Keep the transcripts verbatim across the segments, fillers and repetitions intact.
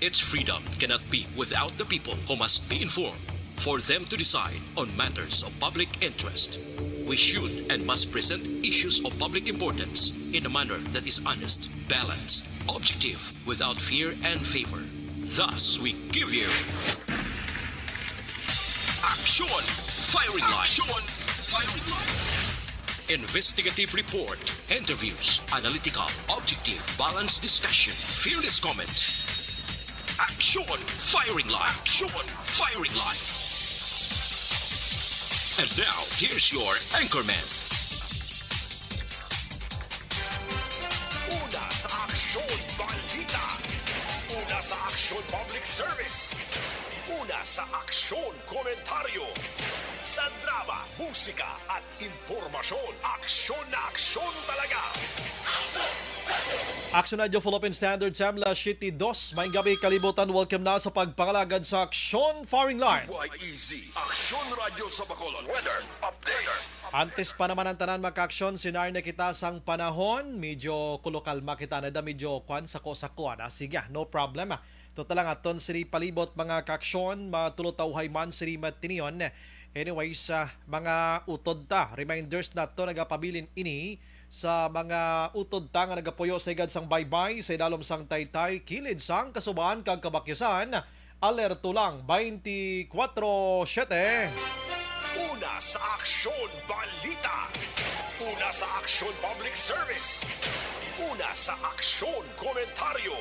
Its freedom cannot be without the people, who must be informed for them to decide on matters of public interest. We should and must present issues of public importance in a manner that is honest, balanced, objective, without fear and favor. Thus, we give you Action Firing Line. Action Firing Line. Investigative report, interviews, analytical, objective, balanced discussion, fearless comments. Action Firing Line. Action Firing Line. And now, here's your anchorman. Una sa Aksyon Balita. Una sa Aksyon Public Service. Una sa Aksyon Komentaryo. Sa drama, musika, at impormasyon, aksyon na aksyon talaga. Action Radio Philippine Standard, Samla City dos. Maayong gabi, kalibutan. Welcome na sa pagpangalagad sa Aksyon Firing Line. Y E Z, Aksyon Radio sa Bacolod. Weather update. Antes pa naman ang tanan, mga kaaksyon, sinari na kita sang panahon. Medyo kulokalma kita na da, medyo kwan, sako-sako, ana. Sige, no problem, ah. Total lang aton sini palibot, mga kaaksyon, matulotawhay man sini matinion. Anyways, ah, mga utod ta, reminders nato, nagapabilin ini sa mga utod ta nga nagapuyo sa higad sang baybay, sa idalom sang taytay, kilid sang kasubahan kag kabakyasan. Alerto lang, twenty-four seven. Una sa Aksyon Balita. Una sa Aksyon Public Service. Una sa Aksyon Komentaryo.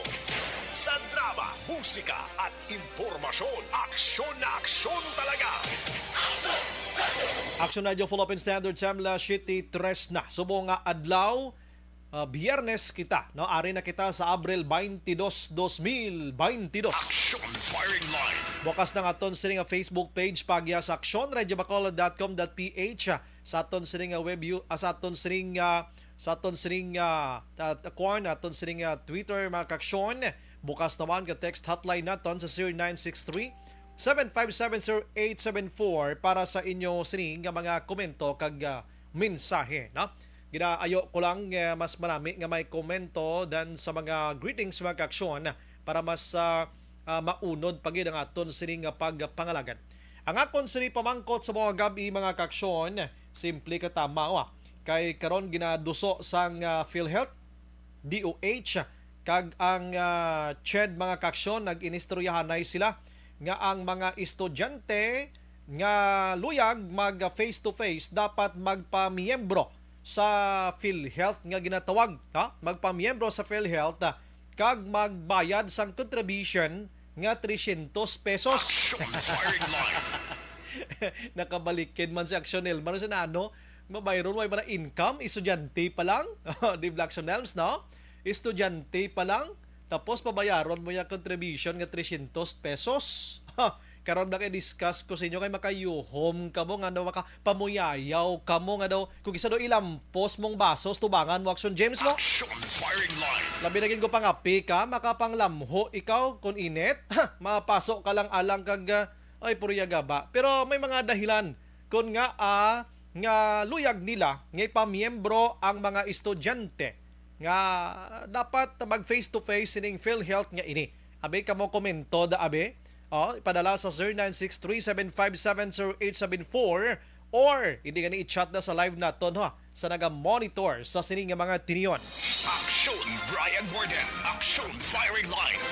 Sa drama, musika, at impormasyon, aksyon na aksyon talaga. Action Radio Philippine Standard, Samla City tres na. Subong nga adlaw, ah, Biyernes kita, no? Ari na kita sa Abril twenty-two, twenty twenty-two. Action Firing Line. Bukas na nga aton sini nga Facebook page, pagya sa action radio bacolod dot com dot P H, ah, sa aton sini nga web u-, ah, sa aton sini nga, sa aton sini nga, ah, ta-, ta-, kuwan, aton sini nga Twitter, mga kaaksyon. Bukas naman ka text hotline naton sa zero nine six three, seven five seven, zero eight seven four para sa inyo sini nga mga komento kag, ah, mensahe, no? Ginaayo ko lang, eh, mas marami nga may komento than sa mga greetings, mga kaaksyon, para mas, ah, ah, maunod pa gid ang aton sini nga pagpangalagad. Ang akon sini pamangkot sa mga gab-i, mga kaaksyon, simple ka tama, wa. Kay karon ginaduso sang, ah, PhilHealth, D O H, kag ang, ah, CHED, mga kaaksyon, nag-inistoryahanay sila nga ang mga estudyante nga luyag mag face to face dapat magpamiyembro sa PhilHealth nga ginatawag, ha? Magpamiyembro sa PhilHealth, ah, kag magbayad sang contribution nga trescientos pesos. Action Firing Line. Nakabalikid man si Action Elmar sa nano, mabayron, way man income, estudyante pa lang. Di ba, Action Elms, no? Estudyante pa lang, tapos pabayaron mo yung contribution nga trescientos pesos. Ha, karon na kay discuss ko sa inyo kay makayuhom kamo nga daw, makapamuyayaw kamo nga daw, kung isa daw ilampos mong basos, tubangan mo, Action James, mo. Action Firing Line. Labi na gid ko pangapi ka, makapanglamho ikaw, kun init, ha, mapaso ka lang alang kag, ah, ay, puro yaga ba? Pero may mga dahilan kun nga, ah, nga luyag nila nga ipamiyembro ang mga estudyante nga dapat mag face to face sining PhilHealth nga ini. Abi, kamo komento da, abi. Oh, ipadala sa zero nine six three seven five seven zero eight seven four, or hindi gani i-chat na sa live naton, ha, sa naga-monitor sa sini nga mga tinion. Action Brian Warden, Action Firing Line.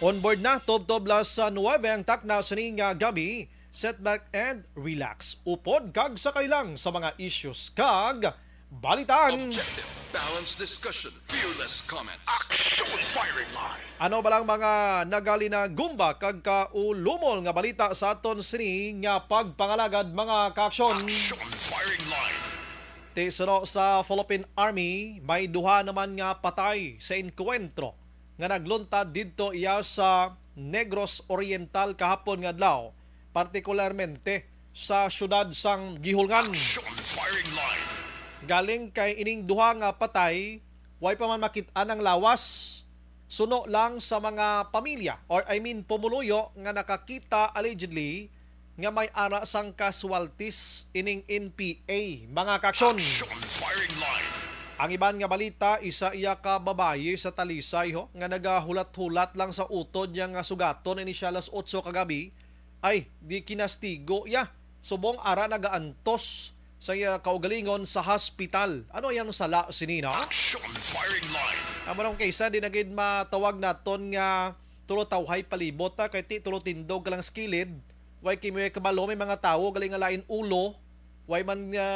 On board na, tubtob las nuwebe ang takna sini nga gabi. Set back and relax. Upod kag sakay lang sa mga issues kag balitaan. Objective, balanced discussion, fearless comment. Action Firing Line. Ano ba lang mga nagalinagumba kag kaulumol nga balita sa aton sini nga pagpangalagad, mga kaaksyon? Action Firing Line. Ti suno sa Philippine Army, may duha naman nga patay sa engkwentro nga nagluntad didto iya sa Negros Oriental kahapon nga adlaw, partikularmente sa siyudad sang Guihulngan. Action Firing Line. Galing kay ining duha nga patay, way pa man makit-an ang lawas. Suno lang sa mga pamilya, or I mean, pumuluyo nga nakakita allegedly nga may ara sang casualties ining N P A, mga kaaksyon. Action Firing Line. Ang iban nga balita, isa iya ka babayi sa Talisay, ho, nga nagahulat-hulat lang sa utod niya nga sugaton ini siya alas otso kagabi, ay, di kinastigo iya. Subong ara nagaantos sa iya kaugalingon sa hospital. Ano yan sala sini, no? Action firing line. Amo nang kaysa di na gid matawag naton nga tulo tawhay palibot, ha, kay ti tulo tindog ka lang sa kilid. Way kimo kabalo, may mga tawo gali nga lain ulo, way man nga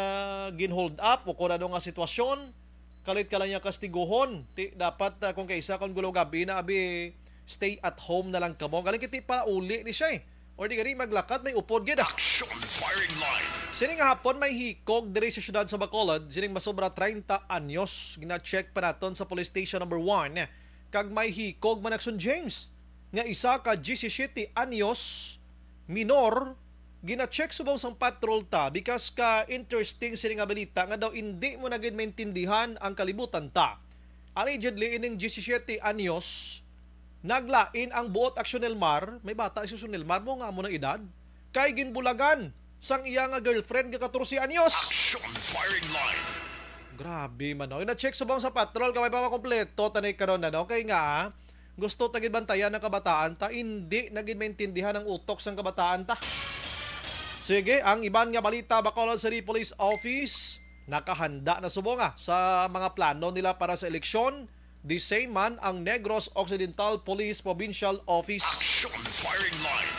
gin-hold up o kung ano nga sitwasyon, kalit ka lang niya kastiguhon. Ti, dapat, ah, kung kaisa, kung gulo gabi na, abi, stay at home na lang kamo. Galing kiti pa uli ni siya, eh. Or di gani, maglakat, may upod gid, ah. Action firing line. Sining hapon, may hikog diri sa siyudad sa Bacolod, sining masobra treinta anyos. Gina-check pa naton sa Police Station Number One. Kag may hikog man, Action James, nga isa ka diyesisete anyos minor gina-check subong sang patrol ta, because ka interesting sini nga balita nga daw indi mo na gid maintindihan ang kalibutan ta. Allegedly, ining diyesisete anyos, naglain ang buot, Action Elmar, may bata si Action Elmar mo nga amo nang edad, kay ginbulagan sang iya nga girlfriend nga katorse anyos. Action firing line. Grabe man, no? Ina-check subong sa patrol, kamay pa makompleto, tanay karon na, no? Kay nga, gusto ta gid bantayan ang kabataan ta, hindi na gid maintindihan ang utok sang kabataan ta. Sige, ang iban nga balita, Bacolod City Police Office nakahanda na subong, ah, sa mga plano nila para sa eleksyon. The same man ang Negros Occidental Police Provincial Office. Action firing line.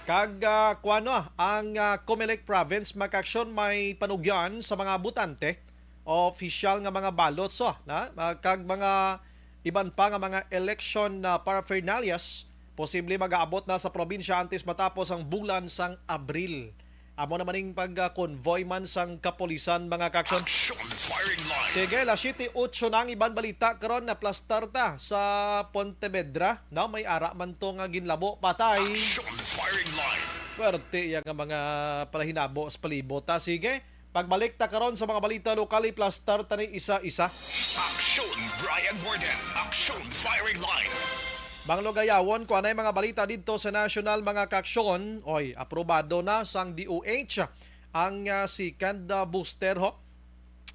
Kag, ah, kuwano, ah, ang, ah, Comelec Province, mga ka-aksyon, may panugyan sa mga botante, opisyal nga mga ballots, oh, na, ah, kag mga iban pa nga mga election na paraphernalias posible mag-aabot na sa probinsya antes matapos ang bulan sang Abril. Amo naman ning pag-convoy man sang kapulisan, mga ka-aksyon. Action firing line. Sige, alas siyete otso na ang iban balita karon, naplastar ta sa Pontevedra. No, may ara man to nga ginlabo, patay. Action firing line. Pwerte iya nga mga palahinabo sa palibot, ha. Sige, pagbalik ta karon sa mga balita lokal, iplastar ta ni isa-isa. Action, Brian Warden. Action firing line. Manglugayawon, kung anay mga balita didto sa national, mga ka-aksyon, oy, aprobado na sang D O H ang, ah, second, ah, booster, ho,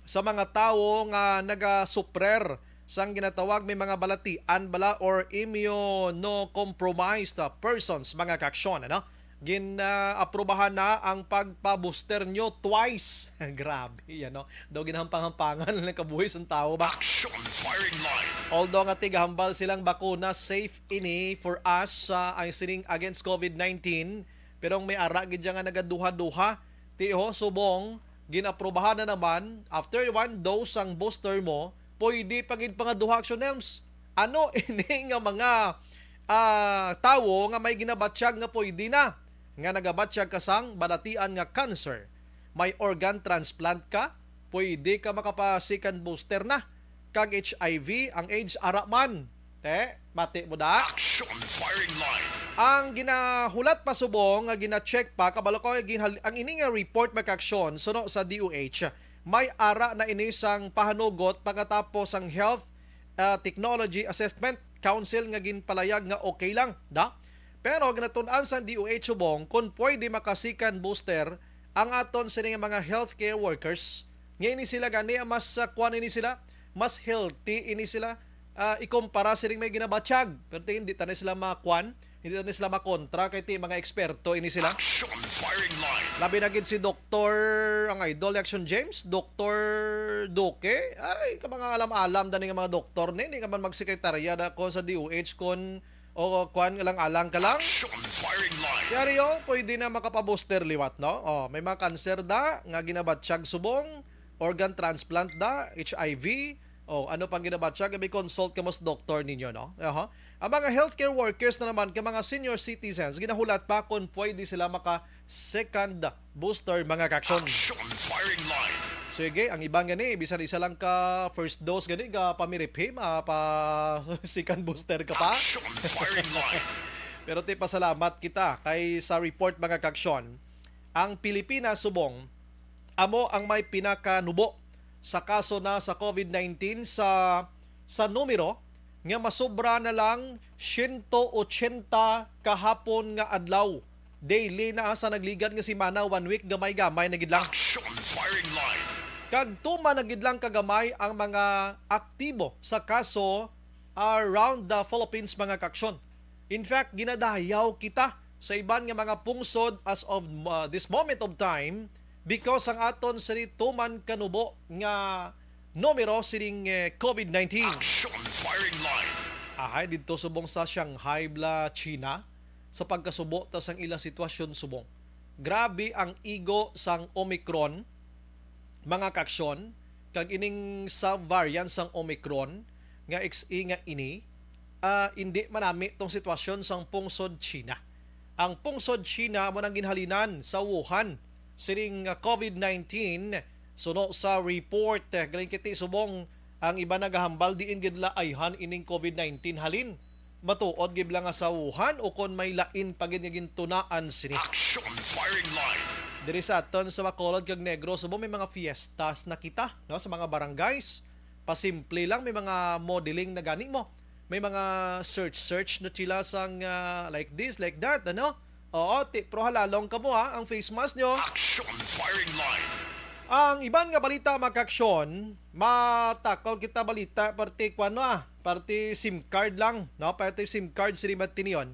sa mga tawo nga nagasuprer sang ginatawag may mga balatian bala or immunocompromised, ah, persons, mga ka-aksyon, ano? Gin, ah, aprubahan na ang pagpa-booster nyo twice. Grabe, ano? Daw ginhampang-hampangan lang kabuhi sang tawo ba? Action firing line. Although nga tigahambal silang bakuna, safe ini for us, ah, ang sining against COVID nineteen. Pero ang may ara gid dyan nga nagaduha-duha, ti ho, subong, ginaprobahan na naman, after one dose ang booster mo, pwede pa gid pangaduha, Action Elms. Ano ini nga mga, ah, tawo nga may ginabatyag nga pwede na, nga nagabatyag ka sang balatian nga cancer, may organ transplant ka, pwede ka makapa-second booster na, kag H I V, ang AIDS, ara man. Te, mati mo da? Action firing line. Ang ginahulat pa subong nga gina-check pa, kabalo ko, ginhal-, ang ini nga report, mga ka-aksyon, suno sa D O H, may ara na ini sang pahanugot pagkatapos sang Health, ah, Technology Assessment Council nga ginpalayag nga okay lang, da? Pero ginatun-an sang D O H subong kung pwede maka-second booster ang aton sini nga mga healthcare workers. Nga ini sila gani, mas, ah, kuwan ini sila, mas healthy ini sila, ah, ikumpara sining may ginabatyag. Pero tingin, di tanay sila makuwan, hindi tanay sila makontra, kay ti mga eksperto ini sila. Action firing line. Labi na gid si Doktor, ang idol ni Action James, Doktor Duque. Ay, ka mga alam-alam dani nga mga doktor ni, hindi ka man magsekretarya da ko sa D O H kon o kuwan, alang-alang ka lang. Action firing line. Yari, oh, pwede na makapabooster liwat, no? Oh, may mga cancer da nga ginabatyag subong, organ transplant da, H I V, oh, ano pang ginabatyag, may consult ka mo sa doktor ninyo, no? Aha. Ang mga healthcare workers na naman, ka mga senior citizens, ginahulat pa kung pwede sila maka second booster, mga ka-aksyon. Action firing line. Sige, ang iban gani, bisan isa lang ka first dose gani, ga pamiriphim, ah, pa second booster ka pa. Action firing line. Pero ti, pasalamat kita kay sa report, mga ka-aksyon, ang Pilipinas subong amo ang may pinakanubo sa kaso na sa COVID nineteen sa, sa numero nga masobra na lang siyento otsenta kahapon nga adlaw. Daily na sa nagligad nga semana, one week, gamay-gamay na gid lang. Action firing line. Kag tuman na gid lang kagamay ang mga aktibo sa kaso around the Philippines, mga kaaksyon. In fact, ginadayaw kita sa iban nga mga pungsod as of, uh, this moment of time because ang aton sini tuman kanubo nga numero sining, eh, COVID nineteen. Action firing line. Ahay, didto subong sa Shanghai bala, China, sa pagkasubo ta sang ila sitwasyon subong. Grabe ang igo sang Omicron, mga kaaksyon, kag ining subvariant sang Omicron nga X E nga ini, ah, indi manami tong sitwasyon sang pungsod China. Ang pungsod China amo nang ginhalinan sa Wuhan sining, ah, COVID nineteen. Suno sa report, eh, galing kiti subong ang iba nagahambal diin gid la ayhan ining COVID nineteen halin. Matuod gid lang nga sa Wuhan o kon may lain pa gid nga gintunaan sini. Action firing line. Diri sa aton sa Bacolod kag Negros, subong may mga fiestas na kita, no, sa mga barangays. Pasimple lang, may mga modeling na gani mo. May mga search-search na sila sang, ah, like this, like that, ano? Oo, ti, pero halalong kamo, ha, ang face mask nyo. Action firing line. Ang iban nga balita, mga kaaksyon, matakol kita balita, parte, kuwan, no, ah, parte SIM card lang, no? Parte SIM card, sini Batinion.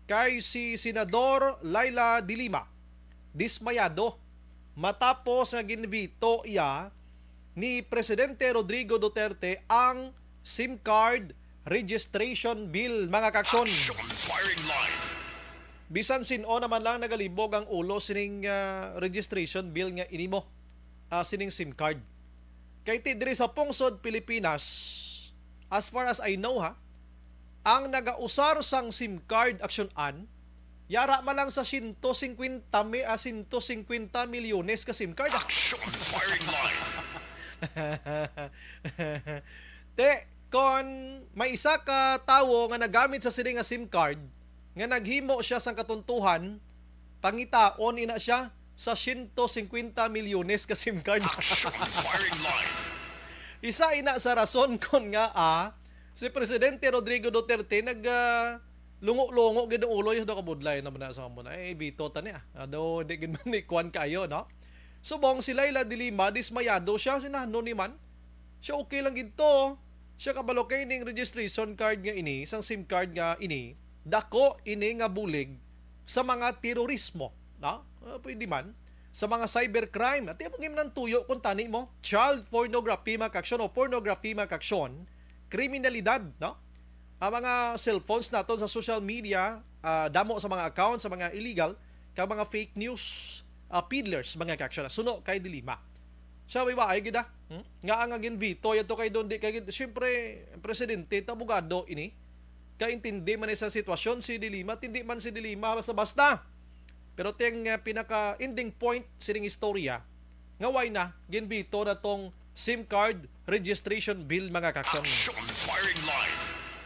Kay si Senador Leila de Lima, dismayado matapos nga ginveto iya ni Presidente Rodrigo Duterte ang SIM card registration bill, mga kaaksyon. Action firing line. Bisan sin-o naman lang nagalibog ang ulo sining, ah, registration bill nga ini mo, ah, sining SIM card. Kay ti diri sa pungsod Pilipinas, as far as I know, ha, ang nagausar sang SIM card, aksyon-an, yara man lang sa siyento singkwenta mi-, ah, siyento singkwenta milyones ka SIM card. Action firing line. Te, kon may isa ka tawo nga nagamit sa sini nga SIM card, nga naghimo siya sang katuntuhan, pangitaon ina siya sa siyento singkwenta milyones ka SIM card. Action firing line. Isa ina sa rason kon nga, ah, si Presidente Rodrigo Duterte nag, ah, lungo-lungo gid ang ulo, yung daw kabudlay naman na sa amo na. Eh, bito ta niya. Ah, daw, di gid man ni kuwan kaayo, no? Subong si Leila de Lima, dismayado siya, sinahno ni man. Siya okay lang gid to. Siya kabalo kay ning registration card nga ini, isang SIM card nga ini, dako ini nga bulig sa mga terorismo, no? Ah, pwede man. Sa mga cybercrime. At imo gid man tuyo kung tani mo, child pornography, mga kaaksyon, o pornography, mga kaaksyon, kriminalidad, no? Ang mga cellphones naton sa social media, ah, damo sa mga account, sa mga illegal, kag mga fake news, ah, peddlers, mga kaaksyon. Suno kay de Lima. Siya, may waay gid, ah. Hmm? Nga ang ginveto, yato kay doon, di kay, siyempre, presidente, ta abogado ini. Kaintindi man sa sitwasyon si de Lima, tindi man si de Lima basta-basta. Pero ting, ah, pinaka-ending point sining istorya, nga why na, ginveto na tong SIM card registration bill, mga kaaksyon. Action firing line.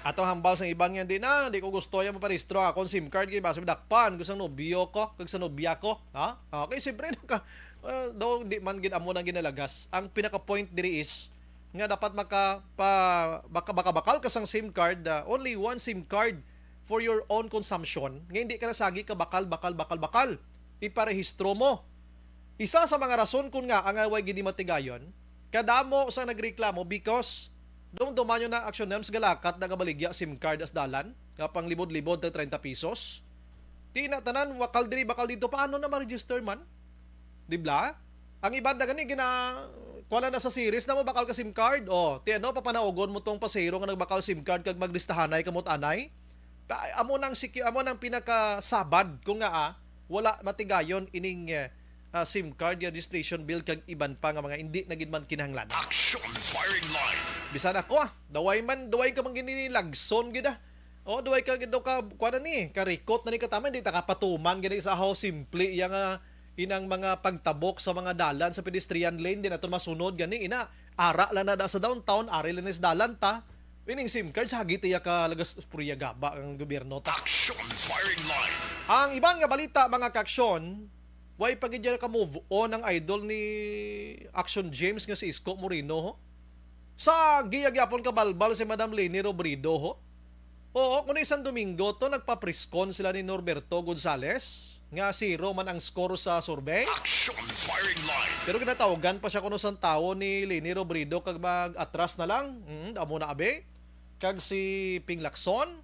Atong hambal sa iban nga, "Di na, di ko gusto yung maparehistro akong SIM card, kay basi madakpan ko sa nobyo ko, kag sa nobya ko." Ha? Okay, siyempre, naka, ah, daw, di man gid amo nang ginalagas. Ang pinaka-point diri is, nga dapat maka, pa, maka, makabakal ka sang SIM card, ah, only one SIM card for your own consumption, nga hindi ka nasagi ka bakal, bakal, bakal, bakal. Iparehistro mo. Isa sa mga rason kun nga ang way gid matigayon, kadamo sa nagreklamo because dumduman nyo na action names galakat nagabaligya SIM card as dalan, nga panglibod-libod tag treinta pesos. Ti na tanan, bakal diri, bakal dito, paano na ma-register man? Di ba? Ang iban na gani, gina-, kuha na sa series na mo bakal ka SIM card. O, ti ano, papanaugon mo tong pasahero nga nagbakal SIM card kag maglistahanay ka mo tanay. Pa-, amo nang siki-, amo nang pinakasabad kung nga, ah, wala matigayon ining, eh, ah, SIM card, registration bill, kag iban pa nga mga hindi na gid man kinahanglan. Action firing line. Bisan ako, ah, daway man, daway ka man gini lagson gid, ah. O, daway ka gid daw ka, kuha na ni, karikot na ni kataman, di ta kapatuman gid sa ahaw, simple iya nga inang mga pagtabok sa mga dalan sa pedestrian lane, di naton masunod gani, ina, ara lang na da sa downtown, ari lang na sa dalan ta. Ining SIM card, sa hagit iya ka lagas purya gaba ang gobyerno ta. Action firing line. Ang iban nga balita, mga kaaksyon, way pa gid ka move on ang idol ni Action James nga si Isko Moreno, ho? Sa giya gyapon ka balbal si Madam Leni Robredo, ho? Oo, kuno isang Domingo to, nagpa-press con sila ni Norberto Gonzales. nga zero man ang score sa survey. Action firing line. Pero ginatawgan pa siya kuno sang tawo ni Leni Robredo kag mag-atras na lang. Mm, amo na abi. Kag si Ping Lacson.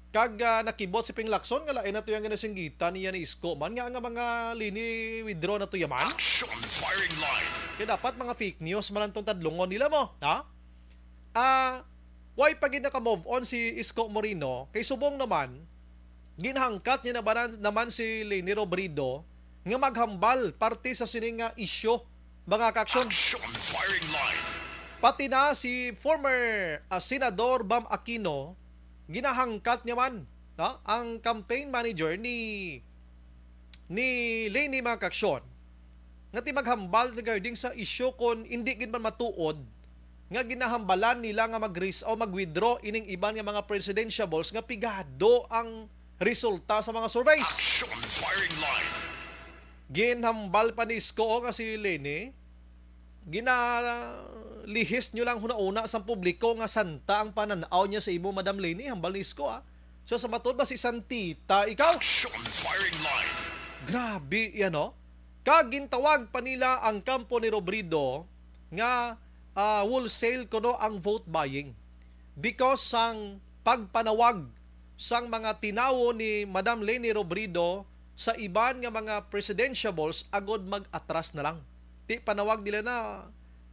Kag, ah, nakibot si Ping Lacson nga lain na to yang ginasinggitan niya ni Isko man nga, nga mga Leni withdraw na to yaman. Action firing line. Kaya dapat mga fake news man ang tong tadlungon nila mo, ha? Ah, why pa gid naka-move on si Isko Moreno? Kay subong naman, ginhangkat niya na ba na, naman si Leni Robredo nga maghambal parte sa sining nga isyu, mga kaaksyon. Action firing line. Pati na si former, ah, Senador Bam Aquino, ginahangkat niya man, ha, ang campaign manager ni, ni Leni, mga kaaksyon, nga ti maghambal regarding sa isyu kon indi gid man matuod nga ginahambalan nila nga mag-res-, o mag-withdraw ining iban nga mga presidentiables nga pigado ang resulta sa mga surveys. Action firing line. Ginhambal pa ni Isko nga si Leni, ginalihis nyo lang hunahuna sang publiko nga santa ang panan-aw niya sa imo, Madam Leni, hambal ni Isko, ah. So, sa matuod ba si Santita ikaw? Action firing line. Grabe yan, no? Kag gintawag pa nila ang kampo ni Robredo nga, ah, wholesale kuno ang vote buying because sang pagpanawag sang mga tinawo ni Madam Leni Robredo sa iban nga mga presidentiables agod mag-atras na lang. Ti panawag nila na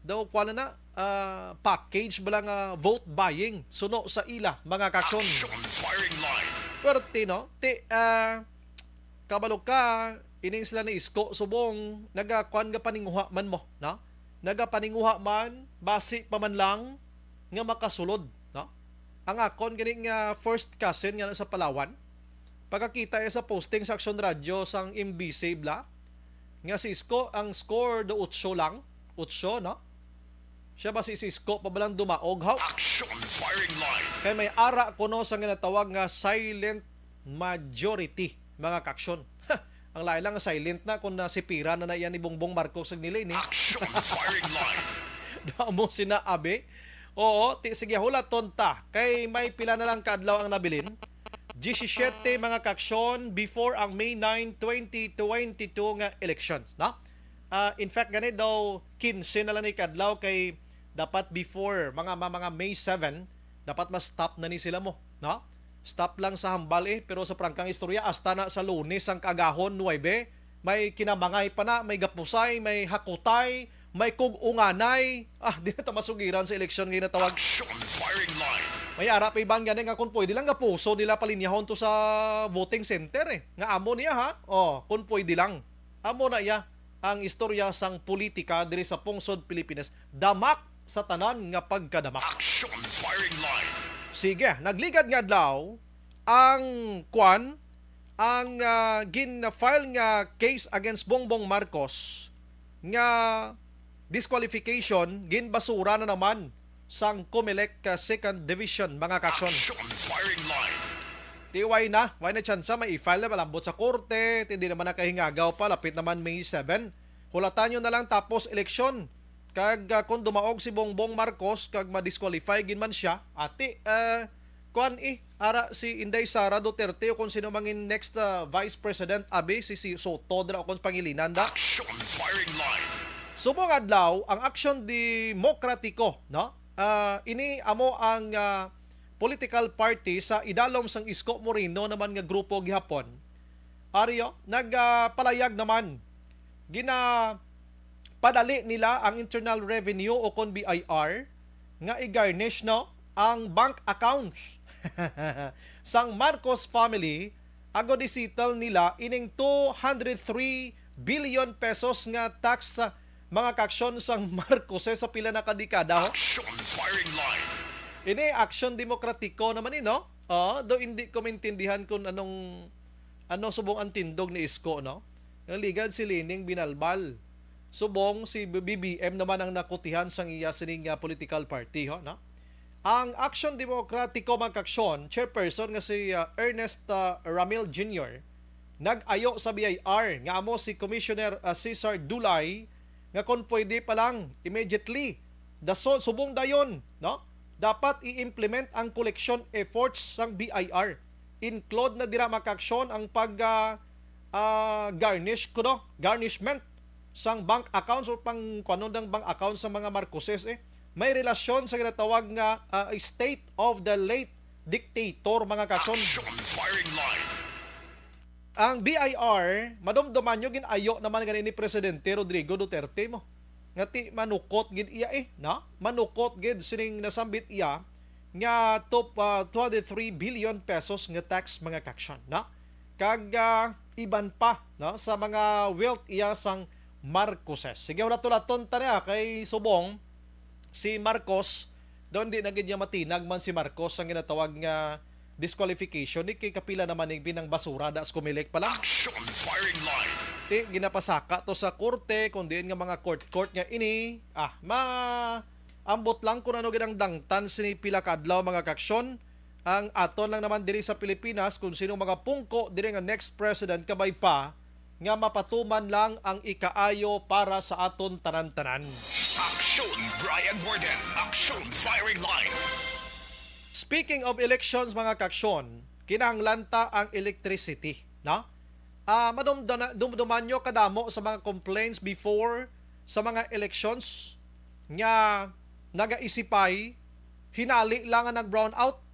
daw, kuwan na na, ah, package bala nga vote buying suno sa ila, mga kaaksyon. Action firing line. Pwerte, no? Ti, ah, kabalo ka, ining sila ni Isko subong nagakuan nga paninguha man mo, no? Nagapaninguha man, basi pa man lang nga makasulod, no? Ang akon gani nga first cousin nga sa Palawan, pagkakita iya sa posting sa Aksyon Radyo sang M B C bla, nga si Isko ang score do otso lang, otso, no? Siya ba si, si Isko pa ba lang dumaog, haw? Action firing line. Kay may ara kuno sa ginatawag nga silent majority, mga kaaksyon. Ang lain lang, silent na kung nasipira na na iya ni Bongbong Marcos ug ni Leni. Action firing line. Damo sina abi. Oo, ti, sige, hulaton ta. Kay may pila na lang ka adlaw ang nabilin. Diyesisiyete, mga kaaksyon, before ang May nine, twenty twenty-two nga elections, no? Ah, in fact, gani daw, kinse na lang ni kadlaw kay dapat before, mga, mga, mga May seven, dapat ma-stop na ni sila mo, no? Stop lang sa hambal, eh, pero sa prangkang istorya, hasta na sa Lunes ang kaagahon, nuwebe, may kinamangay pa na, may gapusay, may hakutay, may kug-unganay. Ah, di na ta masugiran sa eleksyon nga ginatawag. Action firing line. May ara pa iban gani nga kung pwede lang gapuso nila palinyahon to sa voting center, eh. Nga amo niya, ha? Oh, kung pwede lang. Amo na iya ang istorya sang politika diri sa pungsod Pilipinas. Damak sa tanan nga pagkadamak. Action firing line. Sige, nagligad nga adlaw ang kwan, ang, ah, gin-file nga case against Bongbong Marcos nga disqualification, ginbasura na naman sang Comelec, ah, Second Division, mga kaaksyon. Action firing line. Ti way na, way na tsansa, may i-file na, malambot sa korte, ti di naman nakahingagaw pa, lapit naman May seven. Hulatan nyo na lang tapos eleksyon. Kag, ah, kung dumaog si Bongbong Marcos, kag ma-disqualify gid man siya, ati, ah, kuan, eh, ara si Inday Sara Duterte o kung sino mangin next, ah, Vice President, abi, si, si Sotto dira o kung pangilinan da. Action firing line. Subong adlaw, ang Aksyon Demokratiko, no? Ah, ini amo ang, ah, political party sa idalom sang Isko Moreno naman nga grupo gihapon. Ario, nagpalayag naman, ginapadali nila ang Internal Revenue o kon B I R nga i-garnish, no, ang bank accounts sang Marcos family agod i-settle nila ining two hundred three billion pesos nga tax, ah, mga kaaksyon sang Marcoses sa pila na ka dekada, ho? Action firing line. Ini Aksyon Demokratiko naman ni, no? Oh, do hindi ko maintindihan kung anong, ano subong ang tindog ni Isko, no? Naligan si Lening binalbal. Subong si B B M naman ang nakutihan sang iya sining, ah, political party, ho, no? Ang Aksyon Demokratiko, mga kaaksyon, chairperson nga si, ah, Ernest, ah, Ramil Junior, nag-ayo sa B I R nga amo si Commissioner, ah, Cesar Dulay nga kon pwede pa lang immediately, daso, subong dayon, no? Dapat i-implement ang collection efforts sang B I R. Include na dira, mga kaaksyon, ang pag, ah, ah, garnish kuno, garnishment sang bank accounts o pang kuno ng bank accounts sa mga Marcoses, eh, may relasyon sa ginatawag nga, ah, estate of the late dictator, mga kaagsoon. Action firing line. Ang B I R, madumduman nyo, gin-ayo naman gani ni Presidente Rodrigo Duterte mo. Nga ti manukot gid iya, eh, no? Manukot gid sining nasambit iya nga top, ah, twenty-three billion pesos nga tax, mga kaagsoon, no? Kag, ah, iban pa, no, sa mga wealth iya sang Marcoses. Sige, hulat-hulaton ta niya kay subong si Marcos, daw hindi na gid niya matinag man si Marcos ang ginatawag nga disqualification ni, kay kapila naman ni binang basura da sa Comelec pa lang. Action firing line. Ti, ginapasaka to sa korte, kung diin nga mga court-court nga ini, ah, ma-, ambot lang kung ano gid ang dangtan sini pila ka adlaw, mga kaagsoon. Ang aton lang naman diri sa Pilipinas, kung sino mga pungko diri nga next president, kabay pa nga mapatuman lang ang ikaayo para sa aton tanan-tanan. Action, Brian Warden. Action, firing line. Speaking of elections, mga kaagsoon, kinahanglan ta ang electricity, no? Ah, madumdana-, dumduman nyo kadamo sa mga complaints before sa mga elections nga nagaisipay, hinali lang nga nag-brown out.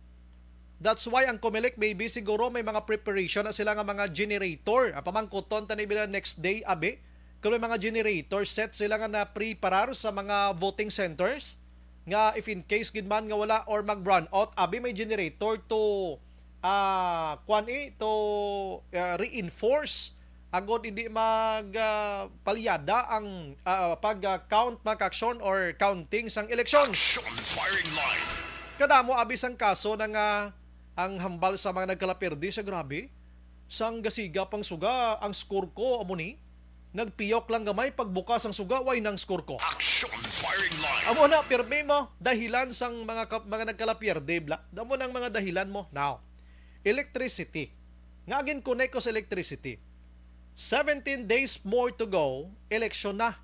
That's why ang Comelec, maybe siguro may mga preparation na sila nga mga generator. Ang pamangkuton ta ni bila next day, abi, kung may mga generator set sila nga napreparar sa mga voting centers, nga if in case gid man nga wala or mag-brown out, abi, may generator to, ah, kwan, eh, to, ah, reinforce agod hindi mag, ah, palyada ang, ah, pag-count, mga kaagsoon, or counting sang eleksyon. Action firing line. Kadamo abi sang kaso na nga ang hambal sa mga nagkalapirdi sa grabe. Sang gasiga pang suga ang score ko, amo ni. Nagpiyok lang gamay, pagbukas ang suga, way nang score ko. Action firing line. Amo na, pirmi mo, dahilan sang mga kap-, mga nagkalapirdi, bla. Amo nang mga dahilan mo. Now, electricity. Nga gin-connect ko sa electricity. Seventeen days more to go, eleksyon na.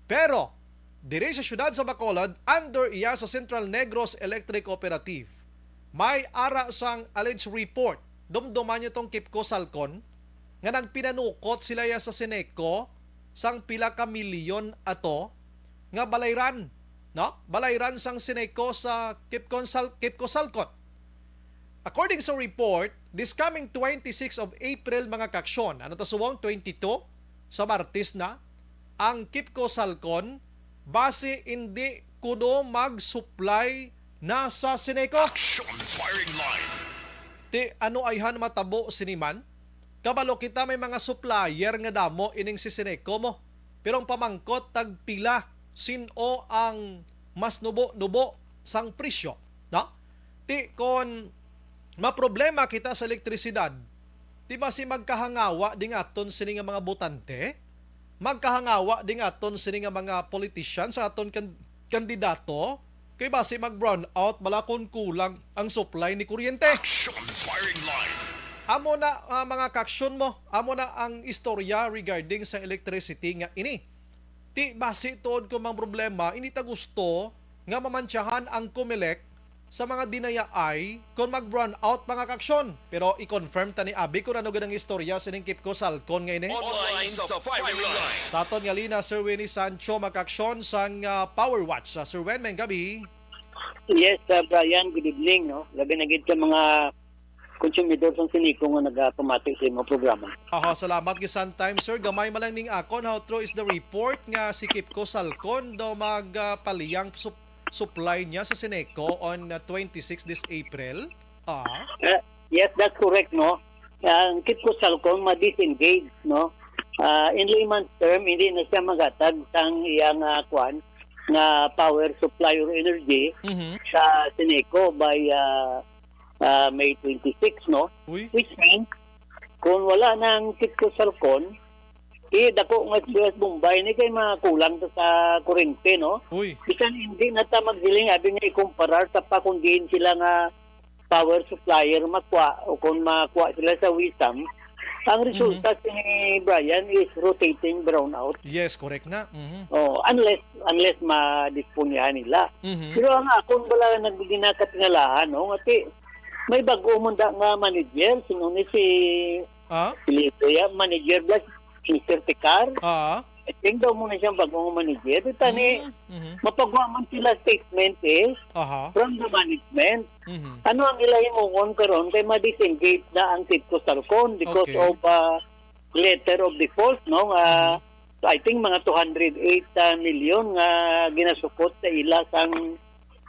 Pero, diri sa siyudad sa Bacolod, under iya sa Central Negros Electric Cooperative, may ara sang alleged report, dumduman nyo tong Kipco Salcon, nga nagpinanukot sila ya sa Ceneco sang pila ka milyon ato nga balayran, no? Balayran sang Ceneco sa Kipco Sal-, Kipco Salcon. According sa report, this coming twenty-six of April, mga kaagsoon, ano ta subong, twenty-two, sa Martes na, ang Kipco Salcon, basi hindi kuno mag-supply na sa Ceneco. Action firing line. Ti ano ayhan matabo sini man? Kabalo kita may mga supplier nga damo ining si Ceneco mo. Pero ang pamangkot, tagpila, sin-o ang mas nubo-nubo sang presyo, no? Ti kon maproblema kita sa elektrisidad, ti basi magkahangawa di nga aton sini nga mga botante? Magkahangawa di nga aton sini nga mga politician sa aton kan-, kandidato? Kay basi mag-brown out bala kon kulang ang supply ni kuryente. Action firing line. Amo na, ah, mga kaagsoon mo, amo na ang istorya regarding sa electricity nga ini. Ti basi tuod ko mang problema, hindi ta gusto nga mamantsahan ang Comelec sa mga dinayaay kon mag-brown out, mga kaagsoon. Pero i-confirm ta ni Abi kung ano gid ang istorya sining Kipco Salcon nga ini. Online sa firing line. Sa aton nga linya, Sir Winnie Sancho, mga kaagsoon, sang, ah, Power Watch. Ah, Sir Wen, maayong gabi. Yes, ah, Brian, good evening, no? Labi na gid sa mga konsumidor sang Ceneco nga nagapamati sa imong programa. Aha, salamat gid sang time, sir. Gamay man lang ning akon. How true is the report nga si Kipco Salcon daw mag, ah, paliyang sup-, supply niya sa Ceneco on, ah, twenty-six this April? Ah. Eh, yes, that's correct, no? Ang Kipco Salcon ma-disengage, no? Ah, in layman's term, hindi na siya maghatag sang iyang, ah, kwan, nga power supply or energy Mhm. sa Ceneco by, ah, ah, May twenty-six, no? Uy. Which means, kung wala na ang Kipco Salcon, eh, dako nga siyudad Bombay ni kay makulang ta sa kurente, no? Uy. Bisan hindi na ta magsiling, abi nga ikumparar ta pa kung diin sila nga power supplier makuha o kung makuha sila sa WISAM, ang resulta Mhm. sini, Brian, is rotating brownout. Yes, correct na. Mhm. Oh, unless, unless madisponyahan nila. Mhm. Pero ang akon bala nagginakatingalahan, no, nga ti-, may bag-o man da nga manager, sino ni si Ah? Pilito ya, manager ba, Mister Tekar? Ah. I think daw mo na siyang bagong manager. Di tani, Mm, mhm. mapagwa man sila statement eh, Aha. from the management. Mhm. Ano ang ila himuon karon kay ma-disengage na ang Tipco Salcon because Okay. of, ah, letter of default, no? Nga, Mhm. I think mga two hundred eight, ah, million nga ginasukot sa ila sang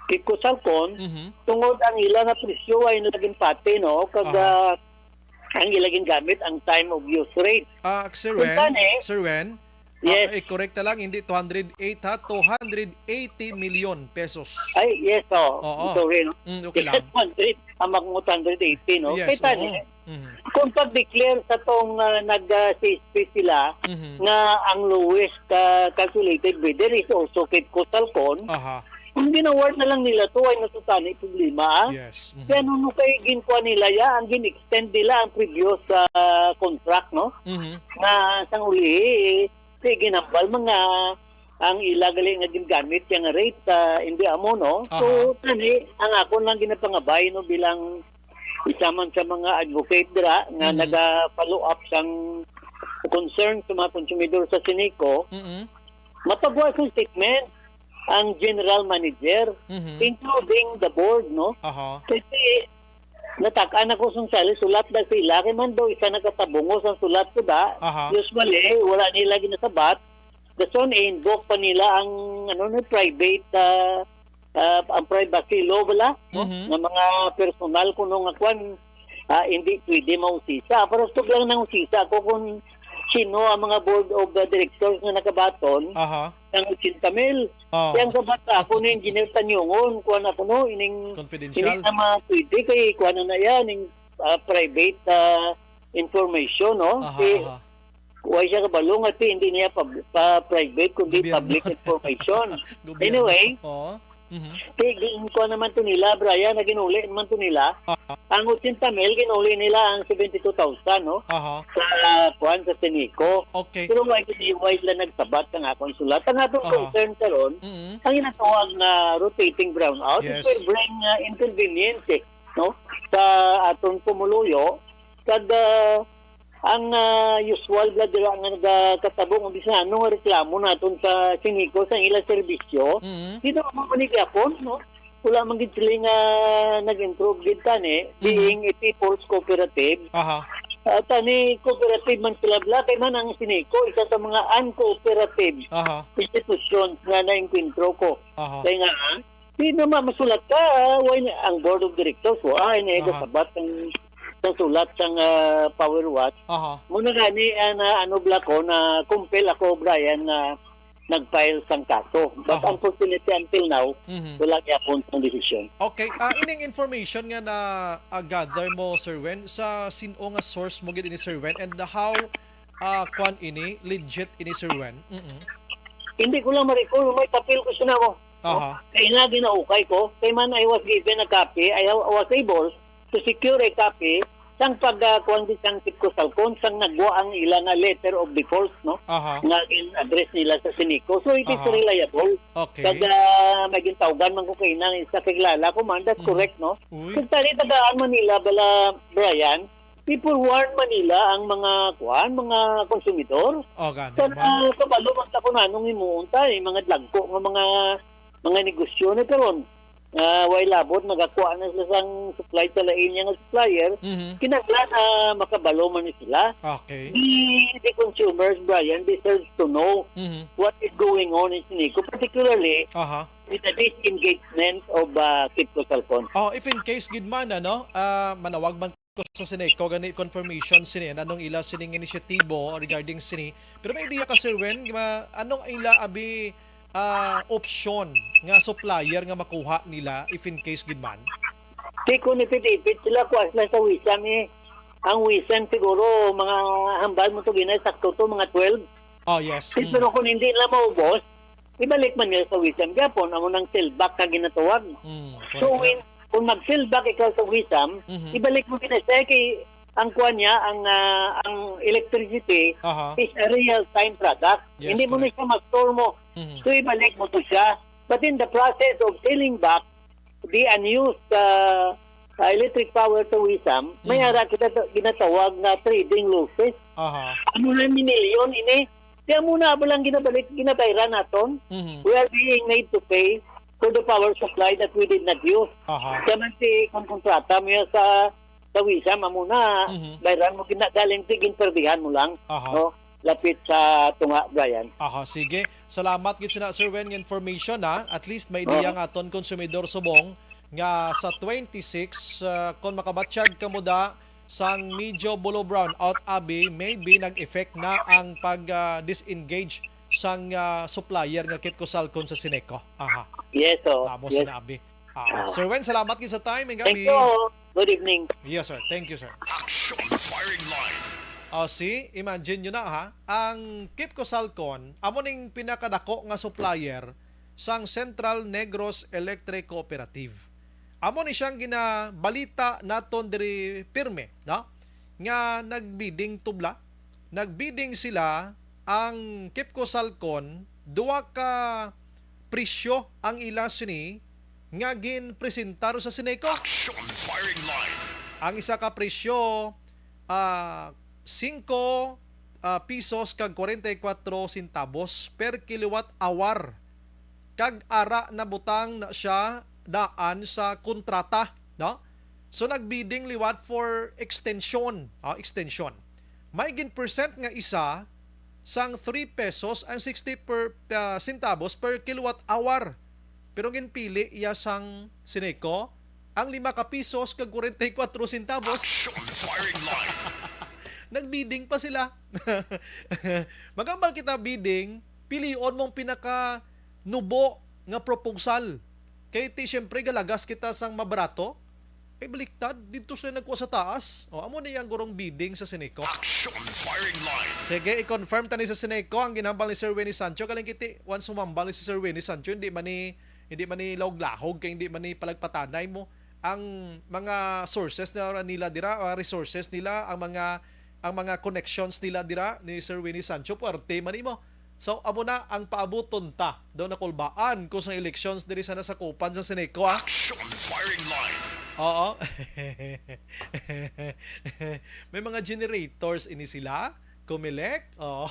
Tipco Salcon, Mhm. tungod ang ila nga presyo ay naging pati, no? Kag, Aha. ah, ang ila gingamit ang time of use rate. Ah, Sir Kung Wen, tani, Sir Wen, ah, yes. eh, correct na lang, hindi two hundred eight ha, two hundred eighty million pesos. Ay, yes, oh. Oo. Sorry, no? Mm, okay lang. Yes, two hundred, ang makungod two hundred eighty, no? Yes, Kay tani, oo. Mhm. kung pag-declare sa tong, ah, nag, ah, C S P sila Mhm. nga ang lowest, ah, calculated bidder is also Tipco Salcon, Aha. Ang gin-award na lang nila to, ay natutani problema, ah. Yes. Mhm. Kaya ano no kay ginkuha nila ya, ang gin-extend nila ang previous, ah, contract, no? Mhm. Nga sang uli, eh, kay ginhambal man nga ang ila gali nga gingamit ya nga rate, ah, hindi amo, no? So, Aha. tani, ang akon lang ginapangabay, no, bilang isa man sa mga advocate dira nga Mhm. naga-follow up sang concern sa mga konsumidor sa Ceneco, Mm-mm. mapagwa sa statement ang general manager, Mhm. including the board, no? Aha. Kasi natak-an ako sung sali, sulat na sila, kay man daw isa nagatabungos ang sulat ko da. Aha. Usually, wala nila ginasabat. Dason, i-invoke pa nila ang, ano, no, private, ah, ah, ang privacy law bala, no? Mhm. Nga mga personal kuno nga kwan, ah, hindi pwede mausisa. Pero gusto lang nang usisa ko kung sino ang mga board of, ah, directors nga nakabaton Aha. ng eighty mil. Oh. Kaya ang sabat sa ako ni Engineer Tanyongon, kuwan ako, no, ining, Confidential. ining na mga pwede kay kuwan na na yan, ining, ah, private, ah, information, no? Aha, Kay aha. Why siya kabalo nga ti hindi niya pub-, pa-private kundi Gobyerno. public information? Gobyerno. Anyway, Oo. Mhm. ti, gi-, kuha naman to nila, Brian, na ginuli naman to nila. Aha. Ang eighty mil, ginuli nila ang seventy-two thousand, no? Aha. Sa, kuwan, sa Ceneco. Okay. Pero why, why sila nagsabat ang akong sulat? Ang atong Aha. concern karon, Mhm. ang ginatawag nga rotating brownout, it Yes. will bring, uh, inconvenience, eh, no? Sa aton pumuluyo, kag, uh, ang, ah, usual bala dira nga nagakatabo nga bisan ano nga reklamo naton sa Ceneco sa ila serbisyo, Mhm. dito mo man ni gyapon, no? Wala man gid sila nga nag-improve gid tani, Mhm. being a people's cooperative. Aha. Ah, tani cooperative man sila bala, kay man ang Ceneco, isa sa mga uncooperative Aha. institutions nga naengkwentro ko. Aha. Kaya nga, ah, Di na ma-, masulat ka, ah, why ni-, ang board of directors, wa, ay, na Aha. sabat ang, ang sulat sang, ah, Power Watch. Aha. Muna gani, ah, na, ano, bala ko, na compel ako, Brian, na nag-file sang kaso. But Aha. unfortunately, until now, Mhm. wala gyapon sang desisyon. Okay, ah, ining information nga na, ah, gather mo, Sir Wen, sa sin-o nga source mo gid ini, Sir Wen, and how, ah, kwan ini, legit ini, Sir Wen? Mm-mm. Hindi ko lang ma-recall, may papel ko siya na mo. Aha. Kay nga ginaukay ko, kay man I was given a copy, I ha-, was able to secure a copy sang pag, ah, kuwan di sang Tipco Salcon, sang nagwa ang ila nga letter of default, no? Aha. Nga gin-address nila sa Ceneco. So, it is Aha. reliable. Okay. Kag, ah, may gintawgan man ko kay nang isa kakilala ko man, that's Mhm. correct, no? Uy. Kag tani tagaan man nila bala, Brian, i-forewarn man nila ang mga, kuwan, mga konsumidor. Oh, gani. Sa Ma'am. kabalo man ta kung anong himuon ta, eh, mga dagko nga mga, mga negosyo na karon. Ah, way labot, nagakuha na sila sang supply sa lain niya nga supplier. Mhm. Kinahanglan na makabalo man ni sila. Okay. The, the consumers, Brian, deserves to know Mhm. what is going on in Ceneco, particularly Aha. with the disengagement of, ah, Tipco Salcon. Oh, if in case gid man, ano, ah, manawag man ko sa Ceneco gani confirmation sini, anong ila sining inisyatibo regarding sini. Pero may idea ka, Sir Wen, ma-, anong ila abi, ah, opsyon nga supplier nga makuha nila if in case gid man? Di ko nipit-ipit sila, kuha sila sa WISAM, eh. Ang WISAM siguro, mga hambal mo to, Ginay, sakto to, mga twelve. Oh, yes. Di, Mm. pero kung hindi nila maubos, ibalik man nila sa WISAM gyapon, amo nang sellback nga ginatawag. Mm, So, correct. when, kung mag-sellback ikaw sa WISAM, Mhm. ibalik mo gina siya kay ang kuwan niya, ang, ah, ang electricity Aha. is a real-time product. Yes, Hindi mo na correct. siya ma-store mo. Mhm. So, ibalik mo to siya. But in the process of selling back the unused, ah, ah, electric power sa WISAM, may Mhm. ara kita ta-, ginatawag nga trading losses. Aha. Ano na, minilyon ini? Kaya muna ba lang ginabalik, ginabayran naton? Mhm. We are being made to pay for the power supply that we did not use. Aha. Kaya man si, kung kontrata mo yan sa, sa WISAM, amo na, Mhm. bayran mo, gina-, galing si, ginperdihan mo lang, Aha. no? Lapit sa tunga, Brian. Aha, sige. Salamat gid sina Sir Wen nga information, ha. At least may Oo. idea nga aton konsumidor subong nga sa twenty-six, ah, kung makabatyag ka mo da sang medyo below brownout, abi, maybe nag-effect na ang pag, ah, disengage sang, ah, supplier nga Kipcosalcon sa Sineco. Aha. Yes, oh. Tama Yes. sina, abi. Ah, Ah. Sir Wen, salamat gid sa time. Thank Abi. you. Good evening. Yes, sir. Thank you, sir. Action Firing Line. Ah, see, imagine nyo na, ha. Ang Kipcosalcon, amo ning pinakadako nga supplier sang Central Negros Electric Cooperative. Amo ni siyang ginabalita naton diri pirme, no? Nga nagbidding tubla. Nagbidding sila, ang Kipcosalcon, duha ka presyo ang ila sini nga ginpresentar sa Sineco. Action Firing Line. Ang isa ka presyo, ah, singko, ah, pisos kag kwarenta y kuwatro centavos per kilowatt hour. Kag ara nabutang na siya daan sa kontrata, no? So, nagbidding liwat for extension, ah, extension. May gin-present nga isa sang three pesos and sixty per, ah, centavos per kilowatt hour. Pero ginpili iya sang Sineco ang lima ka pisos kag kwarenta y kuwatro centavos. Action Firing Line. Nagbidding pa sila. Magambal kita bidding, pilion mong pinaka nubo nga proposal. Kay ti, siyempre, galagas kita sang mabarato. Ay, baliktad, dito sila nagkuha sa taas. O, amo na yang gurong bidding sa Sineco. Action Firing Line. Sige, i-confirm tani sa Sineco ang ginhambal ni Sir Winnie Sancho. Kaling kiti, once humambal ni si Sir Winnie Sancho, hindi man ni, hindi man ni lahog-lahog, kay hindi man ni palagpatanay mo ang mga sources na nila dira, mga resources nila, ang mga, ang mga connections nila dira ni Sir Winnie Sancho, puwerte man imo. So, amo na ang paabuton ta. Daw nakulbaan ko sa elections diri sa nasakupan sa Sineco, ah. Action Firing Line. Oo. May mga generators ini sila, Comelec, oo.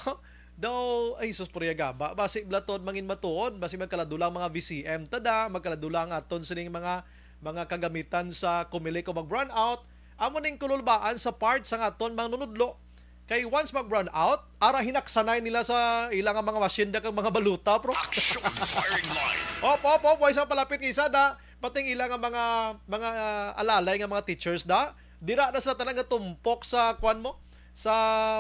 Daw, ay, sus, purya gaba. Basi blatod mangin matuod, basi magkaladula ang mga V C M tada, magkaladula ang aton sining mga, mga kagamitan sa Comelec o mag-brownout. Amo ning kululbaan sa part sa aton mga nunudlo. Kay once mag-brownout, ara hinaksanay nila sa ila nga mga masyenda kag mga baluta, bro. Action Firing Line. Op, op, op, way sa palapit nga isa da. Pating ila nga mga, mga, ah, alalay nga mga teachers da. Dira na sa tanan nga tumpok sa kwan mo, sa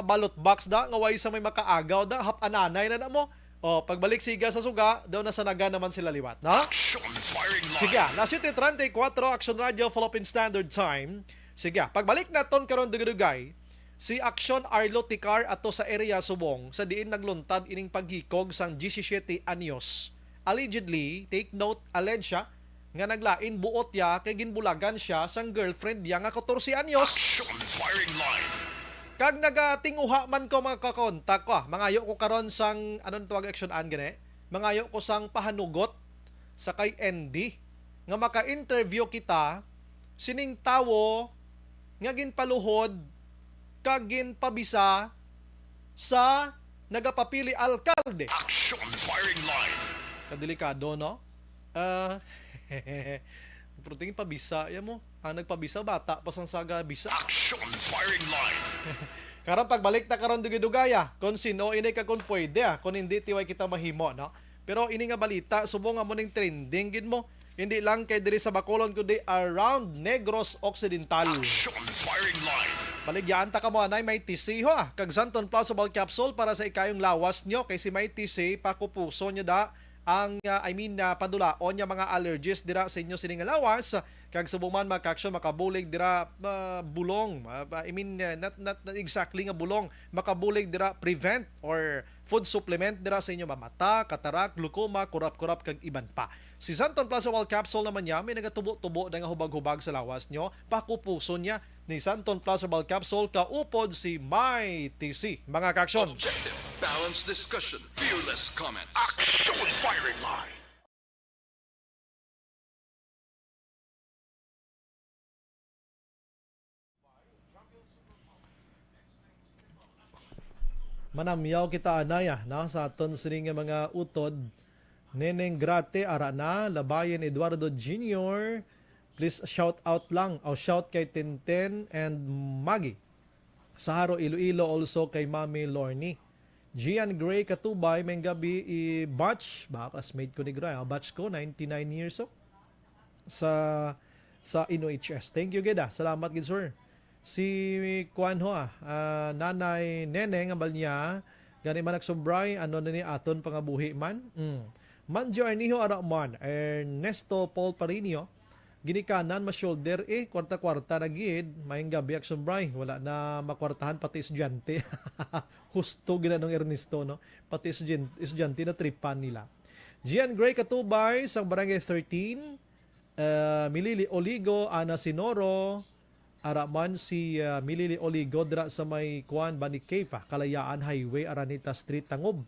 ballot box da, nga way sa may makaagaw da, hap-ananay na na mo. O, pagbalik siga sa suga, daw nasanagan naman sila liwat, no? Action Firing Line. Sige, ah, las siete treinta y cuatro, Action Radio, Philippine Standard Time. Sige, ah, pagbalik naton karon dugay-dugay, si Action Arlo Ticar ato sa area subong sa diin nagluntad ining paghikog sang diyesisiete anyos. Allegedly, take note, alleged siya, nga naglain buot ya kay ginbulagan siya sang girlfriend ya nga katorse anyos. Action Firing Line. Kag nagatinguha man ko, mga kakontak ko, ah. Mangayo ko karon sang, anong tawag, action an gani? Mangayo ko sang pahanugot sa kay N D nga maka-interview kita sining tawo nga ginpaluhod kag ginpabisa sa nagapapili alkalde. Action Firing Line. Kadelikado, no? Ah, pero tingin pabisa, yan mo. Ang nagpabisa, bata pa sang saga bisa. Action Firing Line. Karon pagbalik ta karon dugay-dugaya, kung sino ini ka kung pwede, ah, kung hindi, tiway kita mahimo, no? Pero ini nga balita, subong nga mo ning trending gid mo. Hindi lang kay diri sa Bacolod, kundi around Negros Occidental. Action Firing Line. Baligyaan ta kamo anay, may tisiho, ah, kag Santon Plus Herbal Capsule para sa ikayong lawas nyo, kay si may tisi, pakupuso nyo da ang, ah, I mean, ah, padulaon nga mga allergies dira sa inyo sining lawas. Kag subong man, mga ka-action, makabulig dira, ah, bulong. Ah, I mean, ah, not, not, not exactly nga bulong, makabulig dira prevent or food supplement dira sa inyo mamata, katarak, glaucoma, kurap-kurap, kag iban pa. Si Santon Plus Herbal Capsule naman niya, may nagatubo-tubo na nga hubag-hubag sa lawas nyo, pakupuson niya ni Santon Plus Herbal Capsule, kaupod si Mighty C. Mga ka-action. Objective, balanced discussion, fearless comments. Action Firing Line. Manamyaw kita anay, ah, no, sa aton sini nga mga utod. Neneng Grate, ara na. Labayan Eduardo Junior, please shout out lang. O, shout kay Tenten and Maggie. Sa Jaro, Iloilo, also kay Mami Lorny. Gian Gray Katubay, may gabi i batch. Ba, classmate ko ni Gray, ah. Batch ko, ninety-nine years old. Sa, sa N O H S. Thank you, gid, ah. Salamat, gid, sir. Si Kuan ho, ah, ah, Nanay Neneng, ambal niya, gani man nagsumbray, ano na ni aton pangabuhi man? Mm. Manjo Arnijo, ara man. Ernesto Paul Parinio, ginikanan, ma-shoulder, eh, kwarta-kwarta na gid, maayong gabi, Action Bray. Wala na makwartahan, pati estudyante. Husto gid anong Ernesto, no? Pati estudyan-, estudyante na tripan nila. Gian Gray Katubay, sang Barangay thirteen, ah, Milili Oligo, Ana Sinoro, ara man si, ah, Milili Oligo, dira sa may kuan, Bani Cave, ah, Kalayaan Highway, Araneta Street, Tangob.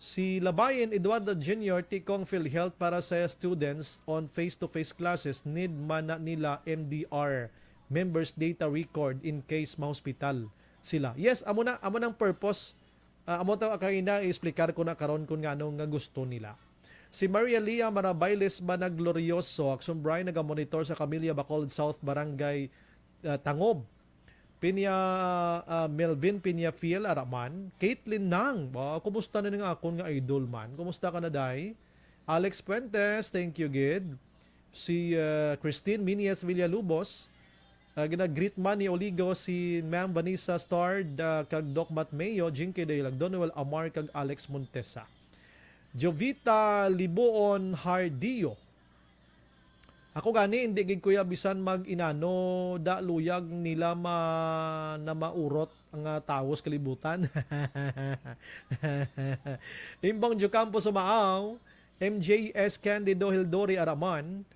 Si Labayan Eduardo Junior, tikong PhilHealth para sa students on face-to-face classes, need man na nila M D R members data record in case ma-hospital sila. Yes, amo na, amo nang purpose. Ah, amo to, kay na-explicar ko na karon kung ngano nga gusto nila. Si Maria Lia Marabailes Managlorioso, Action Bray, nagamonitor sa Camilla Bacolod South, Barangay, ah, Tangob. Pinya, ah, Melvin Piñafiel, ara man. Caitlin Nang, ba, kumusta na nga akon nga idol man? Kumusta ka na, day? Alex Fuentes, thank you, gid. Si, ah, Christine Minies Villalubos, ah, gina-greet man ni Oligo si Ma'am Vanessa Stard, ah, kag Doc Matt Mayo, Jinky Daylag, Donoel Amar, kag Alex Montesa. Jovita Libuon Hardillo, ako gani, hindi gid, kuya, bisan mag-inano, da luyag nila ma-, na maurot ang, ah, tawo sa kalibutan. Imbong Jocampo Sumaaw, M J S Candido Hildori Araman,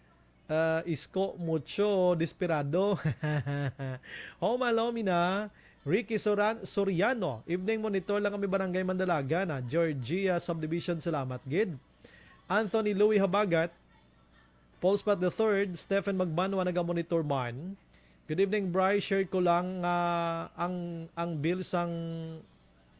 ah, Isko Mucho Desperado. Home Alomina, Ricky Soran-, Soriano, evening monitor lang kami, Barangay Mandalagan, ah, Georgia Subdivision, salamat gid. Anthony Louis Habagat, Paul Spot the third, Stephen Magbanwa, naga-monitor man. Good evening, Bri. Share ko lang nga ang, ang bill sang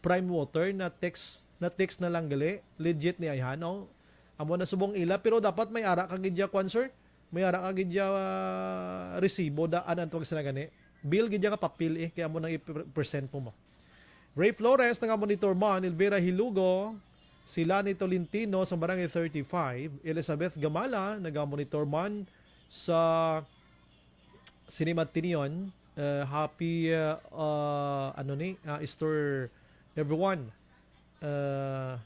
Prime Water na text, na text na lang gali. Legit ni ayhan, oh. Amo na subong ila, pero dapat may ara ka gid ya, kwan, sir. May ara ka gid ya, ah, resibo da, ano ang tawag sa gani? Bill gid ya nga papel, eh, kaya mo nang i-present mo mo. Ray Flores, naga-monitor man. Elvira Hilugo, si Lani Tolentino sa Barangay thirty-five. Elizabeth Gamala, naga-monitor man sa Cinema Tinion. Uh, happy, uh, uh, ano ni, uh, Easter, everyone. Uh,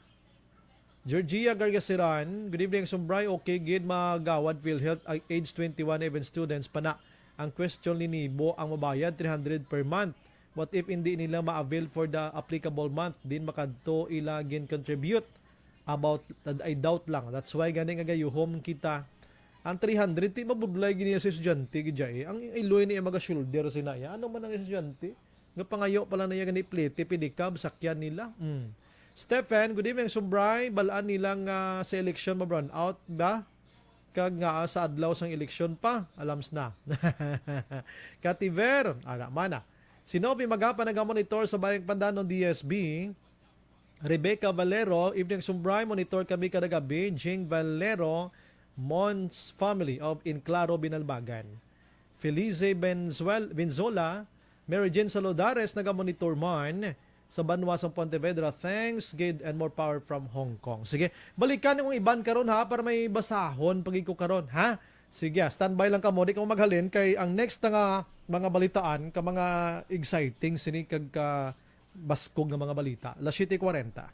Georgia Gargasiran, good evening, Sumbray. Okay gid, magawad PhilHealth, ag-, age twenty-one, even students pa na. Ang question ni Nibo, ang mabayad three hundred per month. What if hindi nila ma-avail for the applicable month? Din makadto ila gin-contribute. About, I doubt lang. That's why gani nga gayuhom kita. Ang three hundred, ti mabudlay gini sa estudyante, gid ya, eh. Ang iloy niya maga-shoulder sina iya. Ano man ang estudyante? Nga pangayo pa lang na iya gani plete, pedicab, sakyan nila. Mm. Stephen, good evening, Sumbray. Balaan nila nga sa eleksyon ma-brownout ba? Kag nga, ah, sa adlaw sang eleksyon pa, alams na. Kativer, ara man, ah. Si Novi Magapa naga-monitor sa Barangay Pandanon, D S B. Rebecca Valero, evening, Sumbray, monitor kami kada gabi. Jing Valero, Mons family of Enclaro, Binalbagan. Felice Benzuel-, Benzola, Mary Jane Saludares, naga-monitor man sa banwa sang Pontevedra. Thanks, gid, and more power from Hong Kong. Sige, balikan ang iban karon, ha, para may basahon pa gid ko karon, ha? Sige, ah, standby lang kamo, di kamo maghalin kay ang next nga mga balitaan ka mga exciting sini kag ka baskog nga mga balita. Las siete cuarenta.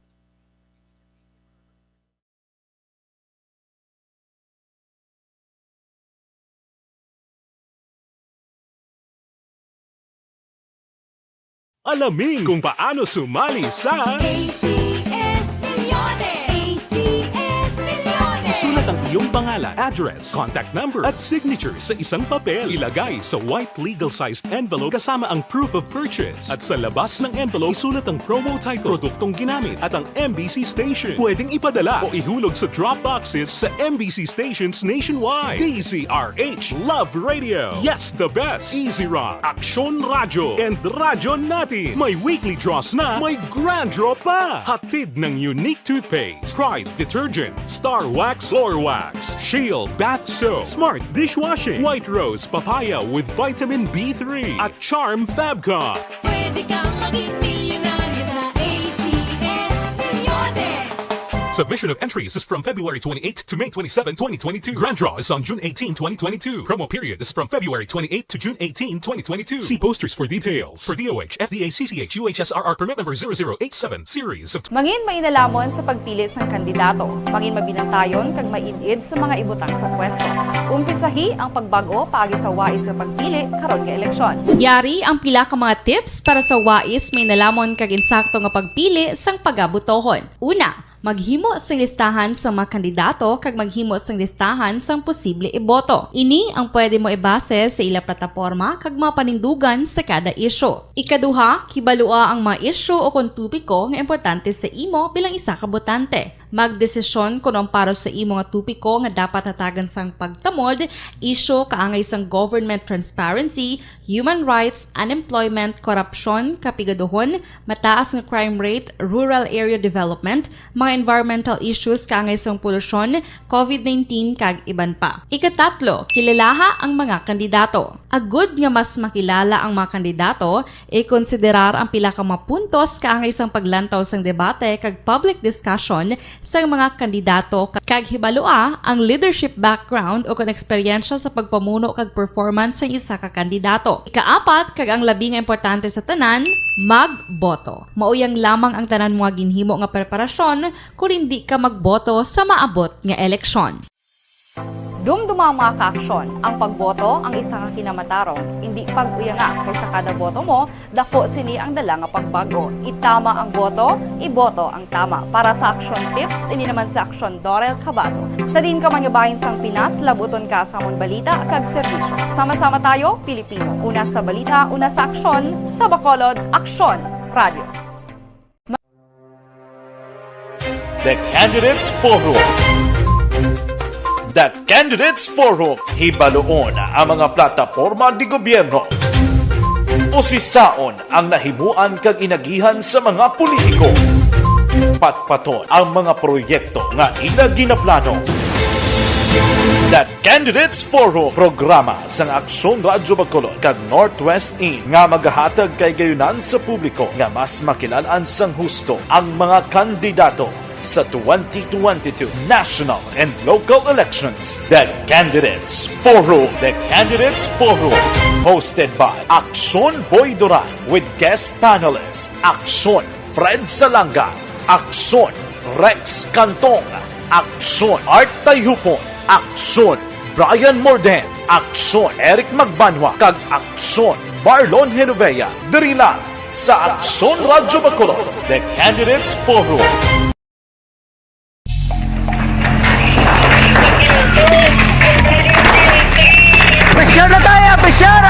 Alamin kung paano sumali sa A C S Milyones! A C S Milyones! Sulat ang iyong pangalan, address, contact number, at signature sa isang papel. Ilagay sa white legal-sized envelope kasama ang proof of purchase. At sa labas ng envelope, isulat ang promo title, produktong ginamit, at ang M B C station. Pwedeng ipadala o ihulog sa drop boxes sa M B C stations nationwide. D Z R H Love Radio. Yes, the best. Easy Rock, Aksyon Radyo, and Radyo Natin. May weekly draws na, may grand draw pa. Hatid ng Unique Toothpaste, Pride Detergent, Star Wax, Floor Wax, Shield Bath Soap, Smart Dishwashing, White Rose Papaya with Vitamin B three, at Charm Fabcon. Pwede kang maging milyonaryo sa A C S Milyones. Submission of entries is from February twenty-eighth to May twenty-seven, twenty twenty-two. Grand draw is on June eighteen, twenty twenty-two. Promo period is from February twenty-eighth to June eighteen, twenty twenty-two. See posters for details. For D O H, F D A, C C H, U H S R R permit number zero zero eight seven, series of Mangin mainalamon sa pagpili sang kandidato. Mangin mabinantayon kag maid-id sa mga ibutang sa pwesto. Umpisahi ang pagbag-o paagi sa wais nga pagpili karon nga eleksyon. Yari ang pila ka mga tips para sa wais, mainalamon kag insakto nga pagpili sang pagabotohon. Una, maghimo sing listahan sa mga kandidato kag maghimo sing listahan sang posible iboto. Ini ang pwede mo ibase sa ila plataporma kag mga panindugan sa kada isyu. Ikaduha, kibalua ang mga isyu o kon topiko nga importante sa imo bilang isa ka botante. Magdesisyon kon ang para sa imo nga topiko nga dapat hatagan sang pagtamod, isyu kaangay sang government transparency, human rights, unemployment, korupsyon, kapigaduhon, mataas nga crime rate, rural area development, mga environmental issues kaangay sang polusyon, covid nineteen, kag iban pa. Ikatatlo, kilalaha ang mga kandidato. Agud nga mas makilala ang mga kandidato, ikonsiderar ang pila ka mga puntos kaangay sang paglantaw sang debate kag public discussion sang mga kandidato, kag hibalua ang leadership background o kon eksperyensya sa pagpamuno kag performance sang isa ka kandidato. Ikaapat, kag ang labi nga importante sa tanan, magboto. Mauyang lamang ang tanan mo nga ginhimo nga preparasyon kon indi ka magboto sa maabot nga eleksyon. Dumduma, mga ka-aksyon, ang pagboto ang isa ka kinamatarong, indi pag-uyanga, kay sa kada boto mo, dako sini ang dala nga pagbag-o. Itama ang boto, iboto ang tama. Para sa Aksyon Tips, ini naman si Aksyon Dorel Cabato. Sa diin ka man nga bahin sang Pinas, labuton ka sa amon balita kag serbisyo. Sama-sama tayo, Pilipino. Una sa balita, una sa aksyon, sa Bacolod, Aksyon Radio. The Candidates Forum. The Candidates Forum. Hibaluon ang mga plataporma de gobyerno. Usisaon ang nahimuan kag inagihan sa mga politiko. Patpaton ang mga proyekto nga ila ginaplano. The Candidates Forum, programa sang Aksyon Radyo Bacolod kag Northwest In nga magahatag kay gayunan sa publiko nga mas makilalan sang husto ang mga kandidato sa twenty twenty-two national and local elections. The Candidates Forum. The Candidates Forum, hosted by Aksyon Boy Duran with guest panelist Aksyon Fred Salanga, Aksyon Rex Cantong, Aksyon Art Tayhupon, Aksyon Brian Morden, Aksyon Eric Magbanwa, kag Aksyon Marlon Genovea. Diri lang sa Aksyon Radyo Bacolod, The Candidates Forum. Presyar na tayo, presyar!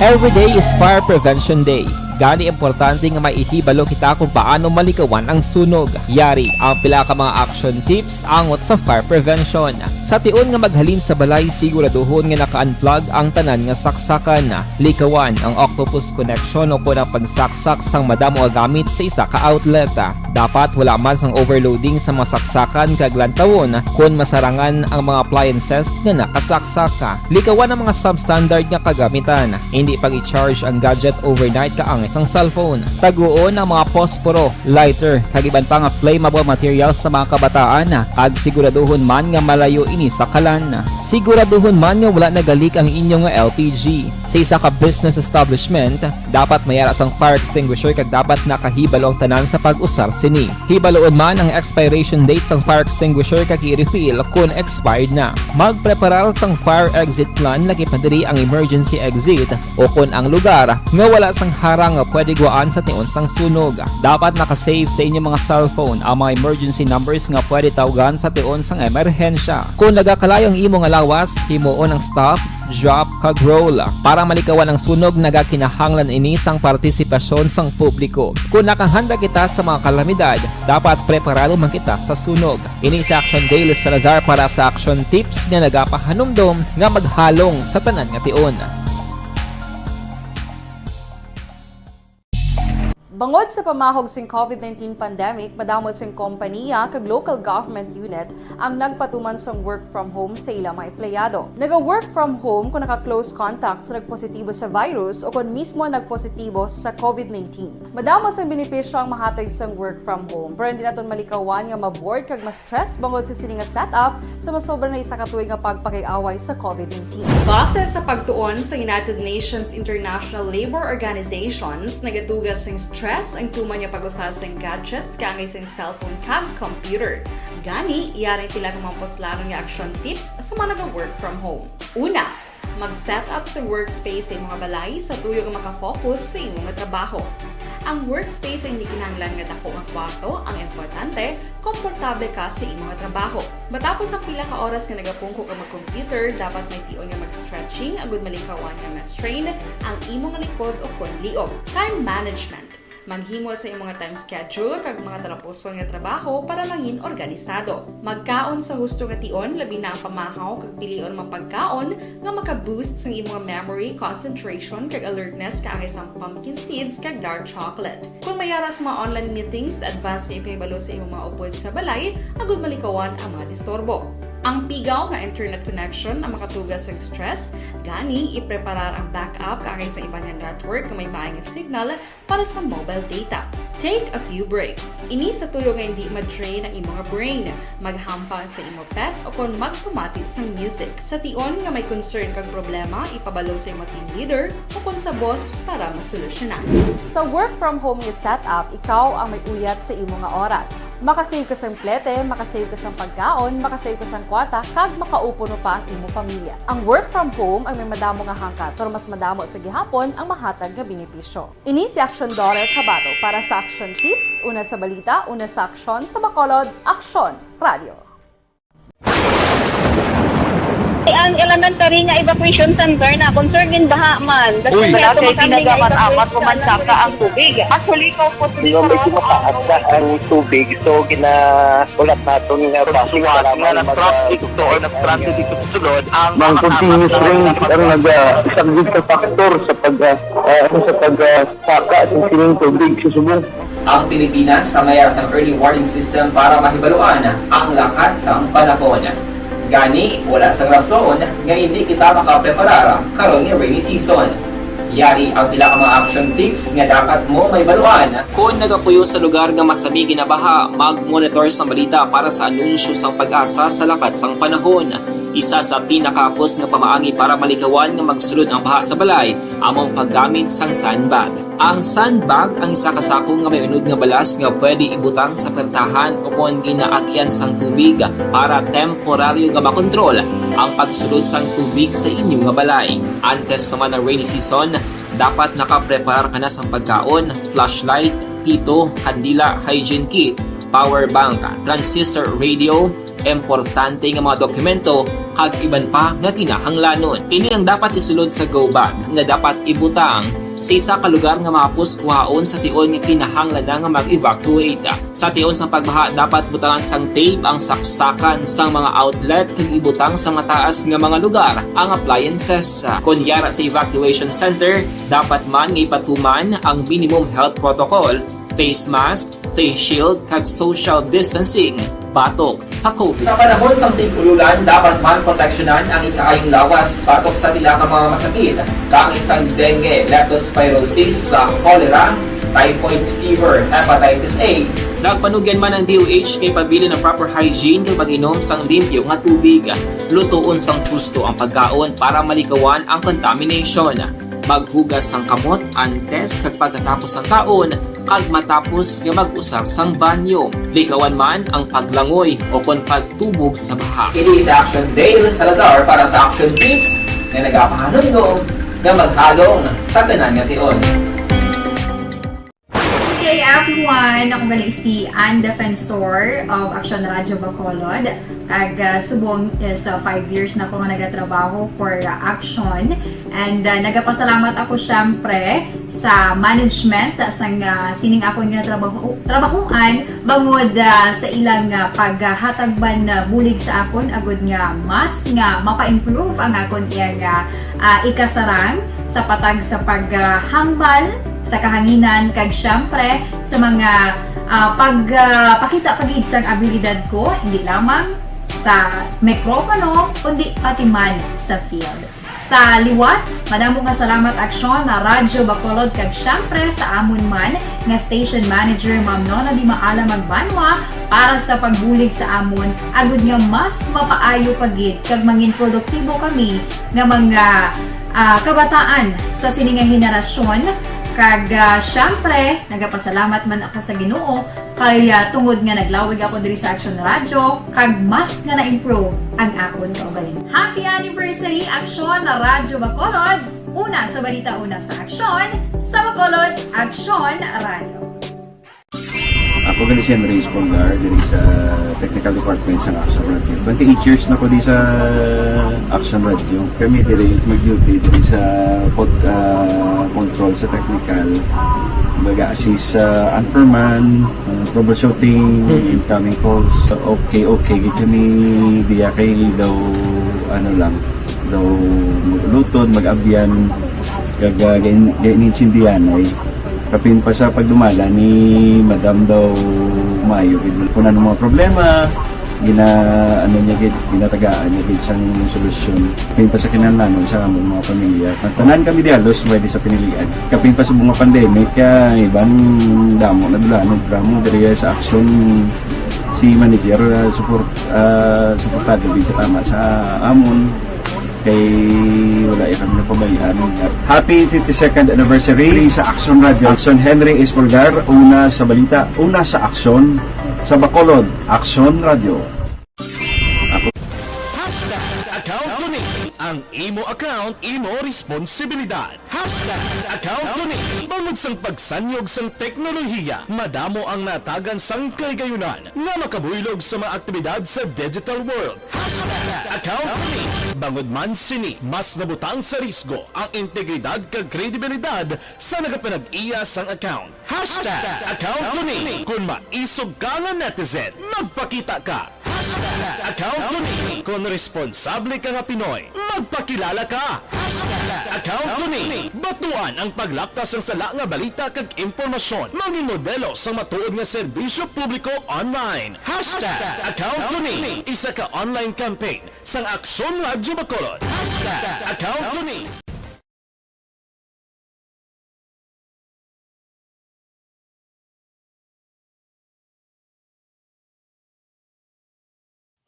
Every day is Fire Prevention Day. Gani, importante nga maihibalo kita kung paano malikawan ang sunog. Yari ang pila ka mga action tips angot sa fire prevention. Sa tion nga maghalin sa balay, siguraduhon nga naka-unplug ang tanan nga saksakan. Likawan ang octopus connection o kon ang pagsaksak sang madamo nga gamit sa isa ka outlet. Dapat wala man sang overloading sa mga saksakan kag lantawon kon masarangan ang mga appliances nga nakasaksak. Likawan ang mga substandard nga kagamitan. Indi pag-i-charge ang gadget overnight kaangay sang cellphone. Taguon ang mga posporo, lighter, kag iban pa nga flammable materials sa mga kabataan, kag siguraduhon man nga malayo ini sa kalan. Siguraduhon man nga wala nagalik ang inyo nga L P G. Sa isa ka business establishment, dapat may ara sang fire extinguisher kag dapat nakahibalo ang tanan sa pag-usar sini. Hibaluon man ang expiration date sang fire extinguisher kag i-refill kon expired na. Magpreparar sang fire exit plan, lakip na diri ang emergency exit o kon ang lugar nga wala sang harang nga pwede guwaan sa tion sang sunog. Dapat naka-save sa inyo mga cellphone ang mga emergency numbers nga pwede tawgan sa tion sang emerhensya. Kon nagakalayo ang imo nga lawas, himuon ang stop, drop, kag roll. Para malikawan ang sunog, nagakinahanglan ini sang partisipasyon sang publiko. Kon nakahanda kita sa mga kalamidad, dapat preparado man kita sa sunog. Ini si Action Daily Salazar para sa Action Tips nga nagapahanumdom nga maghalong sa tanan nga tion. Bangod sa pamahog sing COVID nineteen pandemic, madamo sing kompaniya kag local government unit ang nagpatuman sang work from home sa ila mga empleyado. Naga-work from home kung naka-close contact sa nagpositibo sa virus o kon mismo nagpositibo sa COVID nineteen. Madamo sang benepisyo ang mahatag sang work from home, pero hindi naton malikawan nga ma-bored kag ma-stress bangod sa sini nga setup sa masobra na isa ka tuig nga pagpakig-away sa COVID nineteen. Base sa pagtuon sa United Nations International Labour Organizations, nagatuga sing stress ang tuman nga pag-usa sing gadgets kaangay sing cellphone kag computer. Gani, yari ang pila ka mga puslanon nga action tips sa mga naga-work from home. Una, mag-set up sa workspace sa imo nga balay sa tuyo nga makafocus sa imo nga trabaho. Ang workspace ay hindi kinahanglan nga dako nga kwarto, ang importante, komportable ka sa imo nga trabaho. Matapos ang pila ka oras nga nagapungko ka mag-computer, dapat may tion nga mag-stretching agud malikawan nga ma-strain ang imo nga likod o kon liog. Time management. Maghimo sa imong nga time schedule kag mga talapuson nga trabaho para mangin organisado. Magkaon sa husto nga tion, labi na ang pamahaw kag pilion mga pagkaon nga maka-boost sang imong memory, concentration, kag alertness kaangay sang pumpkin seeds kag dark chocolate. Kon may ara sa mga online meetings, advance nga ipahibalo sa imong mga upod sa balay agud malikawan ang mga disturbo. Ang pigaw nga internet connection ang makatuga sang stress, gani ipreparar ang backup kaangay sa iban nga network nga may maayo nga signal para sa mobile data. Take a few breaks. Ini sa tuyo nga hindi ma-drain ang imo nga brain. Maghampang sa imo pet o kon magpamati sang music. Sa tion nga may concern kag problema, ipabalo sa imo team leader o kon sa boss para masolusyonan. Sa work from home nga setup, ikaw ang may uyat sa imo nga oras. Makasave ka sang plete, makasave ka sang pagkaon, makasave ka sang kwarta, kag makaupuno pa ang imo pamilya. Ang work from home ang may madamo nga hangkat, pero mas madamo sa gihapon ang mahatag nga benepisyo. Ini si Action Daughter Kabato para sa Action Tips, una sa balita, una sa aksyon, sa Bacolod, Aksyon Radio. Ang elementary nga evacuation center na concern gin baha man. Uy. Wala kay tinaga man amat ko man saka ang tubig. Actually, ko po. Di ba, medyo mataas na ang tubig, so ginaulat naton nga traffic nga nag-traffic to or nag-transit dito sa sulod ang mga continuous rain ang nag-, ah, isa gid sa factor sa pag, ah, ah, ano, sa pag, ah, saka sa sining tubig sa subong. Ang Pilipinas sa mayar sang early warning system para mahibaluan ang lakat sang panahon. Gani, wala sang rason nga hindi kita makapreparar karon nga rainy season. Yari ang pila ka mga action tips nga dapat mo mahibaluan. Kon nagapuyo sa lugar nga masami ginabaha, mag-monitor sa balita para sa anunsyo sang PAGASA sa lakat sang panahon. Isa sa pinakahapos nga pamaagi para malikawan nga magsulod ang baha sa balay amo ang paggamit sang sandbag. Ang sandbag ang isa ka sako nga may unod nga balas nga pwede ibutang sa pertahan o kon ginaagyan sang tubig para temporaryo nga makontrol ang pagsulod sang tubig sa inyo nga balay. Antes pa man ang rainy season, dapat nakapreparar ka na sang pagkaon, flashlight, pito, kandila, hygiene kit, power bank, transistor radio, importante nga mga dokumento, kag iban pa nga kinahanglanon. Ini ang dapat isulod sa go bag nga dapat ibutang sa isa ka lugar nga mahapos kuhaon sa tion nga kinahanglan na nga mag-evacuate. Sa tion sang pagbaha, dapat butangan sang tape ang saksakan sang mga outlet kag ibutang sa mataas nga mga lugar ang appliances. Kon yara sa evacuation center, dapat man nga ipatuman ang minimum health protocol, face mask, face shield, kag social distancing. batok sa COVID. Sa panahon sang tig-ululan, dapat man proteksyonan ang ikaayong lawas batok sa pila ka mga masakit, kaangay sang dengue, leptospirosis, sa cholera, typhoid fever, hepatitis A. Nagpanugyan man ang D O H nga ipabilin ang proper hygiene kag pag-inom sang limpyo nga tubig. Lutoon sang husto ang pagkaon para malikawan ang contamination. Maghugas sang kamot antes kag pagkatapos sang kaon, kag matapos nga mag-usar sang banyo. Likawan man ang paglangoy o kon pagtubog sa baha. Ini si Action Dale Salazar para sa Action Tips nga nagapahanumdom nga maghalong sa tanan nga tion. Good day, everyone! Ako gali si Ann Defensor of Action Radio Bacolod. Kag, ah, subong is, ah, five years na ako nga nagatrabaho for, ah, Action. And, ah, nagapasalamat ako, syempre, sa management, ah, sang, ah, sining akon nga trabaho, trabahoan, bangod, ah, sa ilang, ah, paghatag man, ah, bulig sa akon, agud nga mas nga mapa-improve ang akon iyang, ah, ah, ikasarang sa patag sa paghambal sa kahanginan, kag, syempre, sa mga, ah, pag, ah, pakita pa gid sang abilidad ko, hindi lamang sa mikropono, kundi pati man sa field. Sa liwat, madamo nga salamat, Aksyon, na Radyo Bacolod, kag, syempre, sa amon man nga station manager, Ma'am Nona Di Maala Magbanwa, para sa pagbulig sa amon, agud nga mas mapaayo pa gid kag mangin produktibo kami nga mga, ah, kabataan sa sini nga henerasyon. Kag, ah, syempre, nagapasalamat man ako sa Ginoo kay, ah, tungod nga naglawig ako diri sa Action Radio, kag mas nga na-improve ang akon kaugalingon. Happy anniversary, Aksyon na Radyo Bacolod! Una sa balita, una sa aksyon, sa Bacolod, Aksyon Radio. Ako gali si Henry Espolgar, diri sa technical department sa Action Radio. Twenty-eight years na ko di sa Action Radio. Kami diri mag-duty diri sa pod-, ah, control sa technical. Mag-assist sa anchorman, ah, troubleshooting, Mm. incoming calls. Okay, okay. Gid kami diya kay daw, ano lang, daw mag-ulutod, mag-abyan, kag, ah, gain-, gain-, gaintindihan ay. Kapin pa sa pagdumala ni Madam daw maayo gid. Kung ano mga problema, gina-, ano niya gid, ginatagaan niya gid sang solusyon. Kapin pa sa kinahanglanon sa among mga pamilya. Tanan kami di halos pwede sa pinilian. Kapin pa sa mga pandemic, kaya iban damo na dula, ano, damo diri sa aksyon si manager, ah, support, ah, suportado gid tama sa amon. Kay wala ya kami napabayaan. Happy fifty-second anniversary sa Action Radio. Action Henry Espolgar, una sa balita, una sa aksyon, sa Bacolod, Action Radio. Ako. Hashtag account ko ni. Ang imo account, imo responsibilidad. Hashtag account ko ni. Bangod sang pagsanyog sang teknolohiya, madamo ang natagan sang kaligayunan nga makabuylog sa mga aktibidad sa digital world. Hashtag account ko ni. Bangod man sini, mas nabutang sa risgo ang integridad kag kredibilidad sa nagapanag-iya sang account. Hashtag account ko ni. Kon maisog ka nga netizen, magpakita ka. Hashtag account ko ni. Kon responsable ka nga Pinoy, magpakilala ka. Hashtag account ko ni. Batuan ang paglaptas sang sala nga balita kag impormasyon. Mangin modelo sang matuod nga serbisyo publiko online. Hashtag account ko ni. Isa ka online campaign sang Aksyon Radyo Bacolod. Hashtag account ko ni.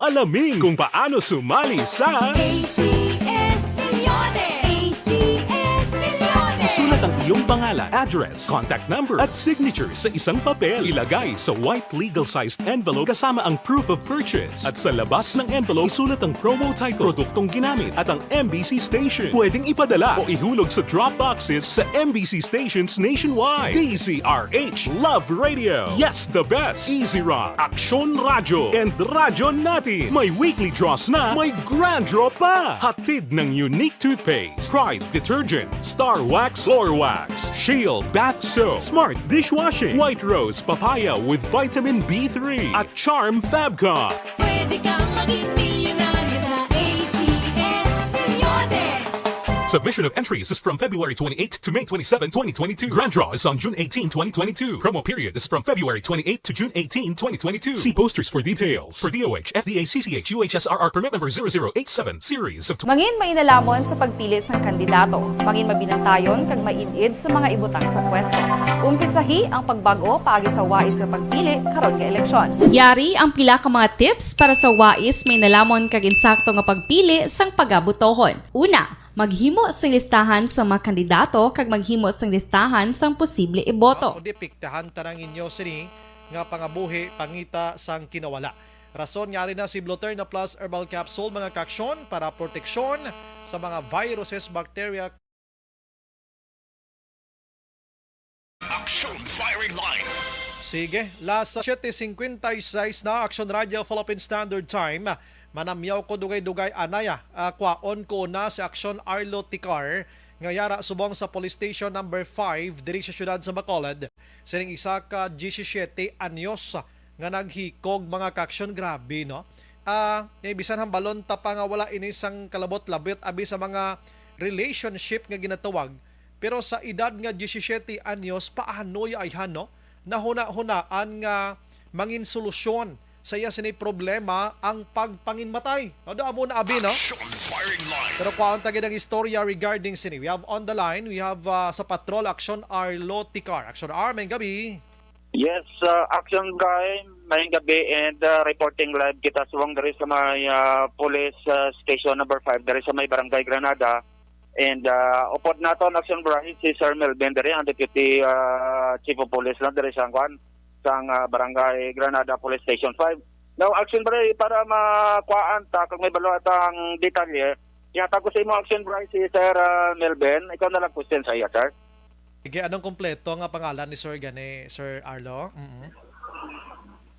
Alamin kung paano sumali sa A C S Milyones! A C S Milyones! Isulat ang iyong pangalan, address, contact number, at signature sa isang papel. Ilagay sa white legal-sized envelope kasama ang proof of purchase. At sa labas ng envelope, isulat ang promo title, produktong ginamit, at ang M B C station. Pwedeng ipadala o ihulog sa drop boxes sa M B C stations nationwide. D Z R H Love Radio. Yes, the best. Easy Rock, Aksyon Radyo, and Radyo Natin. May weekly draws na, may grand draw pa. Hatid ng Unique Toothpaste, Pride Detergent, Star Wax Floor Wax, Shield Bath Soap, Smart Dishwashing, White Rose Papaya with Vitamin B three, at Charm Fabcon. Pwede kang maging milyonaryo sa A C S Milyones. Submission of entries is from February twenty-eighth to May twenty-seven, twenty twenty-two. Grand draw is on June eighteen, twenty twenty-two. Promo period is from February twenty-eighth to June eighteen, twenty twenty-two. See posters for details. For D O H, F D A, C C H, U H S R R permit number zero zero eight seven, series of Mangin mainalamon sa pagpili sang kandidato. Mangin mabinantayon kag maid-id sa mga ibutang sa pwesto. Umpisahi ang pagbag-o paagi sa wais nga pagpili karon nga eleksyon. Yari ang pila ka mga tips para sa wais mainalamon kag insakto nga pagpili sang pagabutohon. Una, maghimo sing listahan sa mga kandidato kag maghimo sing listahan sang posible iboto. Kundi piktahan ta na ang inyo sini nga pangabuhi pangita sang kinawala. Rason nga ari na si Bluterna Plus Herbal Capsule, mga kaaksyon, para proteksyon sa mga viruses, bacteria. Action Firing Line. Sige, las siete cincuenta y seis na, Action Radio Philippine Standard Time. Manamyaw ko dugay-dugay anaya. Ah, kwaon ko na si Action Arlo Ticar nga yara subong sa Police Station number five diri sa siyudad sa Bacolod. Sining isa ka diyesisiete anyos nga naghikog, mga kaaksyon. Grabe, no? Ah, eh, bisan hambalon ta pa nga wala ini sang kalabot-labot abi sa mga relationship nga ginatawag, pero sa edad nga diyesisiete anyos, paano ya ayhan, no? Nahuna-hunaan nga mangin solusyon sa iya sini problema ang pagpanginmatay. No, do amo na abi, no? Action Firing Line. Pero kwaon ta gid ang istorya regarding sini. We have on the line, we have, ah, sa Patrol Action Arlo Ticar. Action R, maayong gabi. Yes, uh, Action Guy, maayong gabi and, uh, reporting live kita subong diri sa may, uh, police, uh, station number five diri sa may Barangay Granada. And, uh, upod naton, Action Brian, si Sir Melvin diri, ang Deputy, uh, Chief of Police lang diri sa, kuan, sang, uh, Barangay Granada Police Station five. Now, Action Brian, para makuhaan ta kung may balo atang detalye, ihatag ko sa imo, Action Brian, si Sir, uh, Melvin. Ikaw na lang question sa iya, sir. Sige, anong kompleto nga pangalan ni Sir gani, Sir Arlo? Mm.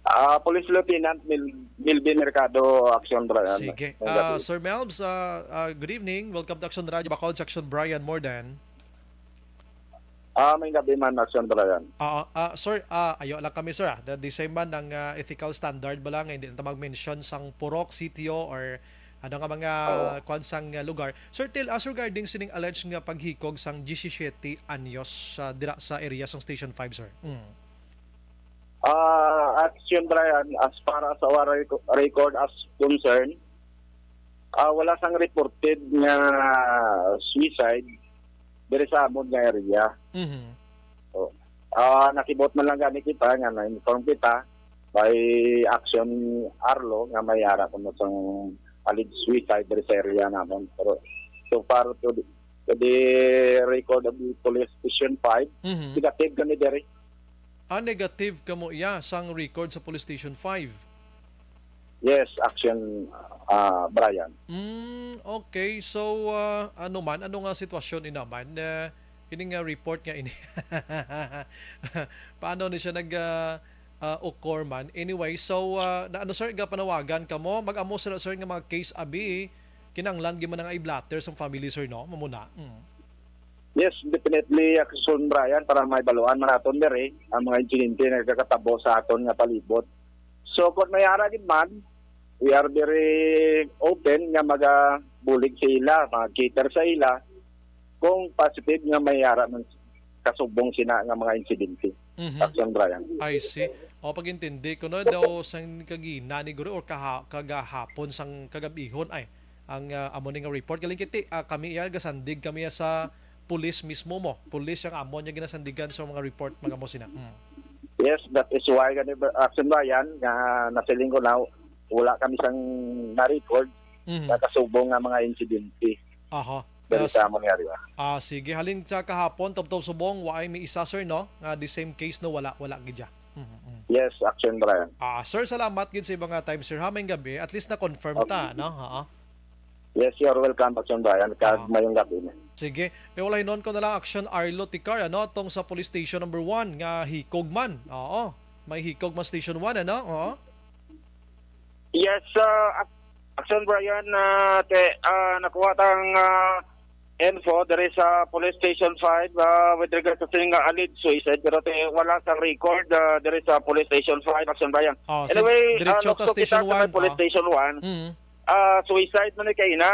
Ah, Police Lieutenant Mil-, Milvin Mercado, Action Brian. Sige. Maayong Ah, gabi. Sir Melbs, ah, ah, good evening. Welcome to Action Radio Bacolod, Action Brian Mordan. Ah, maayong gabi man, Action Brian. Ah, ah, sir, ah, ayo lang kami, sir, ah. The, the same man ang, ah, ethical standard ba lang, hindi na ta mag-mention sang purok, sitio, or ano nga mga Oo. kwan sang, ah, lugar. Sir, tell us regarding sining alleged nga paghikog sang diyesisiete anyos sa dira sa area sang Station five, sir. Mm. Ah, Action Brian, as para sa our reco-, record as concern, ah, wala sang reported nga suicide diri sa amon nga area. Mhm. Oh. Ah, nakibot man lang gani kita nga na-inform kita by Action Arlo nga may ara kuno sang alleged suicide diri sa area namon. Pero so far to the, to the record of the Police Station five, Mhm. negative kami diri. Ah, negative kamo iya sang record sa Police Station five? Yes, Action, ah, Brian. Mm, okay. So, ah, ano man, ano nga sitwasyon ini man? Ah, ini nga report nga ini. Paano ni siya nag, ah, ah, occur man? Anyway, so, ah, na, ano, sir, gapanawagan kamo? Mag-amo sila, sir, nga mga case abi, kinahanglan gyud man nga i-blotter sang family, sir, no? Mamuna. Mm. Yes, definitely, Action Brian, para may baluan man naton diri ang mga insidente nga nagakatabo sa aton nga palibot. So, kung may ara gid man, we are very open nga magabulig sa ila, mag-cater sa ila kung positive nga may ara man kasubong sina nga mga insidente. Mhm. Action Brian. I see. O, pag-intindi ko, no, daw sang kagina ni guro or kaha-, kagahapon sang kagabihon ay ang, ah, amo ni nga report. Galing kiti, ah, kami iya gasandig kami iya sa pulis mismo mo. Pulis ang amo niya ginasandigan sa mga report, mga mo sina. Mm. Yes, that is why gani ba, Action Brian, nga nasiling ko na wala kami sang na-record Mhm. nga kasubong nga mga insidente Aha. diri Yes. sa amon nga area. Ah, sige. Halin sa kahapon, tubtob subong, waay may isa, sir, no? Nga the same case, no? Wala, wala gid siya. Mhm, mhm. Yes, Action Brian. Ah, sir, salamat gid sa ibang, ah, time, sir, ha? Maayong gabi. At least na-confirm ta, Okay. no? Ha? Yes, you're welcome, Action Brian. Kag Ah. maayong gabi na. Sige. E, wala hinon ko na lang, Action Arlo Ticar, ano? Tong sa Police Station number one nga hikog man. Oo. May hikog man Station one, ano? Oo. Yes, ah, Ac-, Action Brian, ah, te, ah, nakuha tang, ah, info diri sa Police Station five, ah, with regards sa sining nga alleged suicide, pero te, wala sa record, ah, diri sa Police Station five, Action Brian. Oh, so Anyway, ah, diretso ta lukso kita Station sa may one, Police oh. Station one. Mm. Ah, suicide man ni kaina.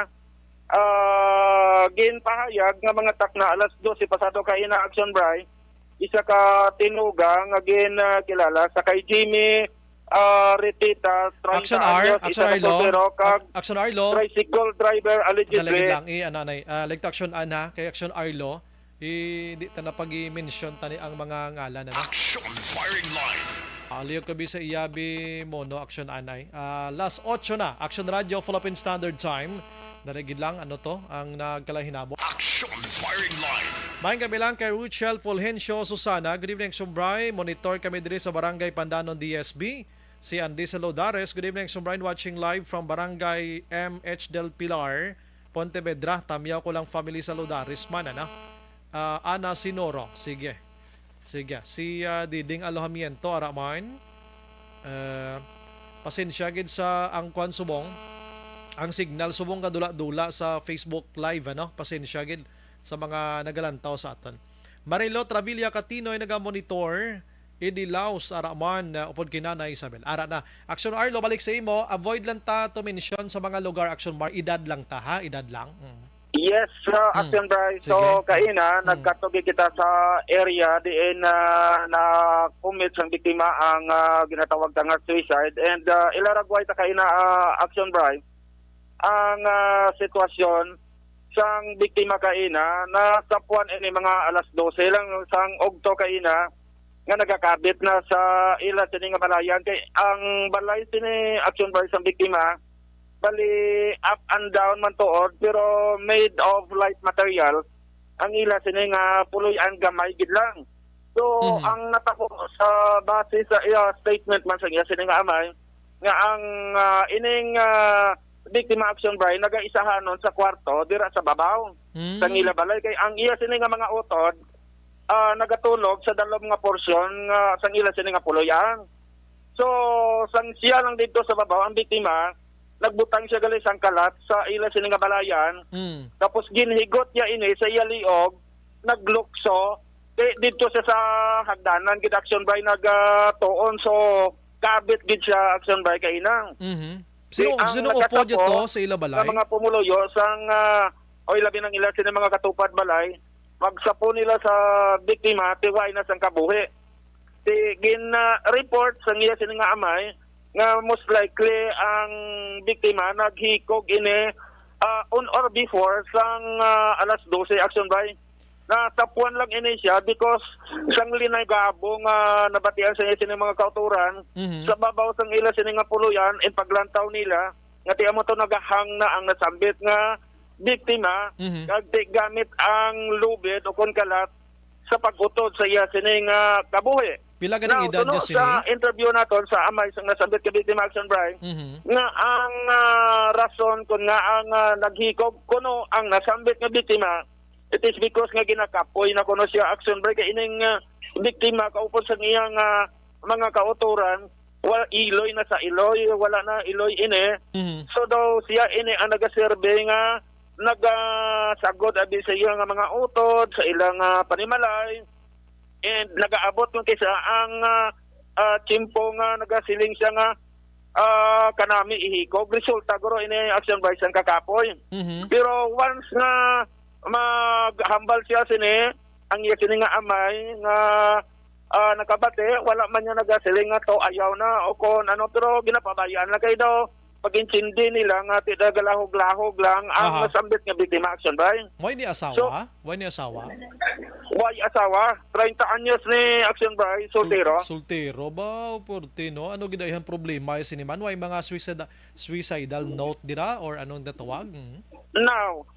Ah, Ah, ginpahayag nga mga takna alas dose pasado kaina, Action Bry, isa ka tinuga nga gin, ah, kilala sa kay Jimmy, ah, Retita, Action treinta R, anyos, Action isa ka Arlo, soltero, kag Ac-, Action Arlo. Tricycle driver, allegedly. Dali lang, i-, ano, anay, ah, like to Action An, ha, kay Action Arlo, i-, di ta na pag-i-mention tani ang mga ngalan, ano? Action Firing Line. Aliyo kabi sa iyabi mo, no, Action Anay. Ah, last ocho na, Action Radio, Philippine Standard Time. Narigid lang, ano to, ang nagkalahinabo. Action Firing Line. Maayong gabi lang kay Ruchel Fulgencio Susana. Good evening, Action Bry. Monitor kami diri sa Barangay Pandanon, D S B. Si Andy Saludares, good evening, Action Bry, watching live from Barangay M H Del Pilar, Pontevedra. Tamyaw ko lang family Saludares man, ano? Ah, Ana Sinoro. Sige. Sige. Si, ah, Diding Alojamiento, ara man. Ah, pasensya gid sa ang kwan subong. Ang signal subong kadula-dula sa Facebook Live, ano? Pasensya gid sa mga nagalantaw sa aton. Marilo Travilla Catinoy nagamonitor. Eddie Laos, ara man, ah, upod kay Nanay Isabel. Ara na. Action Arlo, balik sa imo. Avoid lang ta to mention sa mga lugar, Action Mar. Edad lang ta, ha? Edad lang. Mm. Yes, uh, Mm. Action Bry. So, Sige. kaina, Mm. nagkatugi kita sa area diin, ah, na-commit sang biktima ang, ah, ginatawag ta nga suicide. And, ah, ilaragway ta kaina, ah, Action Bry, ang, ah, sitwasyon sang biktima kaina, nasapuan ini mga alas dose lang sang ugto kaina nga nagakabit na sa ila sini nga balayan. Kay ang balay sini, Action Bry, sang biktima, bali, up and down man tuod, pero made of light material ang ila sini nga puloy-an, gamay gid lang. So, Mhm. ang natabo sa, base sa iya statement man sa iya sini nga amay, nga ang, ah, ining, ah, biktima, Action Bry, nagaisahanon sa kwarto dira sa babaw Mm. sang ila balay, kay ang iya sini nga mga utod, ah, nagatulog sa dalom nga porsyon nga sang ila sini nga puloy-an. So, sang siya lang didto sa babaw, ang biktima, nagbutang siya gali sang kalat sa ila sini nga balayan. Mm. Tapos ginhigot niya ini sa iya liog, naglukso, di-, didto siya sa hagdanan gid, Action Bry, nagatuon. So, kabit gid siya, Action Bry, kaina. Mhm. Sino, Di ang sino upod nagkasapot dito sa ila balay? Nga mga pumuluyo sang, ah, oy, labi nang ila sini mga katupad balay, magsapo nila sa biktima, tiway na sang kabuhi. Ti gin, ah, report sang iya sini nga amay nga most likely ang biktima naghikog ini, ah, on or before sang, ah, alas dose, Action Bry. Nasapuan lang ini siya because sang linay gabo nga nabatian sa iya sini mga kautoran, Mhm. sa babaw sang ila sini nga puloy-an, in paglantaw nila, nga ti amo to nagahang na ang nasambit nga biktima, Mhm. kag ti gamit ang lubid o kon kalat sa pag-utod sa iya sini nga kabuhi. Pila gani Now, edad suno niya sini? sa interview naton sa amay sang nasambit nga biktima, Action Bry, Mhm. nga ang, ah, rason kon nga ang, ah, naghikog kuno ang nasambit nga biktima, it is because nga ginakapoy na kuno siya, Action Bry, kay ining, ah, biktima kaupod sa iyang, ah, mga kautoran, wa-, iloy na sa iloy, wala na iloy ini. Mhm. So daw siya ini ang nagaserbe nga nagasagod abi sa iya nga mga utod, sa ilang, ah, panimalay. And nagaabot man kay sa ang, ah, ah, tiyempo nga nagasiling siya nga, ah, "Kanami ihikog." Resulta guro ini, Action Bry, sang kakapoy. Mhm. Pero once nga maghambal siya sini, ang iya sini nga amay nga, ah, nakabati, wala man niya nagasiling nga to, ayaw na, o kon ano, pero ginapabayaan lang kay daw pag-intindi nila nga ti nagalahog-lahog lang ang Aha. nasambit nga biktima, Action Bry. Way ni asawa? So, Way ni asawa? Way asawa. Treinta anyos ni, Action Bry, soltero. Sul-, soltero ba? O pwerte, no? Ano gid ang problema sini man? Way mga suicida-, suicidal note dira or anong natawag? Hmm? Now,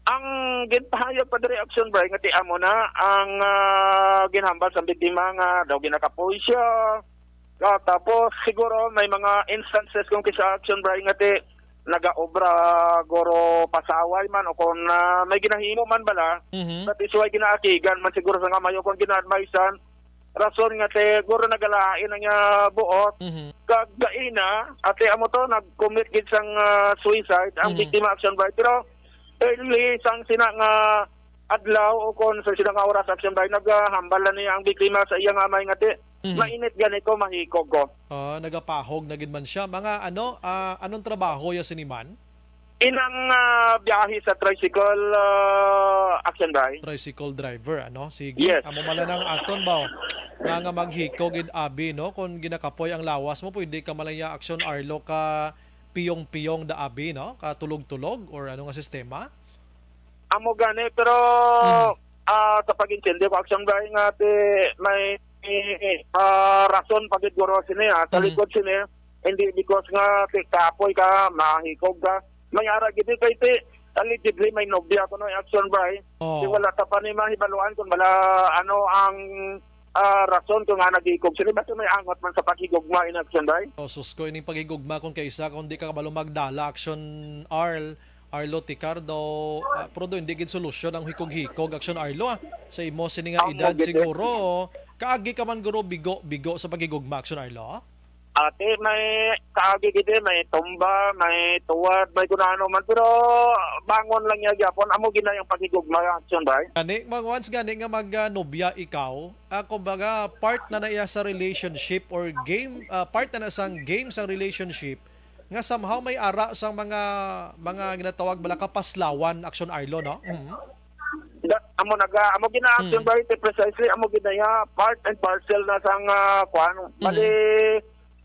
ang ginpahayag pa diri, Action Bry, nga ti amo na ang, ah, ginhambal sa biktima nga daw ginakapoy siya. Ah, tapos siguro may mga instances kung kisa, Action Bry, nga ti nagaobra guro pasaway man o kung, ah, may ginahimo man bala, Mhm. that is why ginaakigan man siguro sa nga mayo kung gina-advisean, rason nga ti guro nagalain ang iya buot. Mhm. Kag gaina, ate amo to, nag-commit gid sang, ah, suicide ang Mhm. biktima, Action Bry. Pero early sang sina nga adlaw o kon sa sina nga oras, Action Bry, nagahambal na niya ang biktima sa iya nga amay nga ti Mhm. mainit gani ko, mahikog ko. Ah, nagapahog na gid man siya. Mga ano, ah, anong trabaho ya sini man? Inang, ah, biyahe sa tricycle, ah, Action Bay. Tricycle driver, ano? Sige. Yes. Amo man lang aton ba, nga, nga maghikog gid abi, no? Kung ginakapoy ang lawas mo, pwede ka man lang ya Action Arlo ka piyong-piyong da abi, no? Ka tulog-tulog or ano nga sistema? Amo gani, pero, Mm. ah, sa pag-intindi ko, Action Bay, nga ti may, ah, rason pa gid guro sini, ah, sa Mm. likod sini, hindi because nga ti kapoy ka, mahikog ka. May ara gid kay ti, allegedly may nobya kuno, Action Bay. Oh. Ti wala ta pa ni mahibaluan kung bala ano ang, ah, rason kung nga naghikog sini. Basta may angot man sa paghigugma, in Action Bay. Oh, sus ko, ining paghigugma kung kaisa, kung di ka kabalo magdala, Action Arl, Arlo Ticar daw, ah, pero do, hindi gid solusyon ang hikog-hikog, Action Arlo, ah. Sa imo sini nga Amo edad gid, eh. Siguro, kaagi ka man guro bigo, bigo sa paghigugma, Action Arlo? Ate, may kaagi gid, eh, may tumba, may tuwad, may kung ano man, pero bangon lang niya gyapon. Amo gid na yung paghigugma, Action Bay. Gani, mga once gani nga mag, ah, nobya ikaw, ah, kumbaga, part na na iya sa relationship or game, ah, part na na sang game sang relationship, nga somehow may ara sang mga, mga ginatawag bala kapaslawan, Action Arlo, no? Mhm. Da-, amo naga-, amo gina-Action Mm. Bay, ti precisely, amo ginaya, part and parcel na sang, ah, kwan. Mm. Bali,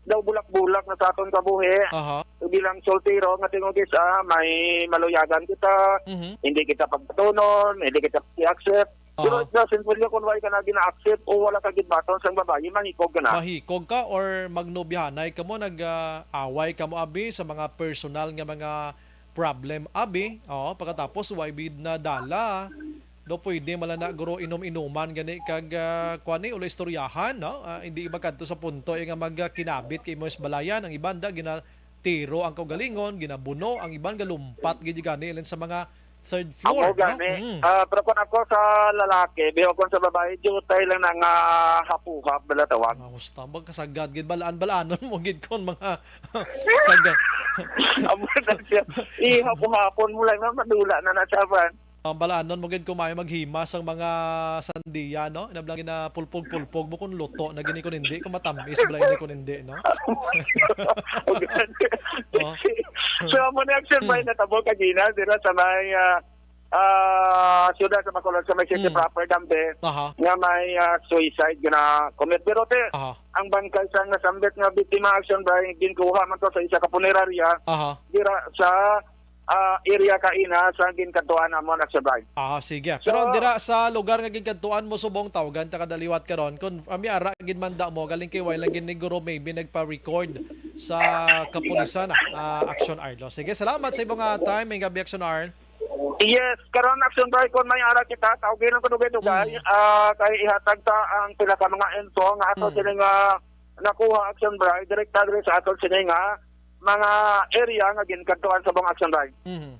daw bulak-bulak na sa aton kabuhi. Aha. Bilang soltero, nga tingog is, ah, may maluyagan kita, Mhm. hindi kita pagpatunon, hindi kita i-accept. Pero Aha. It doesn't mean nga kung wala ka na gina-accept o wala ka gid baton sang babayi, mahikog ka na. Mahikog ka or magnobyahanay ka mo, nag, ah, away ka mo, abi, sa mga personal nga mga problem, abi. Oo, pagkatapos, why bid na dala? Do pwede mala na guro inom-inuman gani kag, ah, kuan ni, ulo istoryahan, no? Ah, hindi iba kadto sa punto, eh, nga magkinabit kay mo sa balayan, ang iban da ginatiro ang kaugalingon, ginabuno, ang iban galumpat gid gani ilan sa mga third floor, Amo no? Gani. Mm. Ah, pero kung ako sa lalaki, biyo kung sa babae, jutay lang na nga hapuhap bala tawag. Ah, gusto, magkasagad gid, balaan-balanon mo gid kon mga sagad. Amo na siya. Ihapuhapon mo lang na madula na na siya, man. Ang balanon mo gid kung may maghima sang mga sandiya, no? Inablang na pulpog-pulpog mo kung luto na gini kung hindi, kung matamis bala ini kung hindi, no? Oh. So, amo ni Action Bay, Hmm. natabo kagina, dira sa may, ah, ah, siyudad sa Bacolod, sa may city Hmm. proper, Dambe, Aha. nga may, ah, suicide nga na-commit. Pero, te, Aha. ang bangkay sa nasambit nga biktima, Action Bay, ginkuha man to sa isa ka punerarya, Aha. dira sa, ah, area kaina sa ginkadtuan namon, Action Bay. Ah, sige. So, Pero dira sa lugar nga ginkadtuan mo subong, tawgan ta kada liwat karon. Kung, ah, may ara gid man da mo, galing kay wala gid ni guro maybe nagpa-record sa kapulisan, ah, Action Arlo. Sige, salamat sa imong, ah, time. May gabi, Action Arl. Yes, karon, Action Bay, kung may ara kita, tawagin ang kadugay-dugay, Mm. ah, kay ihatag ta ang pila ka mga info nga ato Mm. sila nga nakuha, Action Bay, direkta diri sa ato sini nga mga area nga ginkadtuan sa buong, Action Bay. Mhm.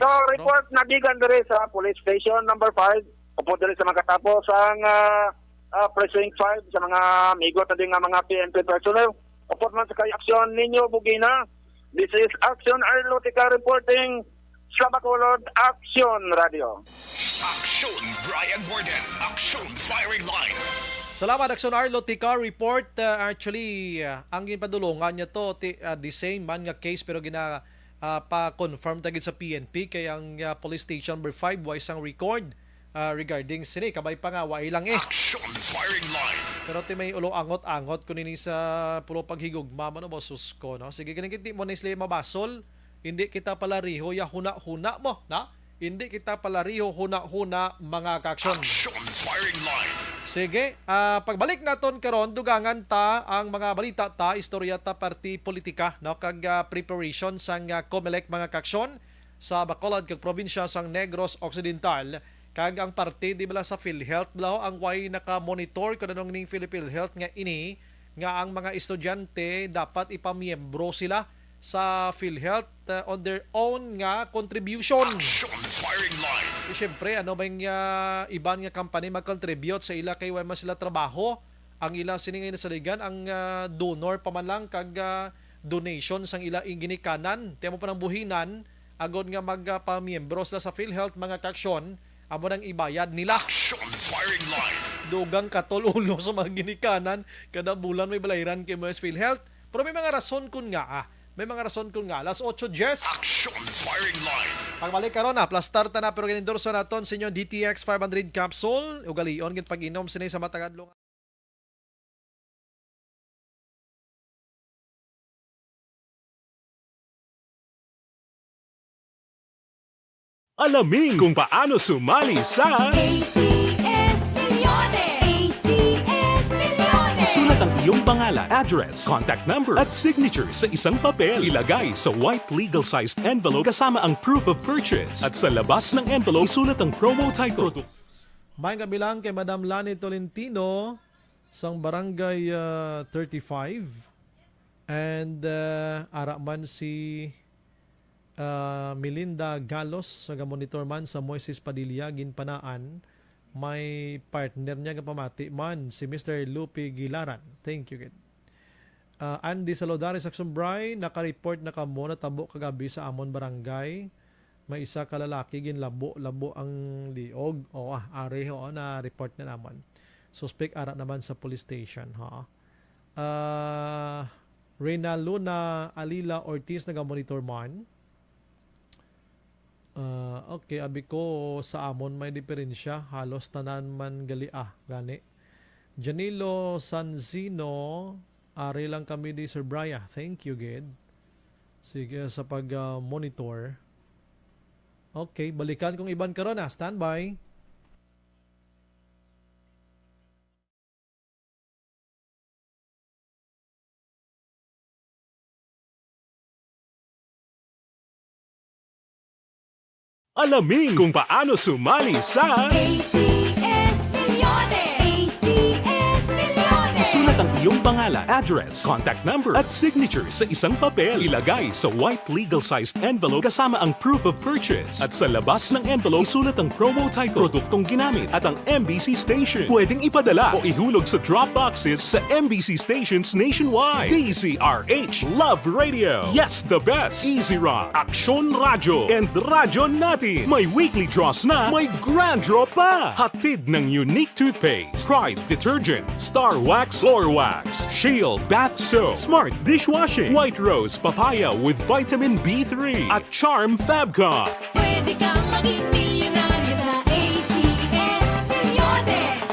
So, Extra. Report na gikan diri sa Police Station number five, upod diri sa makatapos ang, ah, ah, Precinct five, sa mga amigo ta din nga mga P N P personnel, upod man sa kay Action Ninyo Bugina. This is Action Arlo Tika reporting sa Bacolod, Action Radio. Action Brian Warden, Action Firing Line. Salamat, Action Arlo Tika report. Uh, actually, uh, ang ginpadulungan niya to, ti, uh, the same man nga case, pero gina, uh, pa-confirm ta gid sa P N P, kay ang, uh, police station number five, way sang record, uh, regarding sini, kabay pa nga, way lang eh. Action Firing Line. Pero ti may ulo angot-angot ko nini sa puro paghigugma man, o ba, sus ko, no? Sige, galing kiti mo na sila mabasol. Hindi kita palariho ya huna-huna mo, na? Hindi kita palariho huna-huna, mga ka-aksyon. Action Firing Line. Sige, ah, pagbalik naton karon, dugangan ta ang mga balita ta, istorya ta, parti politika, no? Kag, ah, preparation sang, ah, Comelec, mga ka-aksyon, sa Bacolod kag probinsya sang Negros Occidental, kag ang parte di bala sa PhilHealth, bala, ang way naka-monitor kun anong ning PhilHealth nga ini, nga ang mga estudyante dapat ipamiyembro sila sa PhilHealth, uh, on their own nga contribution. Action Firing Line. Di, siyempre, ano ba yung, uh, iban nga company mag-contribute sa ila kay wala man sila trabaho? Ang ila sini nga nasaligan, ang, uh, donor pa man lang kag, uh, donation sang ila ginikanan. Tiyan mo pa ng buhinan, agod nga magpamiyembro sila sa PhilHealth, mga ka-aksyon, amo nang ibayad nila. Action Firing Line. Dugang katol ulo sa mga ginikanan, kada bulan may balayran kay mo sa PhilHealth. Pero may mga rason kun nga, ah, May mga rason kun nga. Alas otso diyes. Action Firing Line. Pagbalik karon, aplastar ta na, pero ginendorso naton sa inyo D T X five hundred capsule. Ugalion gid pag-inom sini sa matagal nga. Alamin kung paano sumali sa A C S Milyones! A C S Milyones! Isulat ang iyong pangalan, address, contact number, at signature sa isang papel. Ilagay sa white legal-sized envelope kasama ang proof of purchase. At sa labas ng envelope, isulat ang promo title. May kabilang kay Madam Lani Tolentino sang Barangay, ah, thirty-five. And, ah, ara man si, ah, Melinda Galos, sa gamonitor man sa Moises Padilla, Ginpanaan. May partner niya nga pamati man, si Mister Lupi Gilaran. Thank you, gid. Ah, Andy Saludari sa Sumbray, naka-report na kamo, natabo kagabi sa amon barangay. May isa ka lalaki, ginlabo-labo ang liog. O, ah, ari, oo, na-report na naman. Suspek ara naman sa police station, ha? Ah, Reyna Luna Alila Ortiz, naga-monitor man. Ah, okay, abi ko sa amon may diferensya. Halos tanan man gali, ah, gani. Janilo Sanzino, ari lang kami di, Sir Brian. Thank you, gid. Sige, sa pag, ah, monitor. Okay, balikan kong iban karon, ah. Standby. Alamin kung paano sumali sa A C S Milyones! A C S Milyones! Isulat ang iyong pangalan, address, contact number, at signature sa isang papel. Ilagay sa white legal-sized envelope kasama ang proof of purchase. At sa labas ng envelope, isulat ang promo title, produktong ginamit, at ang M B C station. Pwedeng ipadala o ihulog sa drop boxes sa M B C stations nationwide. D Z R H Love Radio. Yes, the best. Easy Rock, Aksyon Radyo, and Radyo Natin. May weekly draws na, may grand draw pa. Hatid ng Unique Toothpaste, Pride Detergent, Star Wax Floor Wax, Shield Bath Soap, Smart Dishwashing, White Rose Papaya with Vitamin B three, at Charm Fabcon. Pwede kang maging milyonaryo sa A C S Milyones.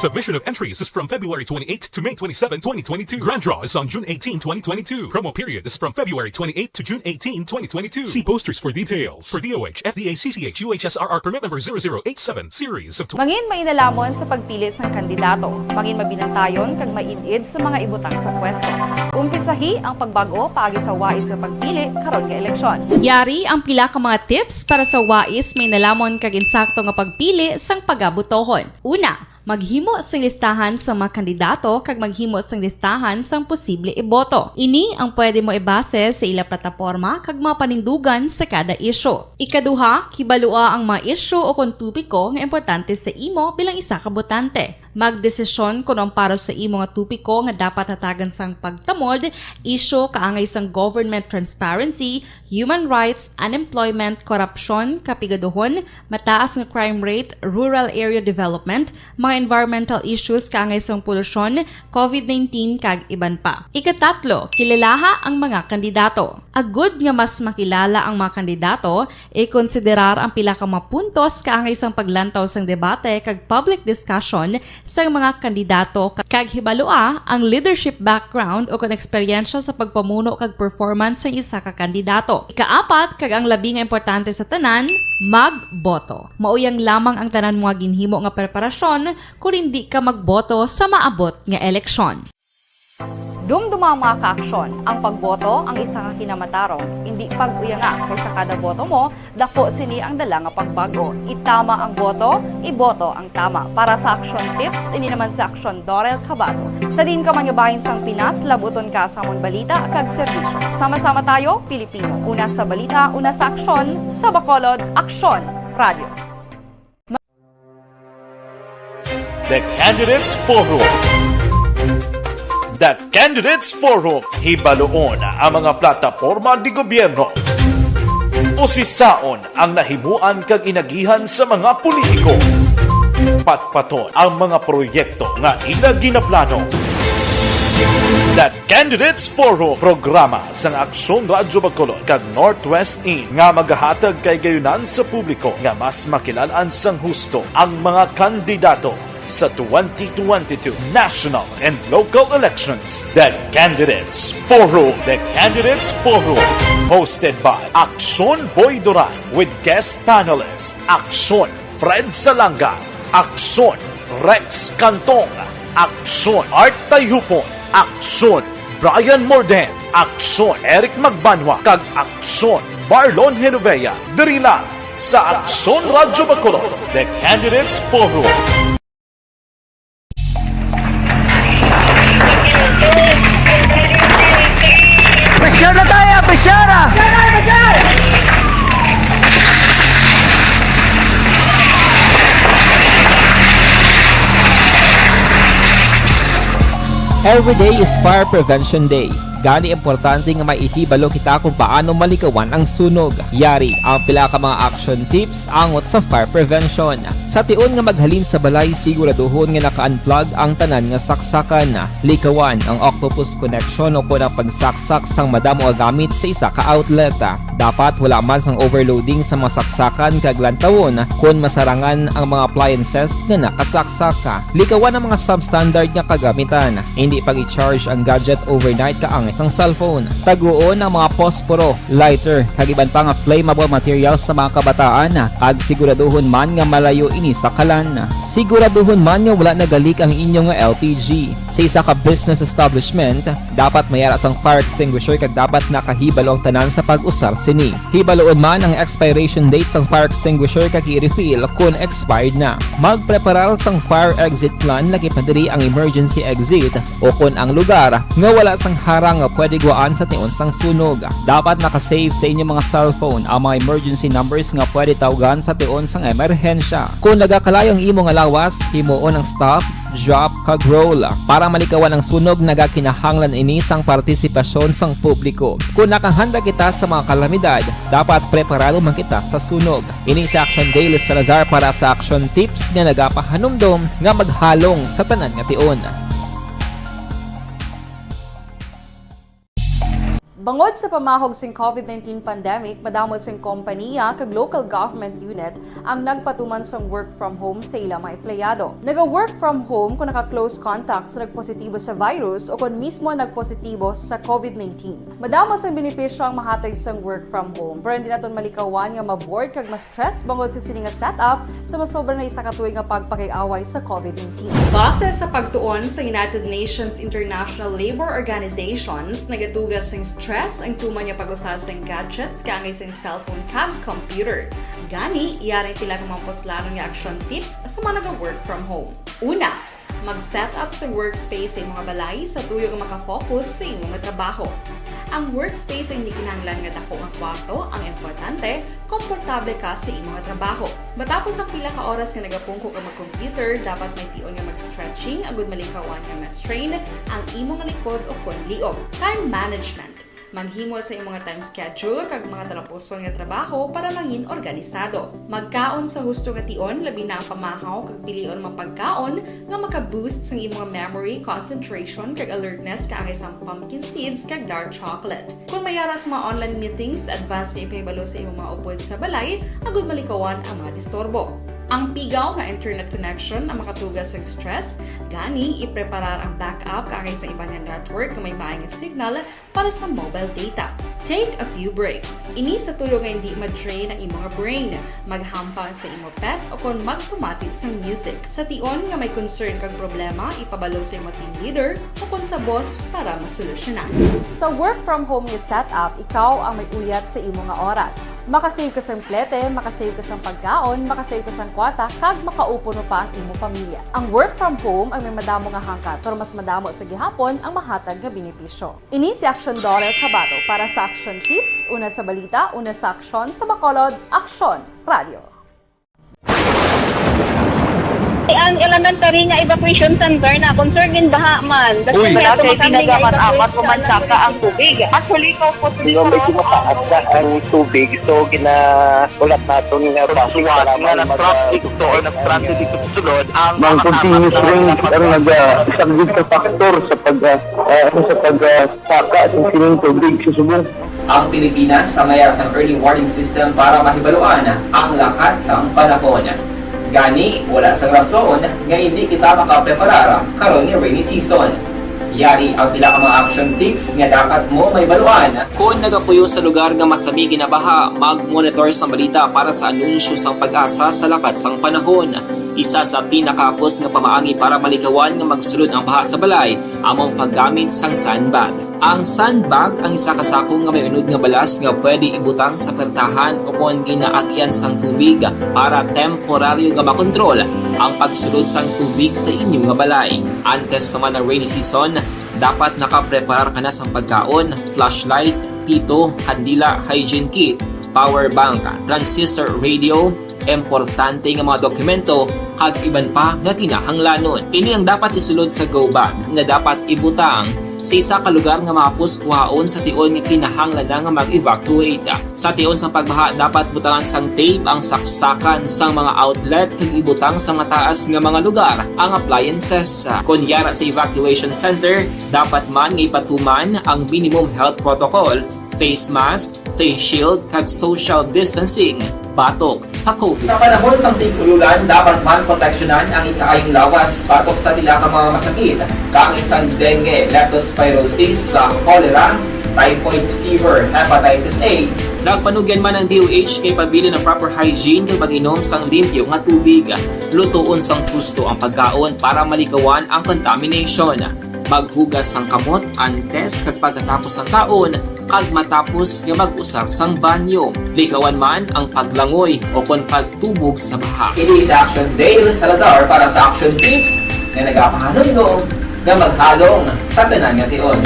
Submission of entries is from February twenty-eighth to May twenty-seven, twenty twenty-two. Grand draw is on June eighteen, twenty twenty-two. Promo period is from February twenty-eighth to June eighteen, twenty twenty-two. See posters for details. For D O H, F D A, C C H, U H S R R permit number zero zero eight seven, series of tw- Mangin mainalamon sa pagpili sang kandidato. Mangin mabinantayon kag maid-id sa mga ibutang sa pwesto. Umpisahi ang pagbag-o paagi sa wais nga pagpili karon nga eleksyon. Yari ang pila ka mga tips para sa wais, mainalamon kag insakto nga pagpili sang pagabotohon. Una, maghimo sing listahan sa mga kandidato kag maghimo sing listahan sang posible iboto. Ini ang pwede mo ibase sa ila plataporma kag mga panindugan sa kada isyu. Ikaduha, kibalua ang mga isyu o kon topiko nga importante sa imo bilang isa ka botante. Magdesisyon kon ang para sa imo nga topiko nga dapat hatagan sang pagtamod, isyu kaangay sang government transparency, human rights, unemployment, korupsyon, kapigaduhon, mataas nga crime rate, rural area development, mga environmental issues kaangay sang polusyon, covid nineteen, kag iban pa. Ikatatlo, kilalaha ang mga kandidato. Agud nga mas makilala ang mga kandidato, ikonsiderar ang pila ka mga puntos kaangay sang paglantaw sang debate kag public discussion sang mga kandidato, ka-, kag hibalua ang leadership background o kon eksperyensya sa pagpamuno kag performance sang isa ka kandidato. Ikaapat, kag ang labi nga importante sa tanan, magboto. Mauyang lamang ang tanan mo nga ginhimo nga preparasyon kon indi ka magboto sa maabot nga eleksyon. Dumduma, mga ka-aksyon, ang pagboto ang isa ka kinamatarong. Indi pag-uyanga, kay sa kada boto mo, daku sini ang dala nga pagbag-o. Itama ang boto, iboto ang tama. Para sa Aksyon Tips, ini naman si Aksyon Dorel Cabato. Sa diin ka man nga bahin sang Pinas, labuton ka sa amon balita kag serbisyo. Sama-sama tayo, Pilipino. Una sa balita, una sa aksyon, sa Bacolod, Aksyon Radio. The Candidates Forum. The Candidates Forum, hibaluon ang mga plataporma de gobyerno. Usisaon ang nahimuan kag inagihan sa mga politiko. Patpaton ang mga proyekto nga ila ginaplano. The Candidates Forum, programa sang Aksyon Radyo Bacolod kag Northwest Inn nga magahatag kahigayonan sa publiko nga mas makilal-an sang husto ang mga kandidato sa twenty twenty-two national and local elections. The Candidates Forum. The Candidates Forum, hosted by Aksyon Boy Duran with guest panelist Aksyon Fred Salanga, Aksyon Rex Cantong, Aksyon Art Tayhupon, Aksyon Brian Morden, Aksyon Eric Magbanwa, kag Aksyon Marlon Genovea. Diri lang sa Aksyon Radyo Bacolod, The Candidates Forum. Pressure na tayo, pressure na! Every day is Fire Prevention Day. Gani, importante nga may ihibalo kita kung paano malikawan ang sunog. Yari ang pila ka mga action tips angot sa fire prevention. Sa tion nga maghalin sa balay, siguraduhon nga naka-unplug ang tanan nga saksakan. Likawan ang octopus connection o kon ang pagsaksak sang madamo nga gamit sa isa ka outlet. Dapat wala man sang overloading sa mga saksakan kag lantawon kon masarangan ang mga appliances nga nakasaksak. Likawan ang mga substandard nga kagamitan. Hindi pag-i-charge ang gadget overnight kaangay sang cellphone. Taguon ang mga posporo, lighter, kag iban pa nga flammable materials sa mga kabataan, kag siguraduhon man nga malayo ini sa kalan. Siguraduhon man nga wala nagalik ang inyo nga L P G. Sa isa ka business establishment, dapat may ara sang fire extinguisher kag dapat nakahibalo ang tanan sa pag-usar sini. Hibaloon man ang expiration date sang fire extinguisher kag i-refill kon expired na. Magpreparar sang fire exit plan, laki pa diri ang emergency exit o kon ang lugar nga wala sang harang nga pwede gwaan sa tion sang sunog. Dapat naka-save sa inyo mga cellphone ang mga emergency numbers nga pwede tawgan sa tion sang emerhensya. Kon nagakalayo ang imo nga lawas, himuon ang stop, drop, kag roll. Para malikawan ang sunog, nagakinahanglan ini sang partisipasyon sang publiko. Kon nakahanda kita sa mga kalamidad, dapat preparado man kita sa sunog. Ini si Action Daily Salazar para sa Action Tips nga nagapahanumdom nga maghalong sa tanan nga tion. Bangod sa pamahog sing COVID nineteen pandemic, madamo sing kompaniya kag local government unit ang nagpatuman sang work from home sa ila mga empleyado. Naga-work from home kon naka-close contact sa nagpositibo sa virus o kon mismo nagpositibo sa COVID nineteen. Madamo sang benepisyo ang mahatag sang work from home, pero hindi naton malikawan nga ma-bored kag ma-stress bangod sa sini nga setup sa masobra na isa ka tuig nga pagpakig-away sa COVID nineteen. Base sa pagtuon sa United Nations International Labor Organizations, nagatuga sing stress ang tuman nga pag-usa sing gadgets kaangay sing cellphone kag computer. Gani, yari ang pila ka mga puslanon nga action tips sa mga naga-work from home. Una, mag-set up sa workspace sa imo nga balay sa tuyo nga maka-focus sa imo nga trabaho. Ang workspace ay hindi kinahanglan nga dako nga kwarto, ang importante, komportable ka sa imo nga trabaho. Matapos ang pila ka oras nga nagapungko ka mag-computer, dapat may tion nga mag-stretching agud malikawan nga ma-strain ang imo nga likod o kon liog. Time management. Maghimo sa imo nga time schedule kag mga talapuson nga trabaho para mangin organisado. Magkaon sa husto nga tion, labi na ang pamahaw, kag pilion ang mga pagkaon nga maka-boost sang imo nga memory, concentration, kag alertness kaangay sang pumpkin seeds kag dark chocolate. Kon may ara sa mga online meetings, advance nga ipahibalo sa imo mga upod sa balay agud malikawan ang mga disturbo. Ang pigaw nga internet connection ang makatuga sa stress, gani ipreparar ang backup kaangay sa iban nga network nga may maay nga signal para sa mobile data. Take a few breaks. Ini sa tuyo nga hindi ma-drain ang imo nga brain. Maghampang sa imo pet o kon magpamati sang music. Sa tion nga may concern kag problema, ipabalo sa imo team leader o kon sa boss para masolusyonan. Sa work from home nga setup, ikaw ang may uyat sa imo nga oras. Makasave ka sang plete, makasave ka sang pagkaon, makasave ka sang kwarta, kag makaupuno pa ang imo pamilya. Ang work from home ang may madamo nga hangkat, pero mas madamo sa gihapon ang mahatag nga benepisyo. Ini si Aksyon Dorel Cabato para sa Aksyon Tips, una sa balita, una sa aksyon, sa Bacolod, Aksyon Radio. Ang elementary nga evacuation center na concerned in baha man. That's Uy. Why Wala ato kay makami nga tinaga man evacuation amat ko man center. Saka ang tubig. Actually, ko po Di ba, medyo mataas na ang tubig, so ginahulat naton nga Sa traffic suwat para nga man nag-traffic mag-, to or nag-traffic dito sa sulod, ang Ang mga continuous tapat na rain ang nag-, isang sa factor sa pag, ah, ah, ano, sa pag, ah, saka sa sining tubig sa subong. Ang Pilipinas sa mayar sang early warning system para mahibaluan ang lakat sang panahon. Gani, wala sang rason nga hindi kita makapreparar karon nga rainy season. Yari ang pila ka mga action tips nga dapat mo mahibaluan. Kon nagapuyo sa lugar nga masami ginabaha, mag-monitor sang balita para sa anunsyo sang PAGASA sa lakat sang panahon. Isa sa pinakahapos nga pamaagi para malikawan nga magsulod ang baha sa balay amo ang paggamit sang sandbag. Ang sandbag ang isa ka sako nga may unod nga balas nga pwede ibutang sa pertahan o kon ginaagyan sang tubig para temporaryo nga makontrol ang pagsulod sang tubig sa inyo nga balay. Antes pa man ang rainy season, dapat nakapreparar ka na sang pagkaon, flashlight, pito, kandila, hygiene kit, power bank, transistor radio, importante nga mga dokumento, kag iban pa nga kinahanglanon. Ini ang dapat isulod sa go bag nga dapat ibutang sa isa ka lugar nga mahapos kuhaon sa tion nga kinahanglan na nga mag-evacuate. Sa tion sang pagbaha, dapat butangan sang tape ang saksakan sang mga outlet kag ibutang sa mataas nga mga lugar ang appliances. Kon yara sa evacuation center, dapat man nga ipatuman ang minimum health protocol, face mask, face shield, kag social distancing batok sa COVID. Sa panahon sang tig-ululan, dapat man proteksyonan ang ikaayong lawas batok sa pila ka mga masakit, kaangay sang dengue, leptospirosis, sa cholera, typhoid fever, hepatitis A. Nagpanugyan man ang D O H nga ipabilin ang proper hygiene kag pag-inom sang limpyo nga tubig, lutoon sang husto ang pagkaon para malikawan ang contamination. Maghugas sang kamot antes kag pagkatapos sang kaon, kag matapos nga mag-usar sang banyo. Likawan man ang paglangoy o kon pagtubog sa baha. Ini si Action Dale Salazar para sa Action Tips nga nagapahanumdom nga maghalong sa tanan nga tion.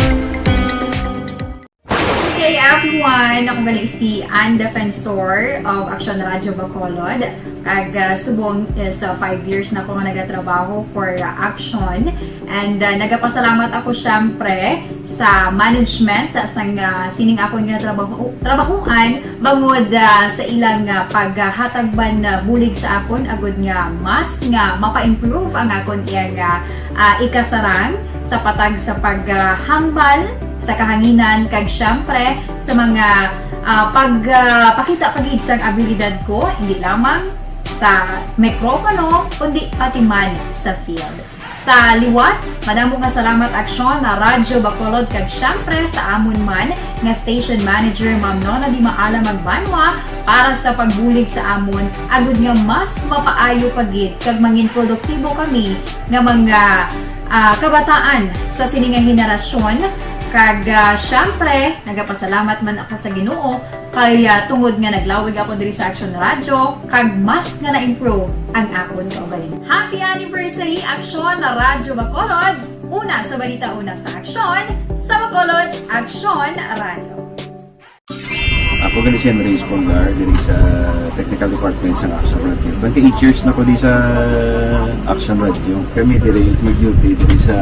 Hey everyone! Ako gali si Ann Defensor of Action Radio Bacolod. Kag, ah, subong is, ah, five years na ako nga nagatrabaho for, ah, Action. And, ah, nagapasalamat ako, syempre, sa management sang, ah, sining akon nga trabaho, trabahuan bangod, ah, sa ilang, ah, paghatag man, ah, bulig sa akon agud nga mas nga mapa-improve ang akon iyang, ah, ah, ikasarang sa patag sa paghambal sa kahanginan kag, syempre, sa mga, ah, pag, ah, pakita pa gid sang abilidad ko, hindi lamang sa mikropono, kundi pati man sa field. Sa liwat, madamo nga salamat, Aksyon, na Radyo Bacolod, kag syempre sa amon man nga station manager, Ma'am Nona Di Maala Magbanwa, para sa pagbulig sa amon, agud nga mas mapaayo pa gid kag mangin produktibo kami nga mga, ah, kabataan sa sini nga henerasyon. Kag, ah, syempre, nagapasalamat man ako sa Ginoo kay, ah, tungod nga naglawig ako diri sa Action Radio, kag mas nga na-improve ang akon kaugalingon. Happy anniversary, Action na Radyo Bacolod! Una sa balita, una sa aksyon, sa Bacolod, Action Radio. Ako gali si Henry Espolgar, diri sa Technical Department sa Action Radio. Twenty-eight years na ko di sa Action Radio. Kami diri mag-duty diri sa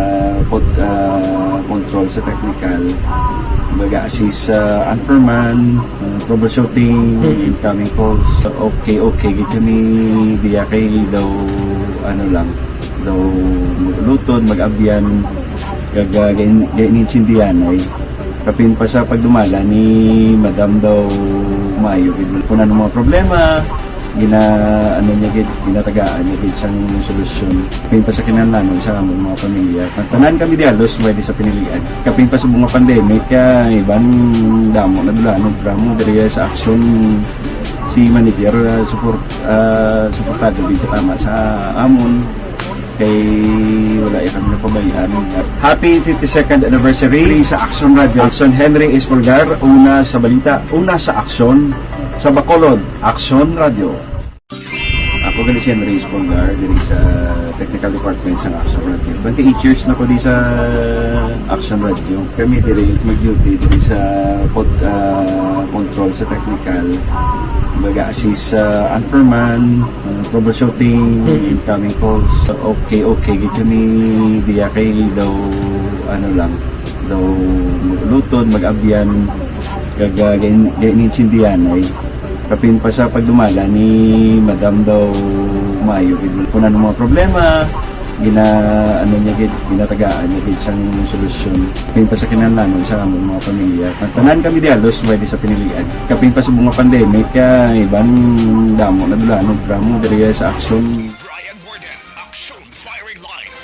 pod-, ah, control sa technical. Mag-assist sa anchorman, ah, troubleshooting, Mhm. incoming calls. Okay, okay, gid kami diya kay daw, ano lang, daw mag-ulutod, mag-abyan, kag, ah, gain-, gainintindihan ay. Kapin pa sa pagdumala ni Madam daw maayo gid. Kung ano mga problema, gina-, ano niya gid, ginatagaan niya gid sang solusyon. Kapin pa sa kinahanglanon sa among mga pamilya. Tanan kami di halos pwede sa pinilian. Kapin pa sa mga pandemic, kaya iban damo na dula, ano, drama diri sa aksyon si manager, ah, support, ah, suportado gid tama sa amon. Kay wala ya kami napabayaan. Happy fifty-second anniversary sa Action Radio. Action Henry Espolgar, una sa balita, una sa aksyon, sa Bacolod, Action Radio. Ako gali si Andres Polgar, diri sa technical department sa Action Radio. Twenty-eight years na ko di sa Action Radio. Kami diri mag-duty diri sa pod-, ah, control sa technical. Mag-assist sa anchorman, ah, troubleshooting, incoming calls. Okay, okay, gid kami diya kay daw, ano lang, daw mag-uluton, mag-abyan, kag, ah, gain-, gain-, intindihan ay. Kapin pa sa pagdumala ni Madam daw maayo gid. Kung ano mga problema, gina-, ano niya gid, ginatagaan niya gid sang solusyon. Kapin pa sa kinahanglanon sa amon mga pamilya. Ang tanan kami di halos may di sa pinilian. Kapin pa sa mga pandemic, kay iban damo na dulanon, drama diri sa aksyon. Brian Warden, Action Firing Line.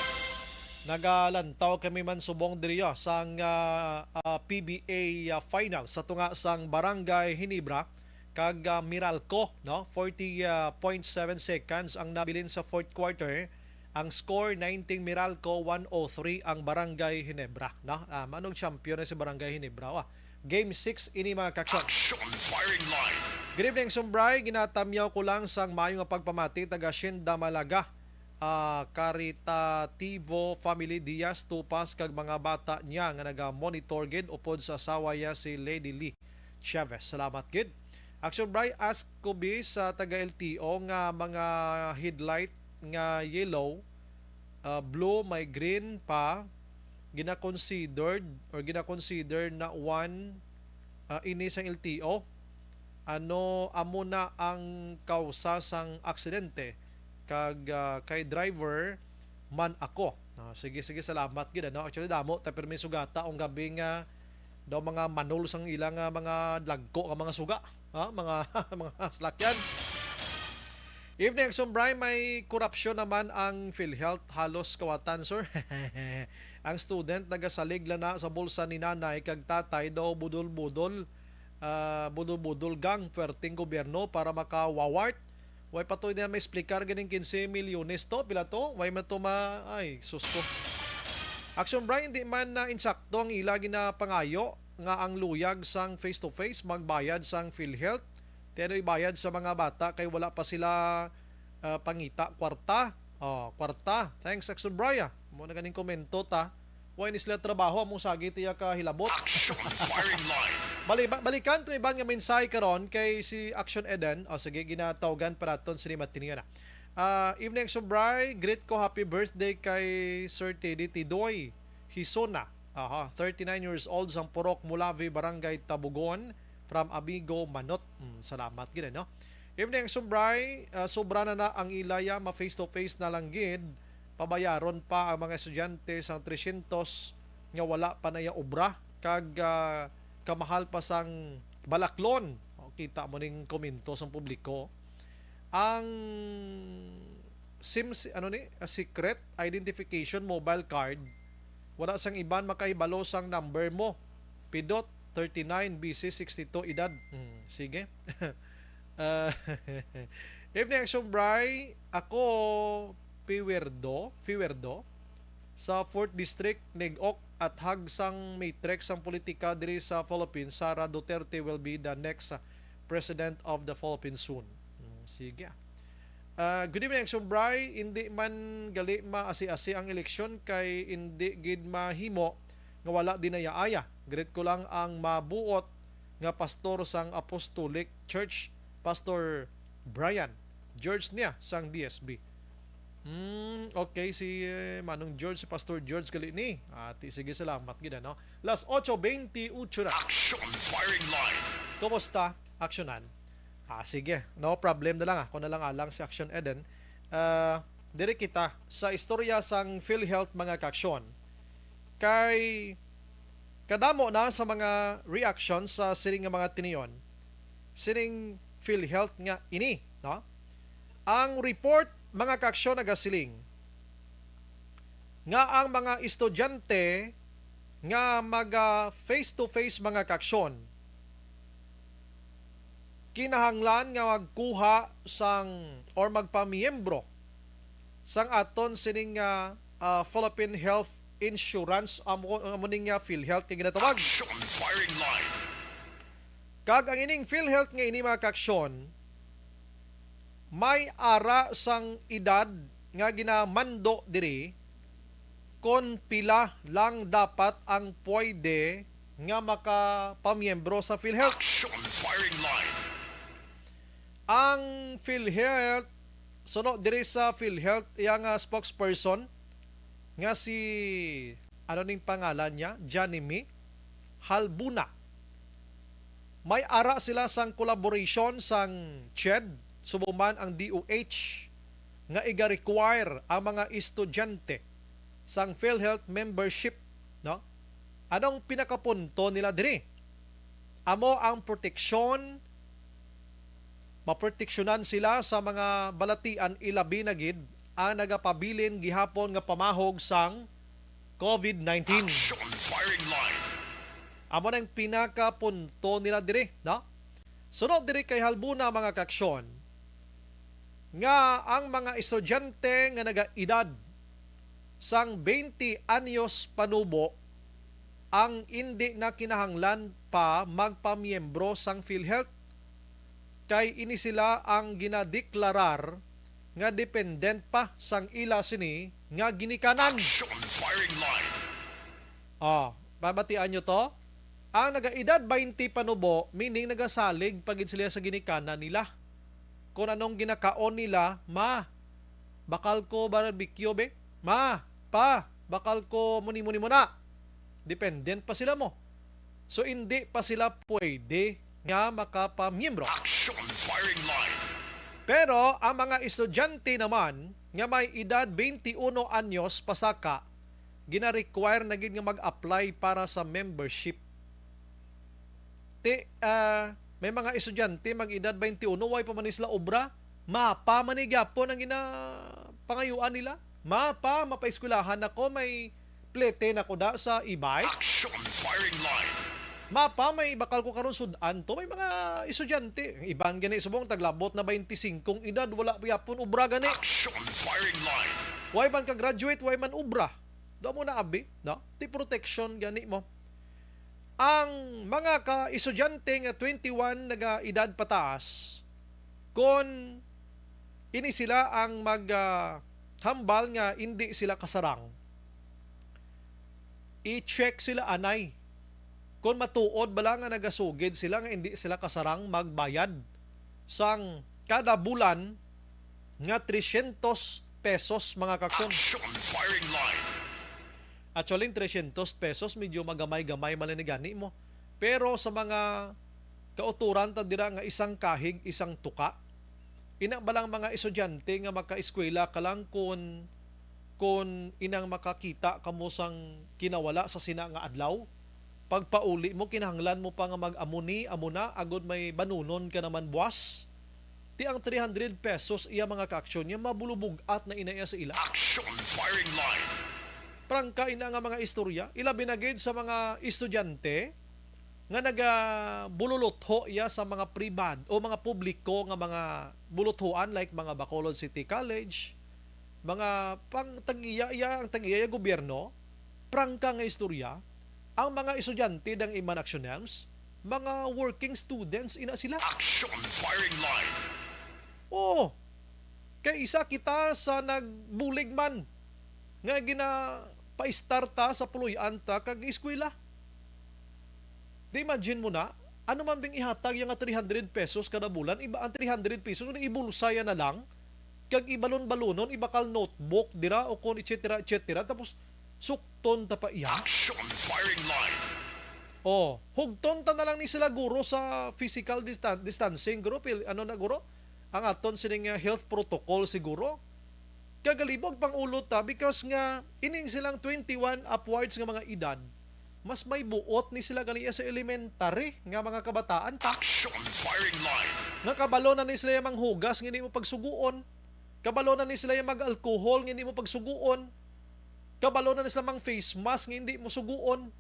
Nagalantaw kami man subong diriya sang, ah, ah, P B A, ah, final sa tunga sang Barangay Ginebra kag, ah, Meralco, no? Forty, ah, point seven seconds ang nabilin sa fourth quarter. Ang score, nineteen Meralco, one oh three ang Barangay Ginebra, no? Ah, manog champion na si Barangay Ginebra, ah. Game six ini, mga kaksyon. Action Firing Line. Good evening, Sumbray. Ginatamyaw ko lang sang maayo nga pagpamati, taga Shinda, Malaga. Ah, Caritativo Family Diaz Tupas kag mga bata niya nga naga-monitor gid upod sa asawa niya si Lady Lee Chavez. Salamat gid. Action Bry, ask ko bi sa taga L T O nga mga headlight nga yellow, ah, blue, may green pa, gina-considered or gina-consider na one, ah, ini sang L T O? Ano amo na ang kausa sang aksidente? Kag, ah, kay driver man ako. Ah, sige, sige, salamat gid, ano. Actually, damo ta pirmi sugata ang gabi nga daw mga manol sang ilang, ah, mga dagko nga mga suga, ha? Mga, mga salakyan. Evening, Action Bry, may korupsyon naman ang PhilHealth. Halos kawatan, sir. Ang student nagasalig lang na sa bulsa ni nanay kag tatay daw budol-budol, ah, budol-budol gang puwerteng gobyerno para makawawart. Way pa to niya ma-explicar ganing quince milyones to, pila to? Way man to ma-, ay, sus ko. Action Bry, hindi man na insakto ang ila ginapangayo nga ang luyag sang face-to-face magbayad sang PhilHealth. Ti ano ibayad sa mga bata kay wala pa sila, ah, pangita kwarta? Oh, kwarta. Thanks, Action Bry, ah. Mo na ganing komento ta. Way ni sila trabaho, among sagi tiya ka hilabot. Action Firing Line. Bali-, ba-, balikan tong iban nga mensahe karon kay si Action Eden. O, sige, ginatawgan pa naton sini matiniyo na. Ah, evening, Action Bry. Greet ko, happy birthday kay Sir Teddy Tidoy Hisona. Aha, thirty-nine years old, sang Purok Mulavi, Barangay Tabugon, from Amigo Manot. Mm, salamat gid, no? Evening, Action Bry. Ah, sobra na na ang ilaya, ma-face to face na lang gid. Pabayaron pa ang mga estudyante sang tresyentos nga wala pa naya obra, kag, ah, kamahal pa sang balaklon. O, kita mo ning komento sang publiko. Ang SIM, si-, ano ni, ah, secret identification mobile card, wala sang iban makahibalo sang number mo. Pidot, thirty-nine, busy, sixty-two edad. Hmm, sige. Ah, evening, Action Bry. Ako, Piwerdo, Piwerdo, sa fourth District, Neg-ok, athag sang matrix sang politika diri sa Philippines, Sara Duterte will be the next, ah, President of the Philippines soon. Hmm, sige, ah. Ah, good evening, Action Bry. Hindi man gali maasi-asi ang eleksyon kay hindi gid mahimo nga wala dinaya-aya. Greet ko lang ang mabuot nga pastor sang Apostolic Church, Pastor Brian George niya sang D S B. Hmm, okay, si, eh, Manong George, si Pastor George gali ni. Ah, ti, sige, salamat gid, ano. Las ocho veintiocho na. Action Firing Line. Kumusta? Aksyonan. Ah, sige. No problem na lang, ah. Ako na lang alang si Action Eden. Ah, diri kita sa istorya sang PhilHealth, mga kaaksyon. Kay kadamo na sa mga reaction sa sining nga mga tinion, sining PhilHealth nga ini, no? Ang report, mga kaaksyon, nagasiling nga ang mga estudyante nga maga face to face, mga kaaksyon, kinahanglan nga magkuha sang or magpamiyembro sang aton sining nga, ah, Philippine Health Insurance, amo, amo ning nga PhilHealth nga ginatawag. Action Firing Line. Kag ang ining PhilHealth nga ini, mga kaaksyon, May ara sang edad nga ginamando diri kon pila lang dapat ang pwede nga makapamiyembro sa PhilHealth. Action Firing Line. Ang PhilHealth, suno diri sa PhilHealth, iya nga spokesperson nga si, ano ning pangalan niya? Johnny Mi Halbuna. May ara sila sang collaboration sang CHED, subong man ang D O H, nga iga-require ang mga estudyante sang PhilHealth membership, no? Anong pinakapunto nila diri? Amo ang proteksyon, maproteksyonan sila sa mga balatian, ilabi na gid ang nagapabilin gihapon nga pamahog sang COVID nineteen. Action Firing Line. Amo nang pinakapunto nila diri, no? Sunod diri kay Halbuna, mga kaaksyon, nga ang mga estudyante nga nagaedad sang twenty anyos panubo ang indi na kinahanglan pa magpamiyembro sang PhilHealth, kay ini sila ang ginadeklarar nga dependent pa sang ila sini nga ginikanan. Action Firing Line. Ah, mabatian nyo to? Ang nagaedad twenty panubo, meaning nagasalig pa gid sila sa ginikanan nila. Kung anong ginakaon nila, "Ma, bakal ko barbecue, be. Ma, pa, bakal ko muni-muni mo na." Dependent pa sila mo. So, hindi pa sila pwede nga makapamiyembro. Action Firing Line. Pero ang mga estudyante naman nga may edad twenty-uno anyos pasaka, gina-require na gid nga mag-apply para sa membership. Ti, ah, may mga estudyante mag-edad twenty-uno, way pa man ni sila obra. Mapa man ni gyapon ang ginapangayuan nila. "Mapa, mapaeskwelahan ako, may plete na ko da sa e-bike." Action Firing Line. "Mapa, may bakal ko karon sud-an to." May mga estudyante, ang iban gani subong taglabot na twenty-five ang edad, wala pa gyapon obra gani. Action Firing Line. Way man ka-graduate, way man obra. Do mo na abi, no? Ti protection gani mo. Ang mga ka-estudyante nga twenty-one nagaedad pataas, kon ini sila ang mag, ah, hambal nga indi sila kasarang, i-check sila anay kon matuod bala nga nagasugid sila nga indi sila kasarang magbayad sang kada bulan nga tresyentos pesos, mga kaaksyon. Action Firing Line. Actually, ang tresyentos pesos, medyo magamay-gamay man ni gani mo. Pero sa mga kauturan ta dira nga isang kahig, isang tuka, ina ba lang mga estudyante nga makaeskwela ka lang kun, kun inang makakita kamo sang kinawala sa sina nga adlaw? Pagpauli mo, kinahanglan mo pa nga mag-amo ni, amo na, agod may banunon ka naman buwas. Ti ang three hundred pesos iya, mga kaaksyon, niya mabulubog-at na ina iya sa ila. Action Firing Line. Prangka ina nga mga istorya, ilabi na gid sa mga estudyante nga nagabululutho iya sa mga pribad o mga publiko nga mga buluthoan, like mga Bacolod City College, mga pang tag-iya iya, ang tag-iya iya gobyerno. Prangka nga istorya, ang mga estudyante dang iman acronyms, mga working students ina sila. Action Firing Line. Oo. Kay isa kita sa nagbulig man nga ginapaistar ta sa puloy-an ta kag eskwela. Di imagine mo na, ano man bing ihatag iya nga three hundred pesos kada bulan, iba ang three hundred pesos, kung ibulsa iya na lang, kag ibalon-balonon, ibakal notebook dira, o kon et cetera, et cetera. Tapos, sukton ta pa iya. Action Firing Line. Oh, hugton ta na lang ni sila, guro, sa physical distan-, distancing, guro. Pil-, ano na, guro? Ang aton sining, ah, health protocol, siguro. Kagalibog pang ulo ta, because nga ining silang twenty-one upwards nga mga edad, mas may buot ni sila ganiya sa elementary nga mga kabataan pa. Action Firing Line. Nga kabalo na ni sila iya manghugas nga hindi mo pagsuguon. Kabalo na ni sila iya mag-alcohol nga hindi mo pagsuguon. Kabalo na ni sila mang face mask nga hindi mo suguon.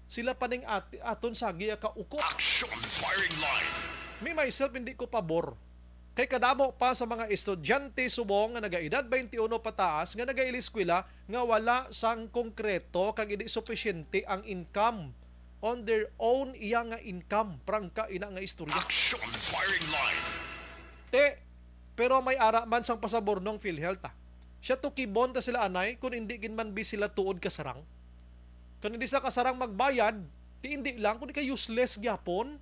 Sila pa ning at-, aton sagi kaukop. Action Firing Line. Me myself, hindi ko pabor. Kay kadamo pa sa mga estudyante subong nga nagaedad twenty-uno pataas nga nagaili eskwela nga wala sang konkreto kag hindi supisyente ang income. On their own, iya nga income. Prangka ina nga istorya. Action Firing Line. Te, Pero may ara man sang pasabor nung PhilHealth, ah. Siya to kibon ta sila anay, kung hindi gid man bi sila tuod kasarang. Kung hindi sila kasarang magbayad, ti hindi lang, kung di ka useless gyapon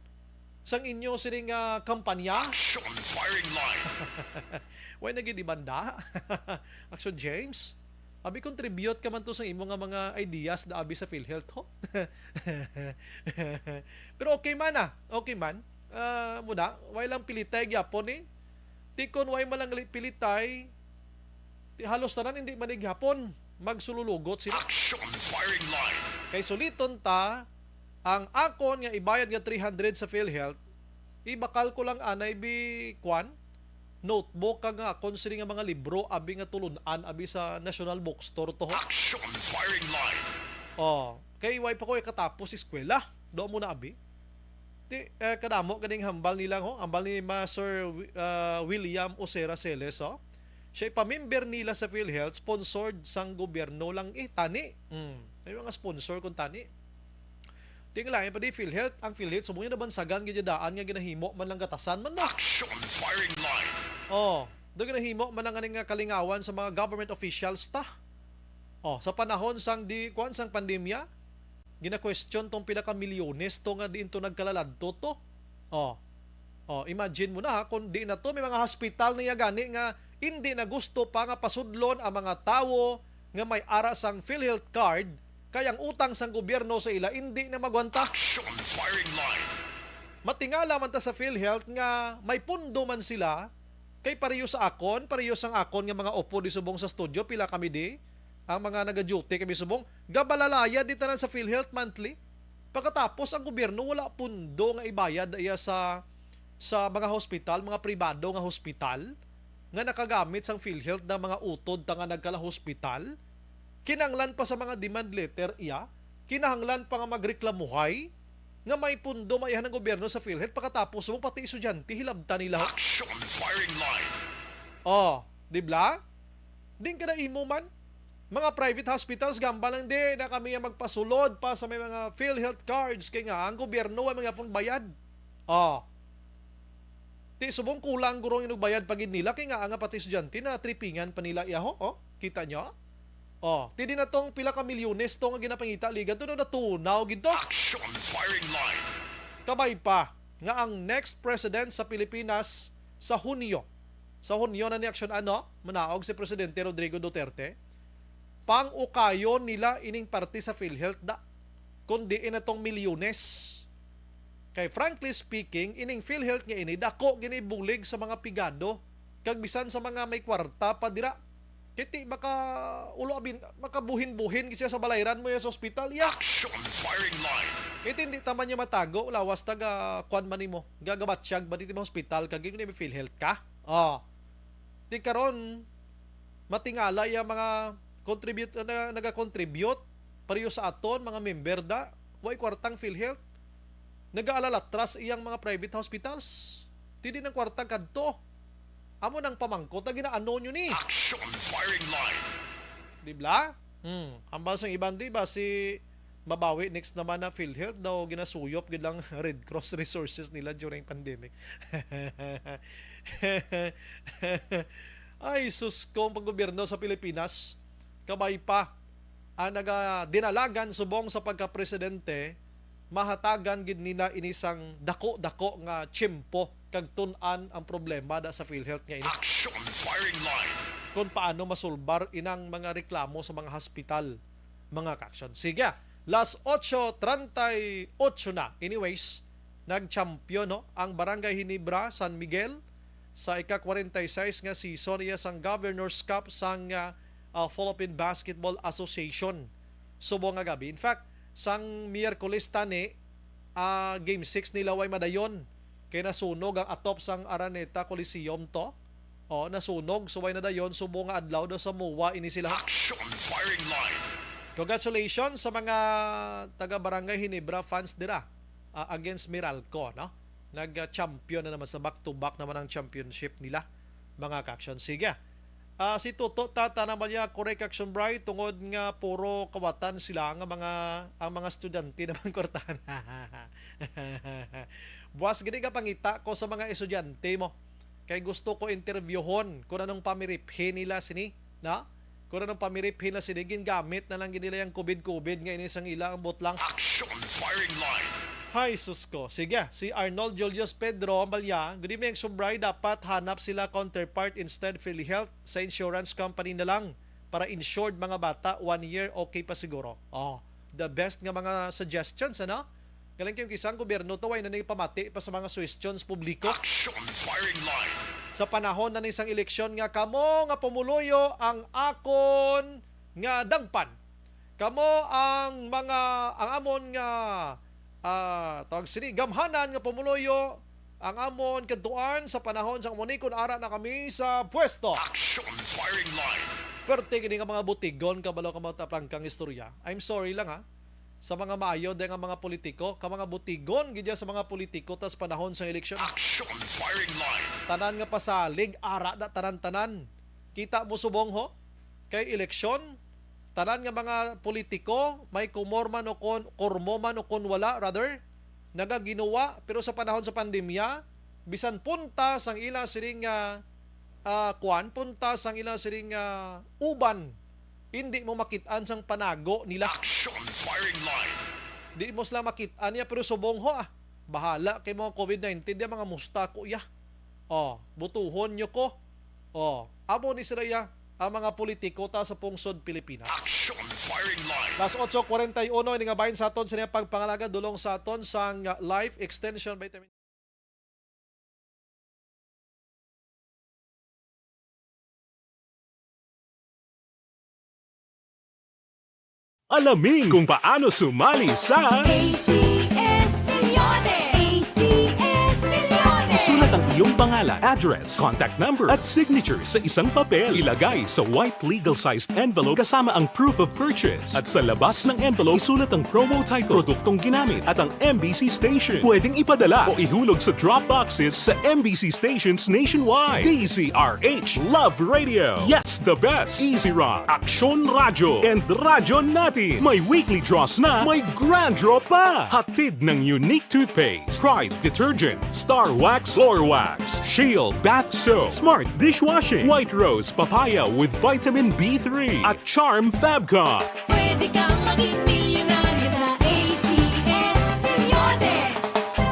sang inyo sining, ah, kampanya. Action firing line. Why na gid ibanda? Action James? Abi, contribute ka man to sa imo nga mga ideas da abi sa PhilHealth, ho? Pero okay man, ah. Okay man. Ah, muna, why lang pilitay gyapon, eh? Ti kon why man lang gali pilitay, ti halos tanan hindi man gihapon magsululugot sila. Action firing line. Kay suliton ta, ang akon nga ibayad nga three hundred sa PhilHealth, ibakal ko lang anay bi kwan, notebook kag nga akon sini nga mga libro abi nga tulun-an abi sa National Bookstore to. Action firing line. Oh, kay why pa ko ikatapos eskwela? Do mo na abi. Ti, eh, kadamo ganing hambal nila, ho? Hambal ni Master Wi-, ah, William Osera Celes, ho? Siya ipamember nila sa PhilHealth, sponsored sang gobyerno lang, eh, tani. Mm. May mga sponsor kung tani. Tinglain pa di PhilHealth, ang PhilHealth subong yung nabansagan gid daan nga ginahimo man lang gatasan man na. Action firing line. Oh, do ginahimo man lang nga kalingawan sa mga government officials ta. Oh, sa panahon sang di kuan sang pandemya, gina-question tong pila ka milyones to nga diin to nagkalaladto to. Oh. Oh, imagine mo na ha, kung di na to, may mga hospital na gani nga hindi na gusto pa nga pasudlon ang mga tawo nga may ara sang PhilHealth card, kay ang utang sang gobyerno sa ila hindi na magwanta. Action firing line. Matingala man ta sa PhilHealth nga may pundo man sila, kay pareho sa akon, pareho sang akon nga mga upo di subong sa studio, pila kami di, ang mga nagaduty kami subong, gabalalaya di tanan sa PhilHealth monthly. Pagkatapos ang gobyerno wala pundo nga ibayad iya sa sa mga hospital, mga pribado nga hospital nga nakagamit sang PhilHealth na mga utod ta nga nagkala hospital. Kinahanglan pa sa mga demand letter iya, kinahanglan pa nga magreklamuhay nga may pundo maihan ang gobyerno sa PhilHealth, pagkatapos mo pati estudyante hilabtan nila. Action firing line. Oh, di bla? Din ka na imo man. Mga private hospitals, gamba lang di na kami ang magpasulod pa sa may mga PhilHealth cards kay nga ang gobyerno wa mga pong bayad. Oh. Ti subong kulang guro yung bayad pa gid nila kay nga ang pati estudyante na tripingan pa nila iyaho, oh. Kita nyo? Oh, ti di na tong pila ka milyones to nga ginapangita liga to, no, natunaw gid to. Action firing line. Kabay pa nga ang next president sa Pilipinas sa Hunyo. Sa Hunyo na ni action ano, manaog si Presidente Rodrigo Duterte. Pang-ukayon nila ining parte sa PhilHealth da, kundi ina tong milyones. Kay frankly speaking, ining PhilHealth nga ini dako gini bulig sa mga pigado kag bisan sa mga may kwarta pa dira. Kiti maka ulo abin, makabuhin-buhin gid siya sa balayran mo ya sa ospital ya. Action firing line. Kiti hindi taman niya matago, lawas taga kwan man nimo, gagabatyag ba dito sa ospital kag yung may PhilHealth ka? Oh. Ti karon, matingala ya mga contribute, na, nagakontribute, pareho sa aton, mga member da, way kwartang PhilHealth. Nagaalalatras iyang mga private hospitals. Ti di ng kwartang kadto. Amo nang pamangkot na ginaano nyo ni. Action firing line. Di bla? Hmm. Hambal sang iban, di ba, si Mabawi next naman na PhilHealth daw ginasuyop gid lang Red Cross resources nila during pandemic. Ay, sus, kung paggobyerno sa Pilipinas, kabay pa ang naga-, dinalagan subong sa pagkapresidente, mahatagan gid nila ini sang dako-dako nga tiyempo kag tun-an ang problema da sa PhilHealth nga ini. Action firing line. Kung paano masulbar inang mga reklamo sa mga hospital, mga ka-action. Sige, las ocho treinta y ocho na. Anyways, nag-champion, no, ang Barangay Ginebra, San Miguel, sa ika-kwarenta y seis nga season iya sang Governor's Cup sang, ah, ah, Philippine Basketball Association subong nga gabi. In fact, sang Miyerkules tani, ah, Game six nila way madayon kay nasunog ang atop sang Araneta Coliseum to. Oh, nasunog, so way nadayon, subong nga adlaw daw sa MOA ini sila. Action firing line. Congratulations sa mga taga Barangay Ginebra fans dira, ah, against Meralco, no? Nag-champion na naman sa back-to-back naman ang championship nila, mga ka-action. Sige. Ah, si Toto Tata naman niya, correct action, Bri, tungod nga puro kawatan sila nga mga, ang mga estudyante naman kwartahan. Buwas gini ka pangita ko sa mga estudyante mo. Kay gusto ko interviewhon kung anong pamiriphi nila sini, na? Kung anong pamiriphi nila sini, gingamit na lang gid nila yung covid-covid nga ini sang ila ang butlang. Action firing line. Hay, sus ko. Sige, si Arnold Julius Pedro Ambalya, "Good evening, Sumbray. Dapat hanap sila counterpart instead PhilHealth sa insurance company na lang para insured mga bata, one year, okay pa siguro." Oh, the best nga mga suggestions, ano? Galing kayong kisang gobyerno to, ay nanay pamati pa sa mga suhestyon sa publiko. Action firing line. Sa panahon na ni sang eleksyon nga kamo nga pumuluyo ang akon nga dangpan. Kamo ang mga, ang amon nga, ah, tawag sini, gamhanan nga pumuluyo ang amon kadtuan sa panahon sa umunikon ara na kami sa pwesto. Action firing line. Perte gini nga mga butigon, kabalo ka, mga taplangkang istorya. I'm sorry lang, ha. Sa mga maayo din nga mga politiko, ka mga butigon gid sa mga politiko tas panahon sa eleksyon. Action firing line. Tanan nga pasalig, ara da tanan-tanan. Kita mo subong ho? Kay eleksyon, tanan nga mga politiko, may kumor man o kon, kurmo man o kon wala, rather, nagaginuwa, pero sa panahon sa pandemya, bisan punta sang ila sining, ah, ah, kuan, punta sang ila sining, ah, uban, hindi mo makit-an sang panago nila. Action firing line. Di mo sila makit-an niya, pero subong ho, ah. Bahala kay mga covid nineteen, diya mga musta ko, ya. Oh, butuhon nyo ko. Oh, amo ni sila, ya, ang mga politiko ta sa pungsod Pilipinas. Action firing line. Las otso cuarenta y uno, ini nga bahin sa aton sa niya pagpangalaga, dulong sa aton sang life extension vitamin. Alamin kung paano sumali sa A C S Millones! A C S Millones! Isulat ang iyong pangalan, address, contact number, at signature sa isang papel. Ilagay sa white legal-sized envelope kasama ang proof of purchase. At sa labas ng envelope, isulat ang promo title, produktong ginamit, at ang M B C station. Pwedeng ipadala o ihulog sa drop boxes sa M B C stations nationwide. D Z R H Love Radio. Yes, the best. Easy Rock. Aksyon Radyo and Radyo Natin. May weekly draws na, may grand draw pa. Hatid ng Unique Toothpaste, Pride Detergent, Star Wax, Floor Wax, Shield Bath Soap, Smart Dishwashing, White Rose Papaya with Vitamin B three, at Charm Fabcon. Pwede kang maging milyonaryo sa A C S Millones.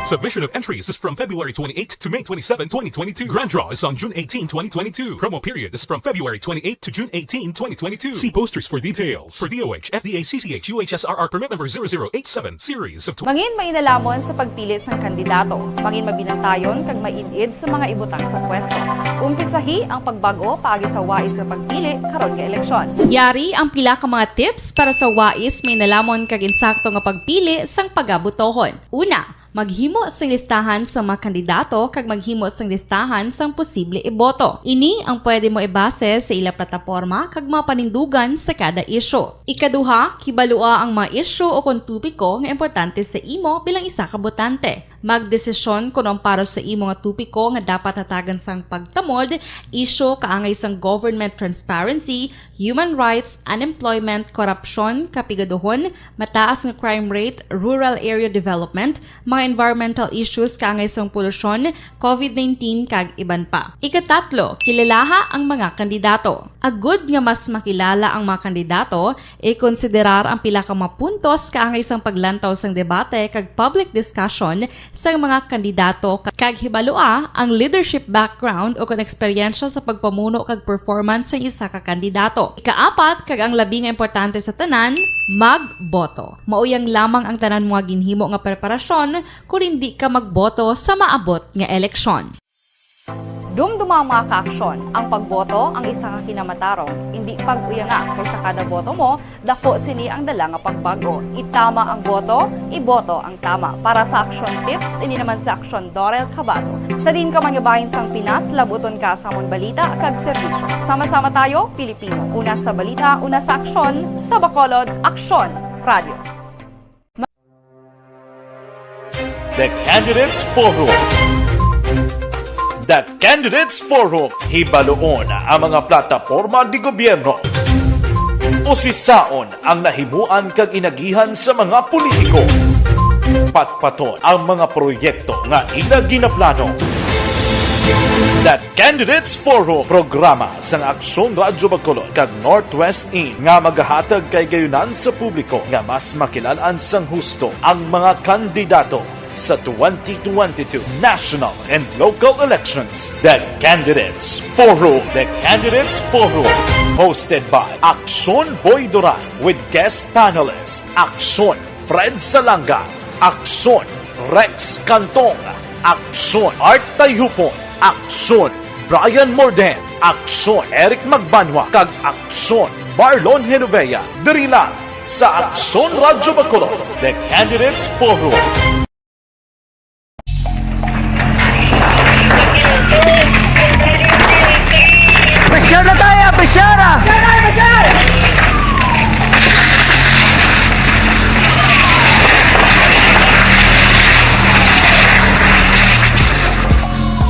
Submission of entries is from February twenty-eighth to May twenty-seven, twenty twenty-two. Grand draw is on June eighteen, twenty twenty-two. Promo period is from February twenty-eighth to June eighteen, twenty twenty-two. See posters for details. For D O H, F D A, C C H, U H S R R permit number zero zero eight seven, series of tw- Mangin mainalhamon sa pagpili sang kandidato. Mangin mabinantayon kag maid-id sa mga ibutang sa pwesto. Umpisahi ang pagbag-o paagi sa wais nga pagpili karon nga eleksyon. Yari ang pila ka mga tips para sa wais, mainalhamon kag insakto nga pagpili sang pagabotohon. Una, maghimo sing listahan sa mga kandidato kag maghimo sing listahan sang posible iboto. Ini ang pwede mo ibase sa ila plataporma kag mga panindugan sa kada isyu. Ikaduha, kibalua ang mga isyu o kon topiko nga importante sa imo bilang isa ka botante. Magdesisyon kon ang para sa imo nga topiko nga dapat hatagan sang pagtamod, isyu kaangay sang government transparency, human rights, unemployment, korupsyon, kapigaduhon, mataas nga crime rate, rural area development, mga environmental issues kaangay sang polusyon, covid nineteen, kag iban pa. Ikatatlo, kilalaha ang mga kandidato. Agud nga mas makilala ang mga kandidato, ikonsiderar ang pila ka mga puntos kaangay sang paglantaw sang debate kag public discussion sang mga kandidato, kag hibalua ang leadership background o kon eksperyensya sa pagpamuno kag performance sang isa ka kandidato. Ikaapat, kag ang labi nga importante sa tanan, magboto. Mao yang lamang ang tanan mga ginhimo nga preparasyon kon indi ka magboto sa maabot nga eleksyon. Dumduma ang mga kaaksyon, ang pagboto ang isa ka kinamatarong, indi pag-uyanga, kay sa kada boto mo, dako sini ang dala nga pagbag-o. Itama ang boto, iboto ang tama. Para sa Aksyon Tips, ini naman si Aksyon Dorel Cabato. Sa diin ka man nga bahin sang Pinas, labuton ka sa amon balita kag serbisyo. Sama-sama tayo, Pilipino. Una sa balita, una sa aksyon, sa Bacolod, Aksyon Radio. The Candidates Forum. The Candidates Forum. Hibaluon ang mga plataporma di gobyerno. Usisaon ang nahimuan kag inagihan sa mga politiko. Patpaton ang mga proyekto nga ila ginaplano. The Candidates Forum, programa sang Aksyon Radyo Bacolod kag Northwest Inn nga magahatag kay gayunan sa publiko nga mas makilal-an sang husto ang mga kandidato sa twenty twenty-two national and local elections. The Candidates Forum. The Candidates Forum, hosted by Aksyon Boy Duran with guest panelist Aksyon Fred Salanga, Aksyon Rex Cantong, Aksyon Art Tayupon, Aksyon Brian Morden, Aksyon Eric Magbanwa, kag Aksyon Marlon Genovea. Diri lang sa Aksyon Radyo Bacolod, The Candidates Forum. Presyar na tayo, presyar ah!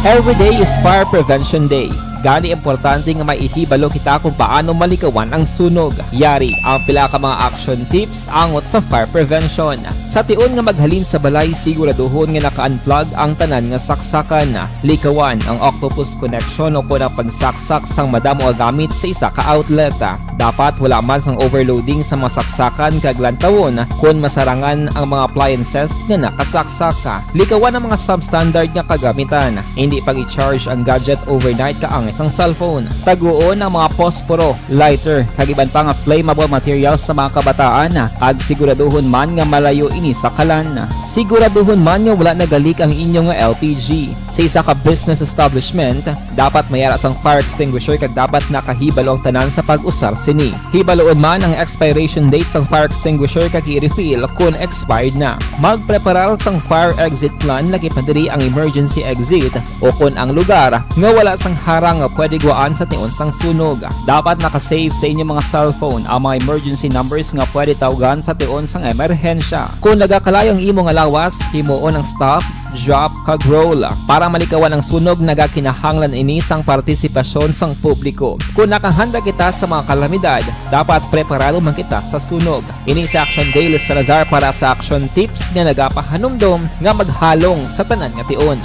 Every day is Fire Prevention Day. Gani importante nga may ihibalo kita kung paano malikawan ang sunog. Yari ang pila ka mga action tips angot sa fire prevention. Sa tion nga maghalin sa balay, siguraduhon nga naka-unplug ang tanan nga saksakan. Likawan ang octopus connection o kon ang pagsaksak sang madamo nga gamit sa isa ka outlet. Dapat wala man sang overloading sa mga saksakan kag lantawon kon masarangan ang mga appliances nga nakasaksak. Likawan ang mga substandard nga kagamitan. Hindi pag-i-charge ang gadget overnight kaangay sang cellphone. Taguon ang mga posporo, lighter, kag iban pa nga flammable materials sa mga kabataan, kag siguraduhon man nga malayo ini sa kalan. Siguraduhon man nga wala nagalik ang inyo nga L P G. Sa isa ka business establishment, dapat may ara sang fire extinguisher kag dapat nakahibalo ang tanan sa pag-usar sini. Hibaluon man ang expiration date sang fire extinguisher kag i-refill kon expired na. Magpreparar sang fire exit plan, lakip na diri ang emergency exit o kon ang lugar nga wala sang harang nga pwede guwaan sa tion sang sunog. Dapat naka-save sa inyo mga cellphone ang mga emergency numbers nga pwede tawgan sa tion sang emerhensya. Kon nagakalayo ang imo nga lawas, himuon ang stop, drop, kag roll. Para malikawan ang sunog, nagakinahanglan ini sang partisipasyon sang publiko. Kon nakahanda kita sa mga kalamidad, dapat preparado man kita sa sunog. Ini si Action Dale Salazar para sa Action Tips nga nagapahanumdom nga maghalong sa tanan nga tion.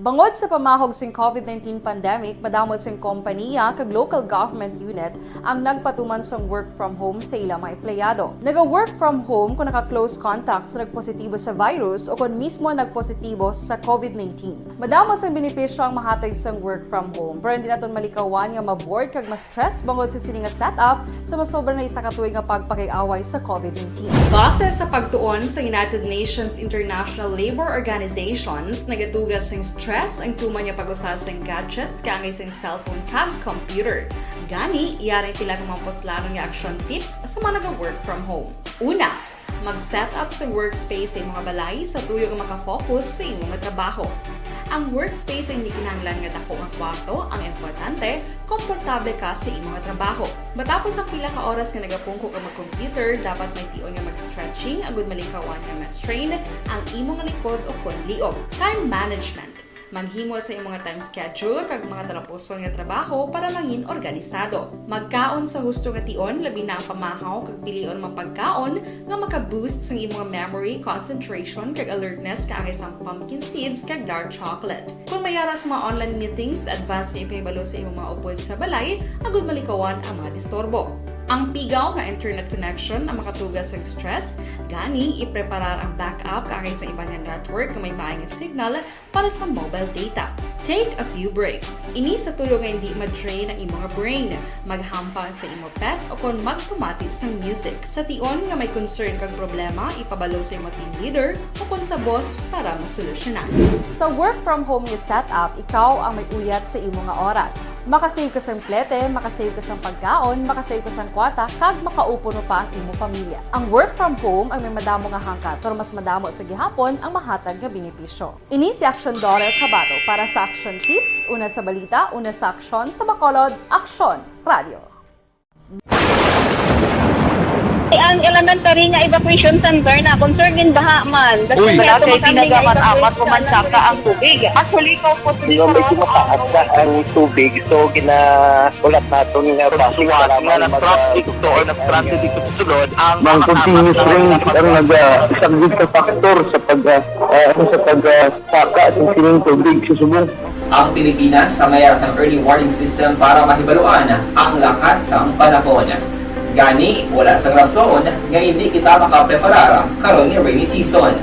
Bangod sa pamahog sing COVID nineteen pandemic, madamo sing kompaniya kag local government unit ang nagpatuman sang work from home sa ila mga empleyado. Naga-work from home kon naka-close contact sa nagpositibo sa virus o kon mismo nagpositibo sa COVID nineteen. Madamo sang benepisyo ang mahatag sang work from home, pero hindi naton malikawan nga ma-bored kag ma-stress bangod sa sini nga setup sa masobra na isa ka tuig nga pagpakig-away sa COVID nineteen. Base sa pagtuon sa United Nations International Labor Organizations, nagatuga sing stress ang tuman nga pag-usa sing gadgets kaangay sing cellphone kag computer. Gani, yari ang pila ka mga puslanon nga action tips sa mga naga-work from home. Una, mag-set up sa workspace sa imong balay sa tuyo nga maka-focus sa imo nga trabaho. Ang workspace ay hindi kinahanglan nga dako nga kwarto, ang importante, komportable ka sa imo nga trabaho. Matapos ang pila ka oras nga nagapungko ka mag-computer, dapat may tion nga mag-stretching agud malikawan nga ma-strain ang imo nga likod o kon liog. Time management. Maghimo sa imong nga time schedule kag mga talapuson nga trabaho para mangin organisado. Magkaon sa husto nga tion, labi na ang pamahaw kag pilion mga pagkaon nga maka-boost sang imong memory, concentration, kag alertness kaangay sang pumpkin seeds kag dark chocolate. Kon may ara sa mga online meetings, advance nga ipahibalo sa imong mga upod sa balay agud malikawan ang mga disturbo. Ang pigaw nga internet connection ang makatuga sang stress, gani ipreparar ang backup kaangay sa iban nga network nga may maay nga signal para sa mobile data. Take a few breaks. Ini sa tuyo nga hindi ma-drain ang imo nga brain. Maghampang sa imo pet o kon magpamati sang music. Sa tion nga may concern kag problema, ipabalo sa imo team leader o kon sa boss para masolusyonan. Sa work from home nga setup, ikaw ang may uyat sa imo nga oras. Makasave ka sang plete, makasave ka sang pagkaon, makasave ka sang kwarta, kag makaupo pa ang imo pamilya. Ang work from home ang may madamo nga hangkat, pero mas madamo sa gihapon ang mahatag nga benepisyo. Ini si Aksyon Dorel Cabato para sa Aksyon Tips, una sa balita, una sa aksyon, sa Bacolod, Aksyon Radio. Ang elementary nga evacuation center na concern din baha man. Uy. Wala kay pinagamat-amat ko man saka ang tubig. Actually, ko po. Di ba, medyo mataas na ang tubig, so ginaulat naton nga basi nga nag-traffic to or nag-transit dito sa sulod ang mga continuous rain ang nag-, ah, isang big factor sa pag, ah, ah, sa pag, ah, saka sa sining tubig sa subong. Ang Pilipinas sa mayar sang early warning system para mahibaluan ang lakat sang panahon. Gani, wala sang rason nga hindi kita makapreparar karon nga rainy season.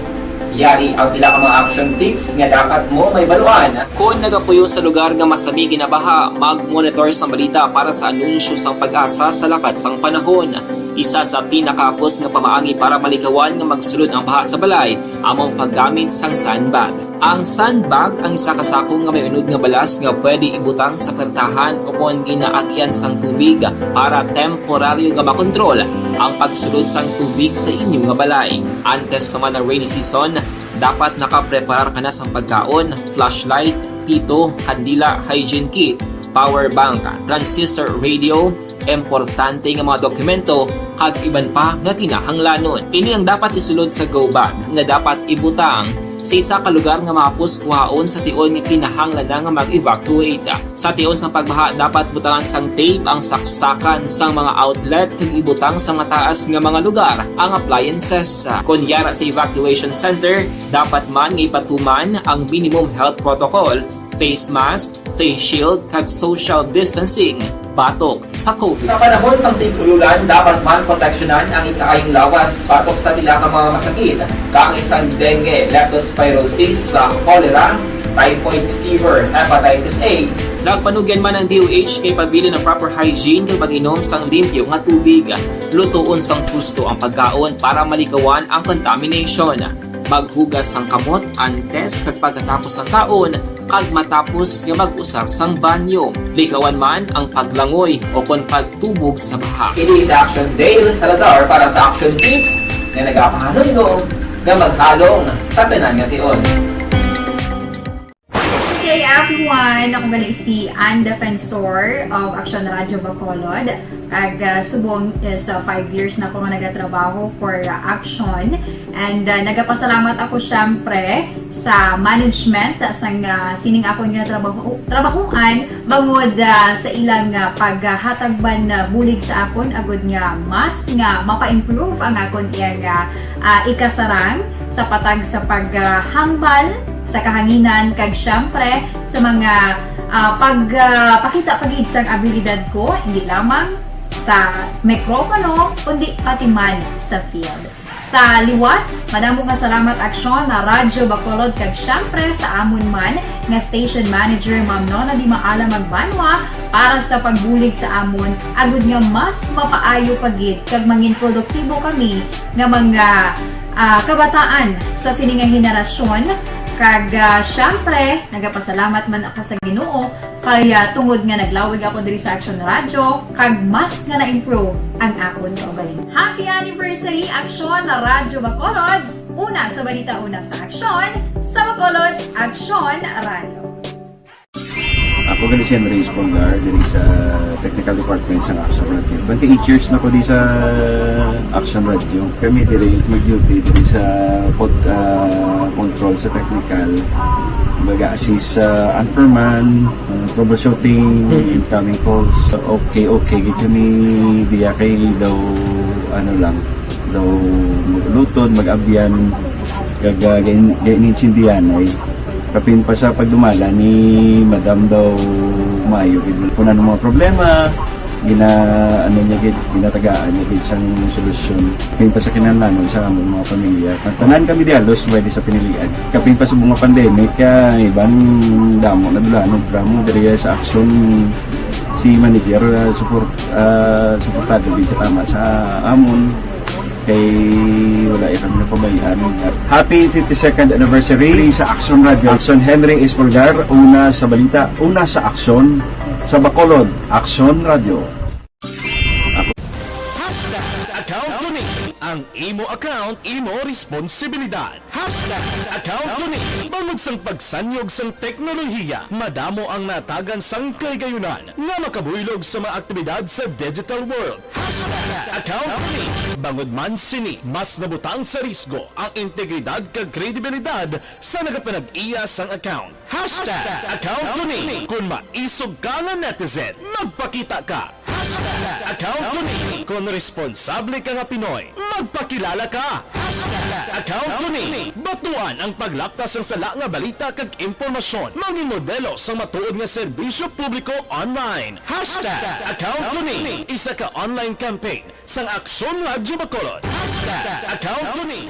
Yari ang pila ka mga action tips nga dapat mo mahibaluan. Kon nagapuyo sa lugar nga masami ginabaha, mag-monitor sang balita para sa anunsyo sang PAGASA sa lakat sang panahon. Isa sa pinakahapos nga pamaagi para malikawan nga magsulod ang baha sa balay amo ang paggamit sang sandbag. Ang sandbag ang isa ka sako nga may unod nga balas nga pwede ibutang sa pertahan o kon ginaagian sang tubig para temporaryo nga makontrol ang pagsulod sang tubig sa inyo nga balay. Antes pa man ang rainy season, dapat nakapreparar ka na sang pagkaon, flashlight, pito, kandila, hygiene kit, power bank, transistor radio, importante nga mga dokumento, kag iban pa nga kinahanglanon. Ini ang dapat isulod sa go bag nga dapat ibutang sa isa ka lugar nga mahapos kuhaon sa tion nga kinahanglan na nga mag-evacuate. Sa tion sang pagbaha, dapat butangan sang tape ang saksakan sang mga outlet kag ibutang sa mataas nga mga lugar ang appliances. Kon yara sa evacuation center, dapat man nga ipatuman ang minimum health protocol, face mask, face shield, kag social distancing batok sa COVID. Sa panahon sang tig-ululan, dapat man proteksyonan ang ikaayong lawas batok sa pila ka mga masakit, kaangay sang dengue, leptospirosis, sa cholera, typhoid fever, hepatitis A. Nagpanugyan man ang D O H kay pabilin ang proper hygiene kag pag-inom sang limpyo nga tubig, lutoon sang husto ang pagkaon para malikawan ang contamination. Maghugas sang kamot antes kag pagkatapos sang kaon, kag matapos nga mag-usar sang banyo. Likawan man ang paglangoy o kon pagtubog sa baha. Ini si Action Dale Salazar para sa Action Tips nga nagapahanumdom nga maghalong sa tanan nga tion. Good day, everyone. Ako gali si Ann Defensor of Action Radio Bacolod. Kag, ah, subong is, ah, five years na ako nga nagatrabaho for, ah, Action. And, ah, nagapasalamat ako, syempre, sa management sang, ah, sining akon nga trabaho, trabahoan, bangod, ah, sa ilang, ah, paghatag man, ah, bulig sa akon, agud nga mas nga mapa-improve ang akon iyang, ah, ah, ikasarang sa patag sa paghambal sa kahanginan, kag, syempre, sa mga, ah, pag, ah, pakita pa gid sang abilidad ko, hindi lamang sa mikropono, kundi pati man sa field. Sa liwat, madamo nga salamat, Aksyon, na Radyo Bacolod, kag, syempre, sa amon man nga station manager, Ma'am Nona Di Maala Magbanwa, para sa pagbulig sa amon, agud nga mas mapaayo pa gid kag mangin produktibo kami nga mga, ah, kabataan sa sini nga henerasyon. Kag, ah, syempre, nagapasalamat man ako sa Ginoo kay, ah, tungod nga naglawig ako diri sa Action Radio, kag mas nga na-improve ang akon kaugalingon. Happy anniversary, Action Radio Bacolod! Una sa balita, una sa aksyon, sa Bacolod, Action Radio. Ako gali si Henry Espolgar, diri sa technical department sa Action Radio. Twenty-eight years na ko di sa Action Radio. Kami diri mag-duty diri sa pod-, ah, control sa technical. Mag-assist sa anchorman, ah, troubleshooting, Mm. incoming calls. Okay, okay, gid kami diya kay daw, ano lang, daw luton, mag-abyan, kag, ah, gain-, gain-, gaintindihan ay. Kapin pa sa pagdumala ni Madam daw maayo gid. Kung ano mga problema, gina-, ano niya gid, ginatagaan niya gid sang solusyon. Kapin pa sa kinahanglanon sa among mga pamilya. Tanan kami di halos pwede sa pinilian. Kapin pa sa mga pandemic, ah, iban damo na dula, no, drama diri sa aksyon si manager, ah, support, ah, suportado gid katama sa amon. Kay wala ya kami napabayaan. Happy fifty-second anniversary sa Action Radio. Action Henry Espolgar, una sa balita, una sa aksyon, sa Bacolod, Action Radio. Hashtag account ko ni ang Imo account, imo responsibilidad. Hashtag account ko ni. Bangod sang pagsanyog sang teknolohiya, madamo ang natagan sang kahigayunan nga makabuylog sa mga aktibidad sa digital world. Hashtag account ko ni. Bangod man sini, mas nabutang sa risgo ang integridad kag kredibilidad sa nagapanag-iya sang account. Hashtag account ko ni. Kung maisog ka nga netizen, magpakita ka. Hashtag account ko ni. Kung responsable ka nga Pinoy, magpakilala ka. Hashtag account ko ni. Batuan ang paglapta sang sala nga balita kag impormasyon. Mangin modelo sang matuod nga serbisyo publiko online. Hashtag account ko ni. Isa ka online campaign sang Aksyon Radyo Bacolod. Hashtag account ko ni.